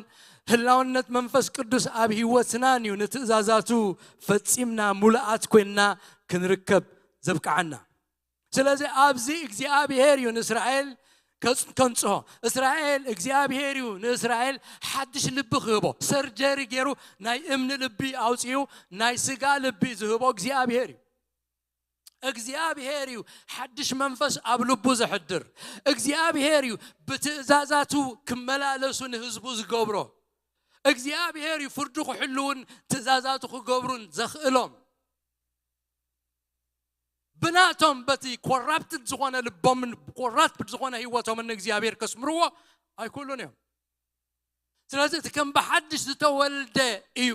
ህላውነት መንፈስ ቅዱስ ኣብ ህይወትናን እዩ ንትእዛዛቱ ፈጺምና ሙሉኣት ኮይንና ክንርከብ ዘብቅዓና። ስለዚ ኣብዚ እግዚኣብሄር እዩ ንእስራኤል ከጽ-፣ ከንጽሆ። እስራኤል፣ እግዚኣብሄር እዩ ንእስራኤል ሓድሽ ልቢ ክህቦ። ሰርጀሪ ገይሩ ናይ እምኒ ልቢ ኣውጺኡ ናይ ስጋ ልቢ ዝህቦ እግዚኣብሄር እዩ። እግዚኣብሄር እዩ ሓድሽ መንፈስ ኣብ ልቡ ዘሕድር። እግዚኣብሄር እዩ ብትእዛዛቱ ክመላለሱ ንህዝቡ ዝገብሮ። እግዚኣብሄር እዩ ፍርዱ ክሕልውን ትእዛዛቱ ክገብሩን ዘኽእሎም። ብናቶም በቲ ኮራፕትድ ዝኾነ ልቦምን ኮራፕትድ ዝኾነ ህይወቶምን ንእግዚኣብሔር ከስምርዎ ኣይክእሉን እዮም። ስለዚ እቲ ከም ብሓድሽ ዝተወልደ እዩ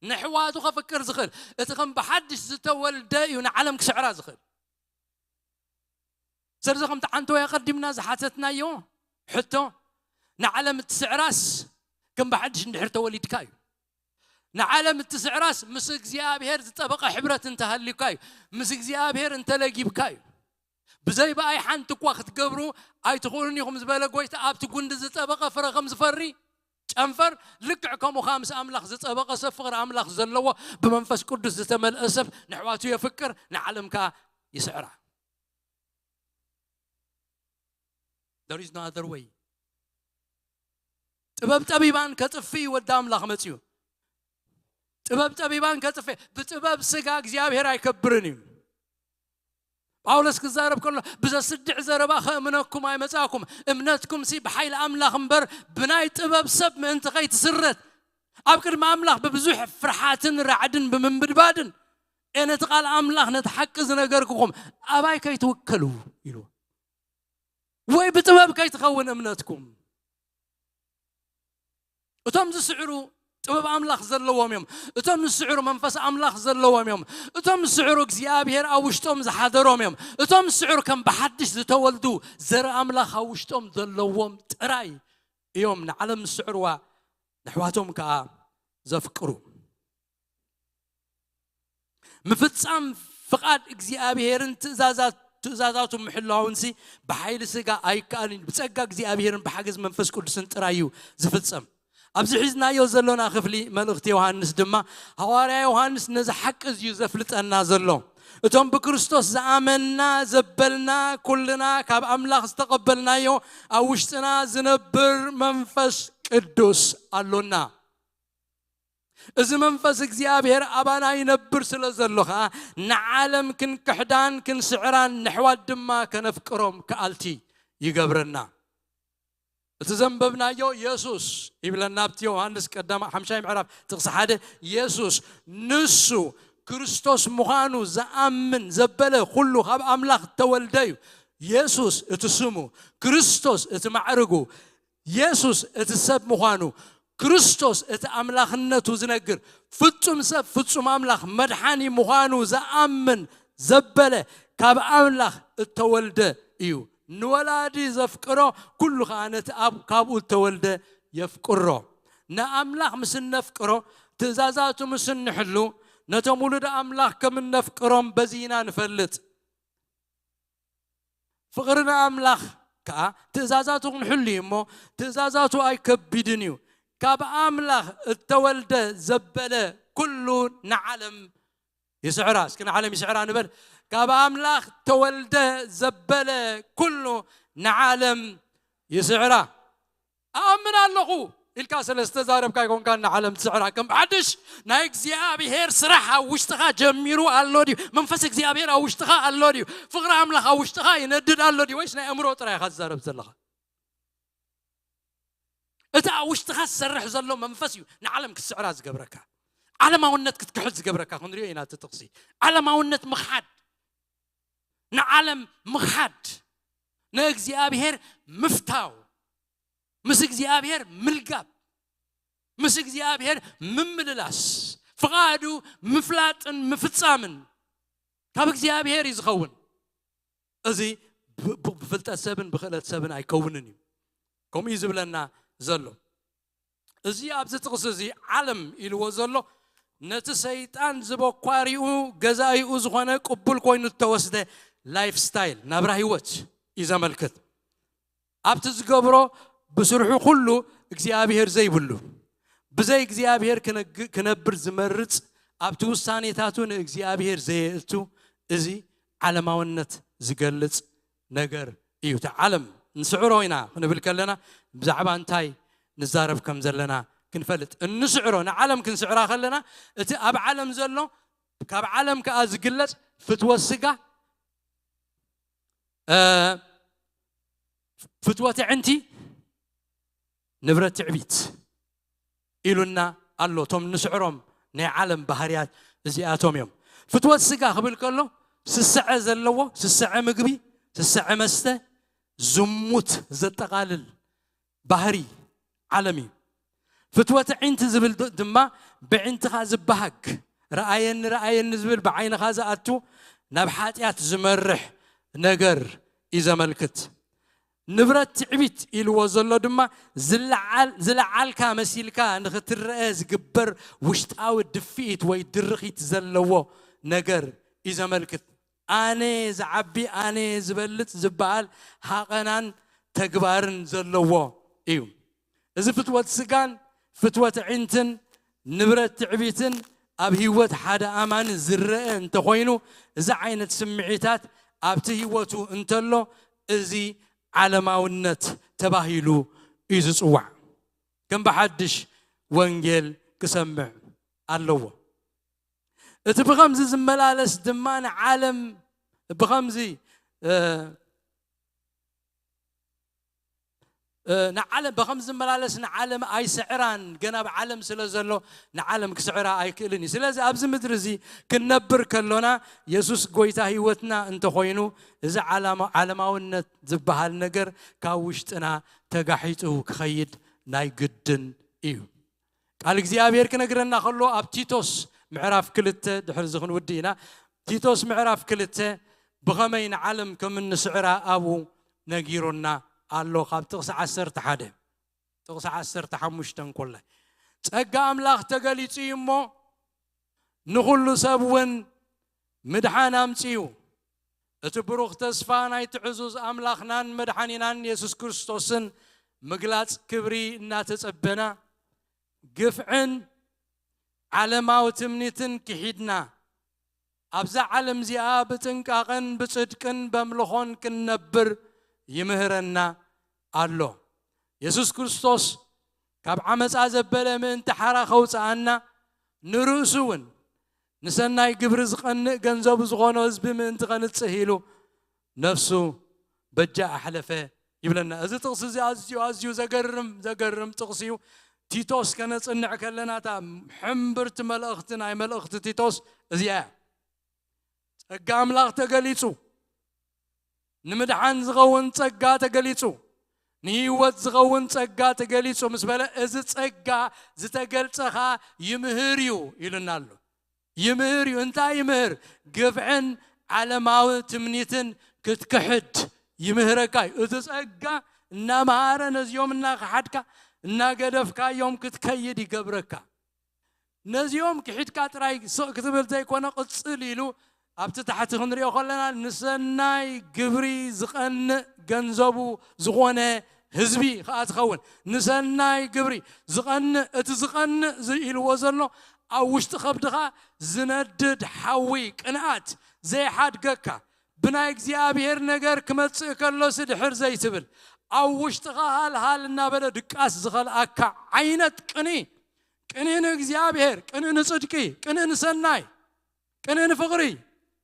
ንሕዋቱ ከፍቅር ዝኽእል። እቲ ከም ብሓድሽ ዝተወልደ እዩ ንዓለም ክስዕራ ዝኽእል። ስለዚ ከምቲ ዓንተወይ ኣቐዲምና ዝሓተትናዮ ሕቶ፣ ንዓለም እትስዕራስ ከም ብሓድሽ እንድሕር ተወሊድካ እዩ። ንዓለም እትስዕራስ ምስ እግዚኣብሔር ዝጠበቐ ሕብረት እንተሃልዩካ እዩ። ምስ እግዚኣብሔር እንተለጊብካ እዩ። ብዘይ ብኣይ ሓንቲ እኳ ክትገብሩ ኣይትኽእሉን ኢኹም ዝበለ ጎይታ፣ ኣብቲ ጉንዲ ዝጠበቐ ፍረ ከም ዝፈሪ ጨንፈር፣ ልክዕ ከምኡ ኸኣ ምስ ኣምላኽ ዝጠበቐ ሰብ፣ ፍቕሪ ኣምላኽ ዘለዎ፣ ብመንፈስ ቅዱስ ዝተመልአ ሰብ ንሕዋቱ የፍቅር፣ ንዓለም ከኣ ይስዕራ። There is no other way. ጥበብ ጠቢባን ከጥፍእ እዩ ወዲ ኣምላኽ መፅዩ። ጥበብ ጠቢባን ከጥፍእ፣ ብጥበብ ስጋ እግዚኣብሔር ኣይከብርን እዩ። ጳውሎስ ክዛረብ ከሎ፣ ብዘስድዕ ዘረባ ከእምነኩም ኣይመጻእኩም፣ እምነትኩም ሲ ብሓይሊ ኣምላኽ እምበር ብናይ ጥበብ ሰብ ምእንቲ ከይትስረት፣ ኣብ ቅድሚ ኣምላኽ ብብዙሕ ፍርሓትን ራዕድን ብምንብድባድን እየ ነቲ ቃል ኣምላኽ ነቲ ሓቂ ዝነገርኩኹም፣ ኣባይ ከይትውከሉ ኢሉ። ወይ ብጥበብ ከይትኸውን እምነትኩም። እቶም ዝስዕሩ ጥበብ ኣምላኽ ዘለዎም እዮም። እቶም ዝስዕሩ መንፈስ ኣምላኽ ዘለዎም እዮም። እቶም ዝስዕሩ እግዚኣብሔር ኣብ ውሽጦም ዝሓደሮም እዮም። እቶም ዝስዕሩ ከም ብሓድሽ ዝተወልዱ ዘርኢ ኣምላኽ ኣብ ውሽጦም ዘለዎም ጥራይ እዮም ንዓለም ዝስዕርዋ፣ ነሕዋቶም ከኣ ዘፍቅሩ። ምፍጻም ፍቓድ እግዚኣብሔርን ትእዛዛት-፣ ትእዛዛቱ ምሕላውንሲ ብሓይሊ ስጋ ኣይከኣልን እዩ። ብጸጋ እግዚኣብሔርን ብሓገዝ መንፈስ ቅዱስን ጥራይ እዩ ዝፍጸም። ኣብዚ ሒዝናዮ ዘሎና ክፍሊ መልእኽቲ ዮሃንስ ድማ፣ ሃዋርያ ዮሃንስ ነዚ ሓቂ እዚ እዩ ዘፍልጠና ዘሎ። እቶም ብክርስቶስ ዝኣመንና ዘበልና ኩልና ካብ ኣምላኽ ዝተቐበልናዮ ኣብ ውሽጥና ዝነብር መንፈስ ቅዱስ ኣሎና። እዚ መንፈስ እግዚኣብሔር ኣባና ይነብር ስለ ዘሎ ኸኣ፣ ንዓለም ክንክሕዳን ክንስዕራን ንሕዋት ድማ ከነፍቅሮም ከኣልቲ ይገብረና። እቲ ዘንበብናዮ የሱስ ይብለና ኣብቲ ዮሃንስ ቀዳማ ሓምሻይ ምዕራፍ ጥቕሲ ሓደ፣ የሱስ ንሱ ክርስቶስ ምዃኑ ዝኣምን ዘበለ ኩሉ ካብ ኣምላኽ እተወልደ እዩ። የሱስ እቲ ስሙ፣ ክርስቶስ እቲ ማዕርጉ፣ የሱስ እቲ ሰብ ምዃኑ፣ ክርስቶስ እቲ ኣምላኽነቱ ዝነግር፣ ፍጹም ሰብ ፍጹም ኣምላኽ መድሓኒ ምዃኑ ዝኣምን ዘበለ ካብ ኣምላኽ እተወልደ እዩ። ንወላዲ ዘፍቅሮ ኩሉ ኸኣ ነቲ ኣብ ካብኡ እተወልደ የፍቅሮ። ንኣምላኽ ምስ እነፍቅሮ፣ ትእዛዛቱ ምስ እንሕሉ፣ ነቶም ውሉድ ኣምላኽ ከም እነፍቅሮም በዚ ኢና ንፈልጥ። ፍቕሪ ንኣምላኽ ከኣ ትእዛዛቱ ክንሕሉ እዩ እሞ፣ ትእዛዛቱ ኣይከቢድን እዩ። ካብ ኣምላኽ እተወልደ ዘበለ ኩሉ ንዓለም ይስዕራ። እስኪ ንዓለም ይስዕራ ንበል። ካብ ኣምላኽ ተወልደ ዘበለ ኩሉ ንዓለም ይስዕራ። ኣኣምን ኣለኹ ኢልካ ስለ ዝተዛረብካ ኣይኮንካ ንዓለም ትስዕራ። ከም ሓድሽ ናይ እግዚኣብሔር ስራሕ ኣብ ውሽጥኻ ጀሚሩ ኣሎ ድዩ? መንፈስ እግዚኣብሔር ኣብ ውሽጥኻ ኣሎ ድዩ? ፍቕሪ ኣምላኽ ኣብ ውሽጥኻ ይነድድ ኣሎ ድዩ? ወይስ ናይ ኣእምሮ ጥራይ ኢኻ ትዛረብ ዘለኻ? እቲ ኣብ ውሽጥኻ ዝሰርሕ ዘሎ መንፈስ እዩ ንዓለም ክትስዕራ ዝገብረካ። ዓለማውነት ክትክሕድ ዝገብረካ። ክንሪኦ ኢና እቲ ጥቕሲ። ዓለማውነት ምኽሓድ፣ ንዓለም ምኽሓድ፣ ንእግዚኣብሔር ምፍታው፣ ምስ እግዚኣብሔር ምልጋብ፣ ምስ እግዚኣብሔር ምምልላስ፣ ፍቓዱ ምፍላጥን ምፍጻምን ካብ እግዚኣብሔር እዩ ዝኸውን። እዚ ብ-፣ ብ-፣ ብፍልጠት ሰብን ብኽእለት ሰብን ኣይከውንን እዩ። ከምኡ እዩ ዝብለና ዘሎ። እዚ ኣብዚ ጥቕሲ እዚ ዓለም ኢልዎ ዘሎ ነቲ ሰይጣን ዝበኳሪኡ ገዛኢኡ ዝኾነ ቅቡል ኮይኑ እተወስደ ላይፍ ስታይል፣ ናብራ ህይወት እዩ ዘመልክት። ኣብቲ ዝገብሮ ብስርሑ ኩሉ እግዚኣብሔር ዘይብሉ፣ ብዘይ እግዚኣብሔር ክነግ-፣ ክነብር ዝመርጽ፣ ኣብቲ ውሳኔታቱ ንእግዚኣብሔር ዘየእቱ፣ እዚ ዓለማውነት ዝገልጽ ነገር እዩ። እቲ ዓለም ንስዕሮ ኢና ክንብል ከለና ብዛዕባ እንታይ ንዛረብ ከም ዘለና ክንፈልጥ። እንስዕሮ፣ ንዓለም ክንስዕራ ከለና እቲ ኣብ ዓለም ዘሎ፣ ካብ ዓለም ከኣ ዝግለጽ ፍትወት ስጋ፣ እ፣ ፍትወት ኣዕንቲ፣ ንብረት ትዕቢት ኢሉና ኣሎ። እቶም ንስዕሮም ናይ ዓለም ባህርያት እዚኣቶም እዮም። ፍትወት ስጋ ክብል ከሎ ስስዐ ዘለዎ፣ ስስዐ ምግቢ፣ ስስዐ መስተ፣ ዝሙት ዘጠቓልል ባህሪ ዓለም እዩ። ፍትወት ኣዒንቲ ዝብል ድ-፣ ድማ ብዕንትኻ ዝበሃግ፣ ረኣየኒ ረኣየኒ ዝብል ብዓይንኻ ዝኣቱ ናብ ሓጢኣት ዝመርሕ ነገር እዩ ዘመልክት። ንብረት ትዕቢት ኢልዎ ዘሎ ድማ ዝለዓል-፣ ዝለዓልካ መሲልካ ንኽትረአ ዝግበር ውሽጣዊ ድፍኢት ወይ ድርኺት ዘለዎ ነገር እዩ ዘመልክት። ኣነ ዝዓቢ፣ ኣነ ዝበልጽ ዝበሃል ሃቐናን ተግባርን ዘለዎ እዩ። እዚ ፍትወት ስጋን ፍትወት ኣዒንትን ንብረት ትዕቢትን ኣብ ህይወት ሓደ ኣማኒ ዝረአ እንተኾይኑ፣ እዚ ዓይነት ስምዒታት ኣብቲ ህይወቱ እንተሎ፣ እዚ ዓለማውነት ተባሂሉ እዩ ዝጽዋዕ። ከም ብሓድሽ ወንጌል ክሰምዕ ኣለዎ። እቲ ብኸምዚ ዝመላለስ ድማ ንዓለም ብኸምዚ፣ እ፣ እ፣ ንዓለም ብኸምዚ ዝመላለስ ንዓለም ኣይስዕራን፣ ገና ኣብ ዓለም ስለ ዘሎ ንዓለም ክስዕራ ኣይክእልን እዩ። ስለዚ ኣብዚ ምድሪ እዚ ክንነብር ከሎና የሱስ ጎይታ ህይወትና እንተኾይኑ፣ እዚ ዓላማ-፣ ዓለማውነት ዝበሃል ነገር ካብ ውሽጥና ተጋሒጡ ክኸይድ ናይ ግድን እዩ። ቃል እግዚኣብሔር ክነግረና ከሎ ኣብ ቲቶስ ምዕራፍ ክልተ፣ ድሕሪ እዚ ክንውድእ ኢና። ቲቶስ ምዕራፍ ክልተ ብኸመይ ንዓለም ከም እንስዕራ ኣብኡ ነጊሩና ኣሎ። ካብ ጥቕሲ ዓሰርተ ሓደ፣ ጥቕሲ ዓሰርተ ሓሙሽተ እንኮላ፣ "ጸጋ ኣምላኽ ተገሊጹ እዩ እሞ፣ ንኹሉ ሰብ እውን ምድሓን ኣምጺኡ፣ እቲ ብሩኽ ተስፋ ናይቲ ዕዙዝ ኣምላኽናን መድሓኒናን የሱስ ክርስቶስን ምግላጽ ክብሪ እናተጸበና፣ ግፍዕን ዓለማዊ ትምኒትን ክሒድና፣ ኣብዛ ዓለም እዚኣ ብጥንቃቐን ብጽድቅን በምልኾን ክንነብር ይምህረና ኣሎ። የሱስ ክርስቶስ ካብ ዓመጻ ዘበለ ምእንቲ ሓራ ከውጽኣና፣ ንርእሱ እውን ንሰናይ ግብሪ ዝቐንእ ገንዘቡ ዝኾኖ ህዝቢ ምእንቲ ኸንጽህ ኢሉ ነፍሱ በጃ ኣሕለፈ" ይብለና። እዚ ጥቕሲ እዚ ኣዝዩ፣ ኣዝዩ ዘገርም፣ ዘገርም ጥቕሲ እዩ። ቲቶስ ከነጽንዕ ከለና፣ እታ ሕምብርቲ መልእኽቲ ናይ መልእኽቲ ቲቶስ እዚኣ እያ። "ጸጋ ኣምላኽ ተገሊጹ፣ ንምድሓን ዝኸውን ጸጋ ተገሊጹ፣ ንህይወት ዝኸውን ጸጋ ተገሊጹ" ምስ በለ፣ እዚ ጸጋ ዝተገልጸ ኸኣ ይምህር እዩ ኢሉና ኣሎ። ይምህር እዩ። እንታይ ይምህር? ግፍዕን ዓለማዊ ትምኒትን ክትክሕድ ይምህረካ እዩ። እቲ ጸጋ እናመሃረ ነዚኦም እናኸሓድካ፣ እናገደፍካዮም ክትከይድ ይገብረካ። ነዚኦም ክሒድካ ጥራይ ስቕ ክትብል ዘይኮነ፣ ቅጽል ኢሉ ኣብቲ ታሕቲ ክንሪኦ ከለና፣ ንሰናይ ግብሪ ዝቐንእ ገንዘቡ ዝኾነ ህዝቢ ኸኣ ትኸውን። ንሰናይ ግብሪ ዝቐንእ፣ እቲ ዝቐንእ ዝ-፣ ኢልዎ ዘሎ፣ ኣብ ውሽጢ ከብድኻ ዝነድድ ሓዊ ቅንኣት ዘይሓድገካ፣ ብናይ እግዚኣብሔር ነገር ክመጽእ ከሎሲ ድሕር ዘይትብል፣ ኣብ ውሽጥኻ ሃልሃል እናበለ ድቃስ ዝኸልኣካ ዓይነት ቅንኢ፣ ቅንኢ ንእግዚኣብሔር፣ ቅንኢ ንጽድቂ፣ ቅንኢ ንሰናይ፣ ቅንኢ ንፍቕሪ፣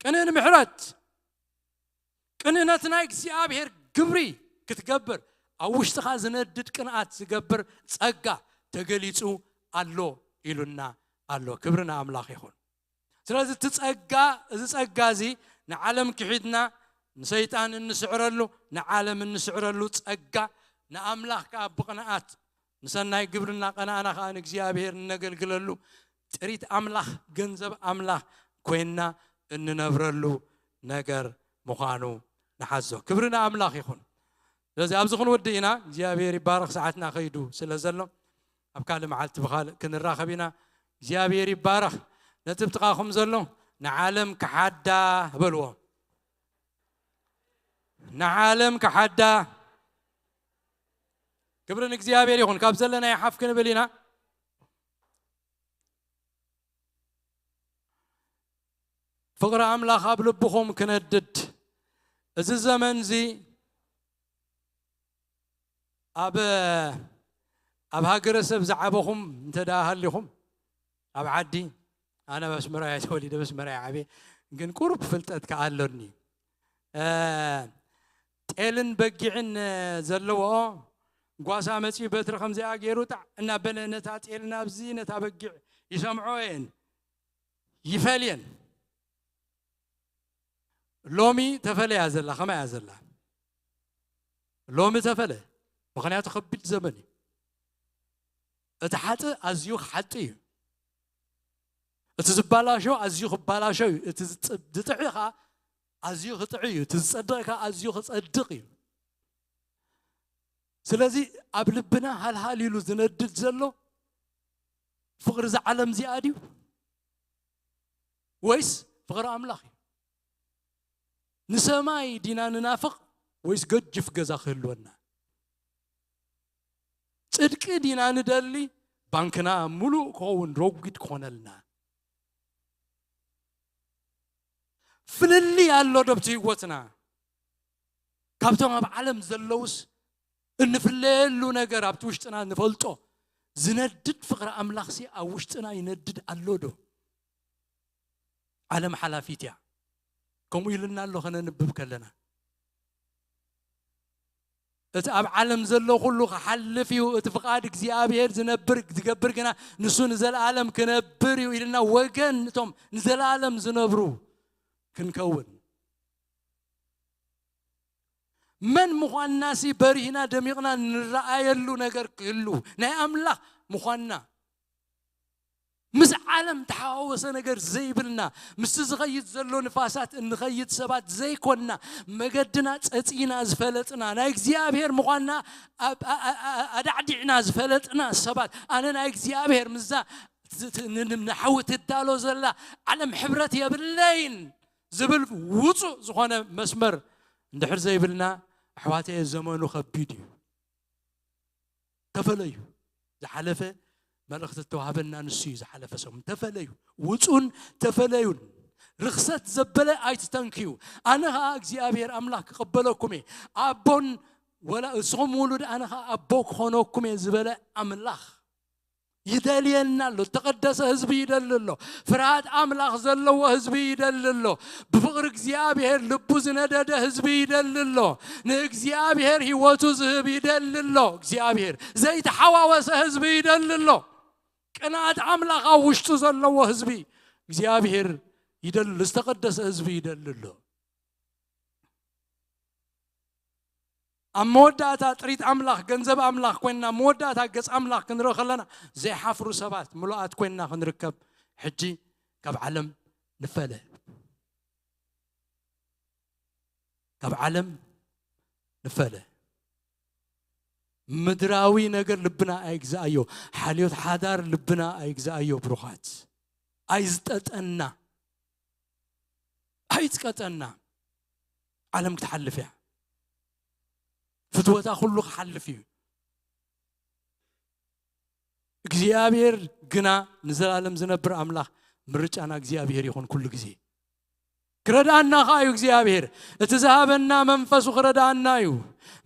ቅንኢ ንምሕረት፣ ቅንኢ ነቲ ናይ እግዚኣብሔር ግብሪ ክትገብር፣ ኣብ ውሽጥኻ ዝነድድ ቅንኣት ዝገብር ጸጋ ተገሊጹ ኣሎ ኢሉና ኣሎ። ክብሪ ንኣምላኽ ይኹን። ስለዚ እቲ ጸጋ፣ እዚ ጸጋ እዚ ንዓለም ክሒድና ንሰይጣን እንስዕረሉ፣ ንዓለም እንስዕረሉ ጸጋ፣ ንኣምላኽ ከኣ ብቕንኣት ንሰናይ ግብሪ እናቐናእና ከኣ ንእግዚኣብሔር እነገልግለሉ፣ ጥሪት ኣምላኽ፣ ገንዘብ ኣምላኽ ኮይንና እንነብረሉ ነገር ምዃኑ ንሓዞ። ክብሪ ንኣምላኽ ይኹን። ስለዚ ኣብዚ ክንወድእ ኢና። እግዚኣብሔር ይባረኽ። ሰዓትና ከይዱ ስለ ዘሎ ኣብ ካልእ መዓልቲ ብኻልእ ክንራኸብ ኢና። እግዚኣብሔር ይባረኽ። ነቲ ብጥቓኹም ዘሎ ንዓለም ክሓዳ በልዎ። ንዓለም ክሓዳ። ክብሪ ንእግዚኣብሔር ይኹን። ካብ ዘለናዮ ሓፍ ክንብል ኢና። ፍቕሪ ኣምላኽ ኣብ ልብኹም ክነድድ። እዚ ዘመን እዚ ኣብ፣ ኣብ ሃገረሰብ ዝዓበኹም እንተ ደኣ ሃሊኹም፣ ኣብ ዓዲ፣ ኣነ ኣብ ኣስመራ እየ ተወሊደ፣ ኣብ ኣስመራ እየ ዓብየ፣ ግን ቁሩብ ፍልጠት ከኣ ኣሎኒ። እ፣ ጤልን በጊዕን ዘለዎኦ ጓሳ መጺኡ በትሪ ከምዚኣ ገይሩ ጣዕ እናበለ ነታ ጤል ናብዚ ነታ በጊዕ ይሰምዖ እየን ይፈልየን። ሎሚ ተፈለ እያ ዘላ፣ ከመይ እያ ዘላ? ሎሚ ተፈለ። ምኽንያቱ ከቢድ ዘመን እዩ። እቲ ሓጥእ ኣዝዩ ክሓጥእ እዩ። እቲ ዝባላሾ ኣዝዩ ክባላሾ እዩ። እቲ ዝጽ-፣ ዝጥዒ ኸኣ ኣዝዩ ክጥዒ እዩ። እቲ ዝጸድቕ ከኣ ኣዝዩ ክጸድቕ እዩ። ስለዚ ኣብ ልብና ሃልሃል ኢሉ ዝነድድ ዘሎ ፍቕሪ እዛ ዓለም እዚኣ ድዩ? ወይስ ፍቕሪ ኣምላኽ እዩ? ንሰማይ ዲና ንናፍቕ ወይስ ገጅፍ ገዛ ክህልወና? ጽድቂ ዲና ንደሊ ባንክና ምሉእ ክኸውን ረጒድ ክኾነልና? ፍልልይ ኣሎ ዶ ኣብቲ ህይወትና? ካብቶም ኣብ ዓለም ዘለውስ እንፍለየሉ ነገር ኣብቲ ውሽጥና ንፈልጦ ዝነድድ ፍቕሪ ኣምላኽሲ ኣብ ውሽጥና ይነድድ ኣሎ ዶ? ዓለም ሓላፊት እያ። ከምኡ ኢሉና ኣሎ ከነንብብ ከለና። እቲ ኣብ ዓለም ዘሎ ኩሉ ክሓልፍ እዩ፣ እቲ ፍቓድ እግዚኣብሔር ዝነብር፣ ዝገብር ግና ንሱ ንዘለኣለም ክነብር እዩ ኢልና ወገን እቶም ንዘለኣለም ዝነብሩ ክንከውን። መን ምዃንናሲ በሪህና ደሚቕና ንረኣየሉ ነገር ክህሉ ናይ ኣምላኽ ምዃንና ምስ ዓለም ተሓዋወሰ ነገር ዘይብልና ምስቲ ዝኸይድ ዘሎ ንፋሳት እንኸይድ ሰባት ዘይኮንና መገድና ጸጺና ዝፈለጥና ናይ እግዚኣብሔር ምዃንና ኣብ- ኣ- ኣ- ኣ- ኣዳዕዲዕና ዝፈለጥና ሰባት ኣነ ናይ እግዚኣብሔር ምስዛ ት- ት- ን- ን- ንሓዊ ትዳሎ ዘላ ዓለም ሕብረት የብለይን ዝብል ውጹእ ዝኾነ መስመር እንድሕር ዘይብልና ኣሕዋተየ ዘመኑ ከቢድ እዩ። ተፈለዩ። ዝሓለፈ መልእኽቲ እተዋህበና ንሱ እዩ። ዝሓለፈ ሰሙን ተፈለዩ፣ ውጹን ተፈለዩን። ርኽሰት ዘበለ ኣይትተንክዩ። ኣነ ኸዓ እግዚኣብሔር ኣምላኽ ክቕበለኩም እየ። ኣቦን ወላ እስኹም ውሉድ ኣነ ኸዓ ኣቦ ክኾነኩም እየ ዝበለ ኣምላኽ ይደልየና ኣሎ። ዝተቐደሰ ህዝቢ ይደሊ ኣሎ። ፍርሃት ኣምላኽ ዘለዎ ህዝቢ ይደሊ ኣሎ። ብፍቕሪ እግዚኣብሔር ልቡ ዝነደደ ህዝቢ ይደሊ ኣሎ። ንእግዚኣብሔር ህይወቱ ዝህብ ይደሊ ኣሎ። እግዚኣብሔር ዘይተሓዋወሰ ህዝቢ ይደሊ ኣሎ። ቅንኣት ኣምላኽ ኣብ ውሽጡ ዘለዎ ህዝቢ እግዚኣብሔር ይደሊ፣ ዝተቐደሰ ህዝቢ ይደሊ ኣሎ። ኣብ መወዳእታ ጥሪት ኣምላኽ፣ ገንዘብ ኣምላኽ ኮይንና፣ መወዳእታ ገጽ ኣምላኽ ክንርኢ ከለና፣ ዘይሓፍሩ ሰባት ምሉኣት ኮይንና ክንርከብ፣ ሕጂ ካብ ዓለም ንፈለ። ካብ ዓለም ንፈለ። ምድራዊ ነገር ልብና ኣይግዛኣዮ። ሓልዮት ሓዳር ልብና ኣይግዛኣዮ። ብሩኻት፣ ኣይዝጠጠና፣ ኣይዝቀጠና። ዓለም ክትሓልፍ እያ። ፍትወታ ኩሉ ክሓልፍ እዩ። እግዚኣብሔር ግና ንዘላለም ዝነብር ኣምላኽ። ምርጫና እግዚኣብሔር ይኹን ኩሉ ግዜ። ክረድኣና ኸዓ እዩ እግዚኣብሔር። እቲ ዝሃበና መንፈሱ ክረድኣና እዩ።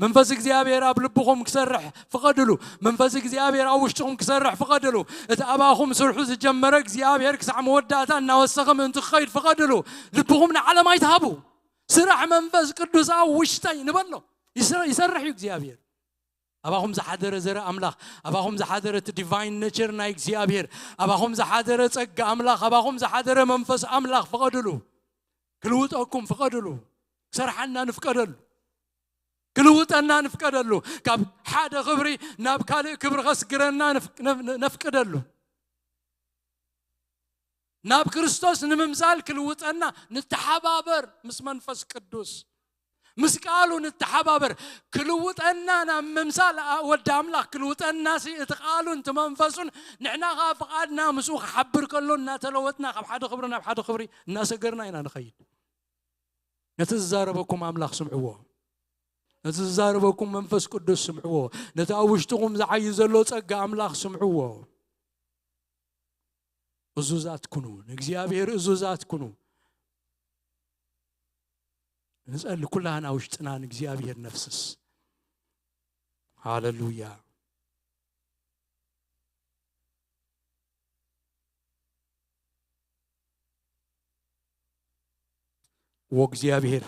መንፈስ እግዚኣብሔር ኣብ ልብኹም ክሰርሕ ፍቐድሉ። መንፈስ እግዚኣብሔር ኣብ ውሽጥኹም ክሰርሕ ፍቐድሉ። እቲ ኣባኹም ስርሑ ዝጀመረ እግዚኣብሔር ክሳዕ መወዳእታ እናወሰኸ ምእንቲ ክኸይድ ፍቐድሉ። ልብኹም ንዓለም ኣይትሃቡ። ስራሕ መንፈስ ቅዱስ ኣብ ውሽጠይ ንበሎ። ይስረ- ይሰርሕ እዩ እግዚኣብሔር። ኣባኹም ዝሓደረ ዘረ ኣምላኽ፣ ኣባኹም ዝሓደረ እቲ ዲቫይን ኔቸር ናይ እግዚኣብሔር፣ ኣባኹም ዝሓደረ ጸጋ ኣምላኽ፣ ኣባኹም ዝሓደረ መንፈስ ኣምላኽ ፍቐድሉ። ክልውጠኩም ፍቐድሉ። ክሰርሓና ንፍቀደሉ። ክልውጠና ንፍቀደሉ። ካብ ሓደ ክብሪ ናብ ካልእ ክብሪ ከስግረና ንፍ- ነፍ- ነፍቅደሉ። ናብ ክርስቶስ ንምምሳል ክልውጠና ንተሓባበር ምስ መንፈስ ቅዱስ። ምስ ቃሉ ንተሓባበር። ክልውጠና ናብ ምምሳል ኣ- ወዲ ኣምላኽ ክልውጠና ሲ እቲ ቃሉን እቲ መንፈሱን ንሕና ኸዓ ፍቓድና ምስኡ ክሓብር ከሎ እናተለወጥና ካብ ሓደ ክብሪ ናብ ሓደ ክብሪ እናሰገርና ኢና ንኸይድ። ነቲ ዝዛረበኩም ኣምላኽ ስምዕዎ። ነቲ ዝዛረበኩም መንፈስ ቅዱስ ስምዕዎ። ነቲ ኣብ ውሽጥኹም ዝዓዩ ዘሎ ጸጋ ኣምላኽ ስምዕዎ። እዙዛት ኩኑ፣ ንእግዚኣብሔር እዙዛት ኩኑ። ንጸሊ ኩላህና ውሽጥና ንእግዚኣብሔር ነፍስስ። ሃሌሉያ። ወእግዚኣብሔር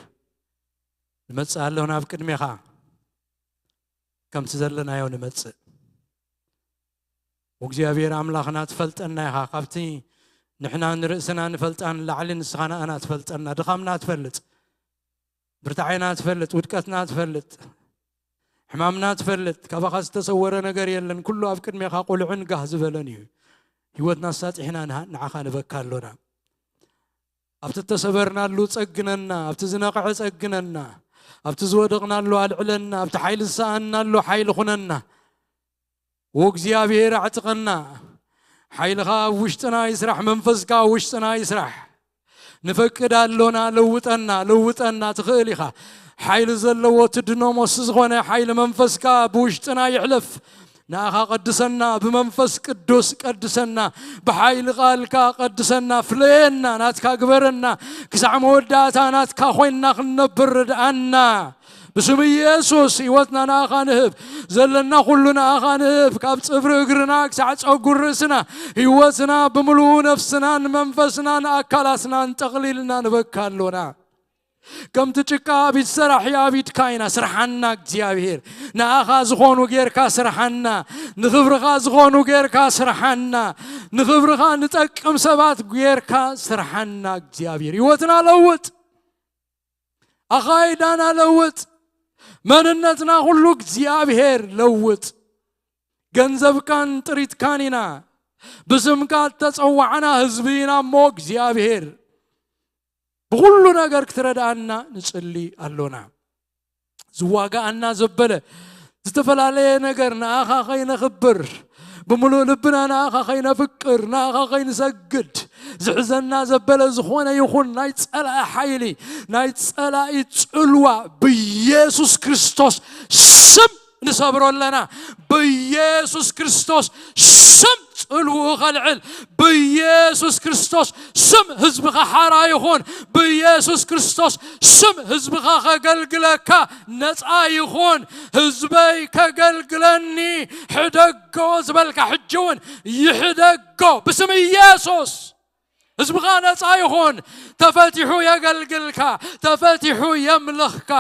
ንመጽእ ኣለና ኣብ ቅድሜኻ። ከምቲ ዘለናዮ ንመጽእ። ወእግዚኣብሔር ኣምላኽና ትፈልጠና ኢኻ። ካብቲ ንሕና ንርእስና ንፈልጣ ንላዕሊ ንስኻ ንኣና ትፈልጠና። ድኻምና ትፈልጥ፣ ብርታዔና ትፈልጥ፣ ውድቀትና ትፈልጥ፣ ሕማምና ትፈልጥ። ካባኻ ዝተሰወረ ነገር የለን። ኩሉ ኣብ ቅድሜኻ ቁልዕን ጋህ ዝበለን እዩ። ህይወትና ኣሳጢሕና ንሃ- ንዓኻ ንበካ ኣሎና። ኣብቲ እተሰበርናሉ ጸግነና፣ ኣብቲ ዝነቕዐ ጸግነና፣ ኣብቲ ዝወደቕናሉ ኣልዕለና፣ ኣብቲ ሓይሊ ዝሰኣንናሉ ሓይሊ ኩነና። ወእግዚኣብሔር ኣዕጥቐና። ሓይልኻ ኣብ ውሽጥና ይስራሕ፣ መንፈስካ ኣብ ውሽጥና ይስራሕ። ንፈቅድ ኣሎና፣ ለውጠና፣ ለውጠና ትኽእል ኢኻ። ሓይሊ ዘለዎ እቲ ድኖሞስ ዝኾነ ሓይሊ መንፈስካ ብውሽጥና ይሕለፍ። ንኣኻ ቀድሰና፣ ብመንፈስ ቅዱስ ቀድሰና፣ ብሓይሊ ቃልካ ቀድሰና፣ ፍለየና፣ ናትካ ግበረና፣ ክሳዕ መወዳእታ ናትካ ኮይንና ክንነብር ርድኣና። ብስም ኢየሱስ ህይወትና ንኣኻ ንህብ። ዘለና ኩሉ ንኣኻ ንህብ። ካብ ጽፍሪ እግርና ክሳዕ ጸጉር ርእስና፣ ህይወትና ብምሉኡ፣ ነፍስናን መንፈስናን ኣካላትናን ጠቕሊልና ንበካ ኣሎና። ከምቲ ጭቃ ኣብ ኢድ ሰራሒ ኣብ ኢድካ ኢና። ስርሓና እግዚኣብሔር። ንኣኻ ዝኾኑ ጌርካ ስርሓና። ንኽብርኻ ዝኾኑ ጌርካ ስርሓና። ንኽብርኻ ንጠቅም ሰባት ጌርካ ስርሓና እግዚኣብሔር። ህይወትና ለውጥ። ኣኻይዳና ለውጥ። መንነትና ኩሉ እግዚኣብሔር ለውጥ። ገንዘብካን ጥሪትካን ኢና። ብስምካ እተጸዋዕና ህዝቢ ኢና እሞ እግዚኣብሔር ብኹሉ ነገር ክትረድኣና ንጽሊ ኣሎና። ዝዋጋኣና ዘበለ ዝተፈላለየ ነገር ንኣኻ ከይነኽብር፣ ብምሉእ ልብና ንኣኻ ከይነፍቅር፣ ንኣኻ ከይንሰግድ ዝሕዘና ዘበለ ዝኾነ ይኹን ናይ ጸላኢ ሓይሊ፣ ናይ ጸላኢ ጽልዋ ብኢየሱስ ክርስቶስ ስም ንሰብሮ ኣለና። ብኢየሱስ ክርስቶስ ስም ጽልውኡ ኸልዕል። ብኢየሱስ ክርስቶስ ስም ህዝብኻ ሓራ ይኹን። ብኢየሱስ ክርስቶስ ስም ህዝብኻ ኸገልግለካ ነጻ ይኹን። ህዝበይ ከገልግለኒ ሕደጎ ዝበልካ ሕጂ እውን ይሕደጎ ብስም ኢየሱስ። ህዝብኻ ነጻ ይኹን። ተፈቲሑ የገልግልካ፣ ተፈቲሑ የምልኽካ።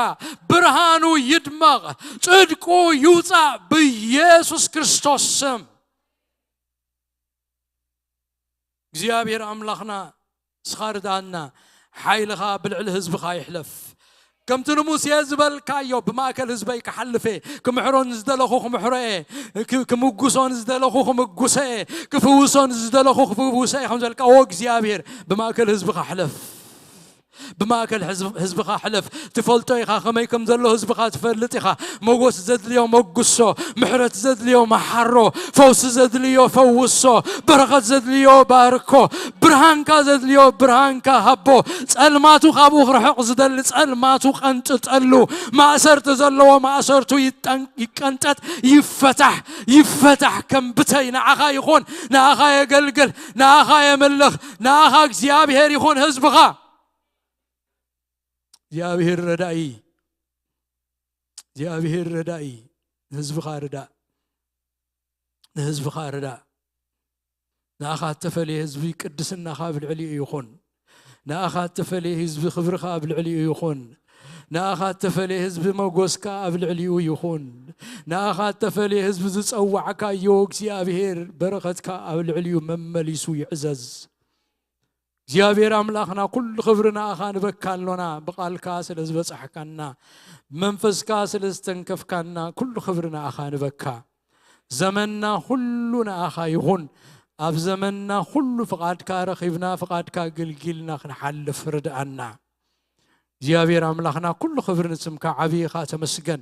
ብርሃኑ ይድመቕ፣ ጽድቁ ይውጻእ ብኢየሱስ ክርስቶስ ስም። እግዚኣብሔር ኣምላኽና እስኻ ርድኣና። ሓይልኻ ብልዕሊ ህዝብኻ ይሕለፍ። ከምቲ ንሙሴ ዝበልካዮ፣ ብማእከል ህዝበይ ክሓልፍ እየ። ክምሕሮ ንዝደለኹ ክምሕሮ እየ። ክ-፣ ክምጉሶ ንዝደለኹ ክምጉሰ እየ። ክፍውሶ ንዝደለኹ ክፍውሰ እየ ከም ዝበልካ፣ ኦ እግዚኣብሔር፣ ብማእከል ህዝብኻ ሕለፍ። ብማእከል ህዝብ-፣ ህዝብኻ ሕለፍ። ትፈልጦ ኢኻ ከመይ ከም ዘሎ ህዝብኻ ትፈልጥ ኢኻ። ሞጎስ ዘድልዮ መጉሶ፣ ምሕረት ዘድልዮ መሓሮ፣ ፈውሲ ዘድልዮ ፈውሶ፣ በረኸት ዘድልዮ ባርኮ፣ ብርሃንካ ዘድልዮ ብርሃንካ ሃቦ። ጸልማቱ ካብኡ ክርሕቕ ዝደሊ ጸልማቱ ቀንጥጠሉ። ማእሰርት ዘለዎ ማእሰርቱ ይጠን-፣ ይቀንጠጥ፣ ይፈታሕ፣ ይፈታሕ። ከም ብተይ ንዓኻ ይኹን፣ ንኣኻ የገልግል፣ ንኣኻ የምልኽ፣ ንኣኻ እግዚኣብሔር ይኹን ህዝብኻ። እግዚኣብሔር ረዳኢ፣ እግዚኣብሔር ረዳኢ፣ ንህዝብኻ ርዳእ፣ ንህዝብኻ ርዳእ። ንኣኻ እተፈለየ ህዝቢ ቅድስናኻ ኣብ ልዕሊኡ ይኹን። ንኣኻ እተፈለየ ህዝቢ ክብርኻ ኣብ ልዕሊኡ ይኹን። ንኣኻ እተፈለየ ህዝቢ መጎስካ ኣብ ልዕሊኡ ይኹን። ንኣኻ እተፈለየ ህዝቢ ዝጸዋዕካዮ እግዚኣብሔር በረኸትካ ኣብ ልዕሊኡ መመሊሱ ይዕዘዝ። እግዚኣብሔር ኣምላኽና፣ ኩሉ ክብሪ ንኣኻ ንበካ ኣሎና። ብቓልካ ስለ ዝበጻሕካና፣ ብመንፈስካ ስለ ዝተንከፍካና፣ ኩሉ ክብሪ ንኣኻ ንበካ። ዘመንና ኩሉ ንኣኻ ይኹን። ኣብ ዘመንና ኩሉ ፍቓድካ ረኺብና፣ ፍቓድካ ግልጊልና ክንሓልፍ ርድኣና። እግዚኣብሔር ኣምላኽና፣ ኩሉ ክብሪ ንስምካ፣ ዓብዪ ኢኻ፣ ተመስገን።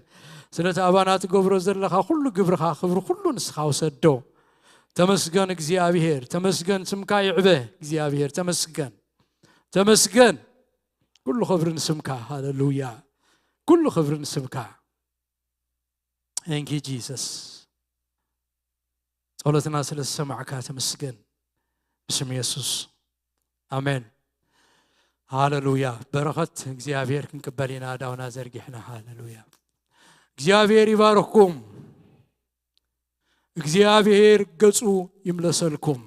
ስለቲ ኣባና ትገብሮ ዘለኻ ኩሉ ግብርኻ፣ ክብሪ ኩሉ ንስኻ ውሰዶ። ተመስገን እግዚኣብሔር፣ ተመስገን፣ ስምካ ይዕበ እግዚኣብሔር፣ ተመስገን፣ ተመስገን። ኩሉ ክብሪ ንስምካ፣ ሃሌሉያ። ኩሉ ክብሪ ንስምካ። Thank you Jesus። ጸሎትና ስለ ዝሰማዕካ ተመስገን። ብስም የሱስ። ኣሜን። ሃሌሉያ። በረኸት እግዚኣብሔር ክንቅበል ኢና፣ ኣእዳውና ዘርጊሕና። ሃሌሉያ። እግዚኣብሔር ይባርኽኩም። እግዚኣብሔር ገጹ ይምለሰልኩም፣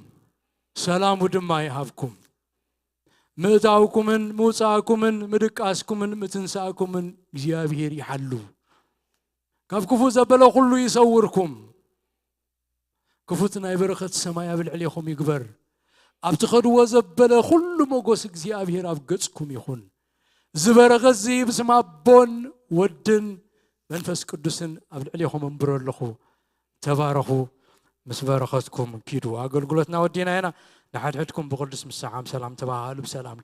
ሰላሙ ድማ ይሃብኩም። ምእታውኩምን ምውጻእኩምን ምድቃስኩምን ምትንሳእኩምን እግዚኣብሔር ይሓሉ። ካብ ክፉእ ዘበለ ኩሉ ይሰውርኩም። ክፉት ናይ በረኸት ሰማይ ኣብ ልዕሌኹም ይግበር። ኣብ ትኸድዎ ዘበለ ኩሉ ሞጎስ እግዚኣብሔር ኣብ ገጽኩም ይኹን። እዚ በረኸት እዚ ብስም ኣቦን ወድን መንፈስ ቅዱስን ኣብ ልዕሌኹም ኣንብሮ ኣለኹ። ተባረኹ፣ ምስ በረኸትኩም ኪዱ። ኣገልግሎትና ወዲና ኢና። ንሓድሕድኩም ብቕዱስ ምሰዓም ሰላም ተባሃሉ። ብሰላም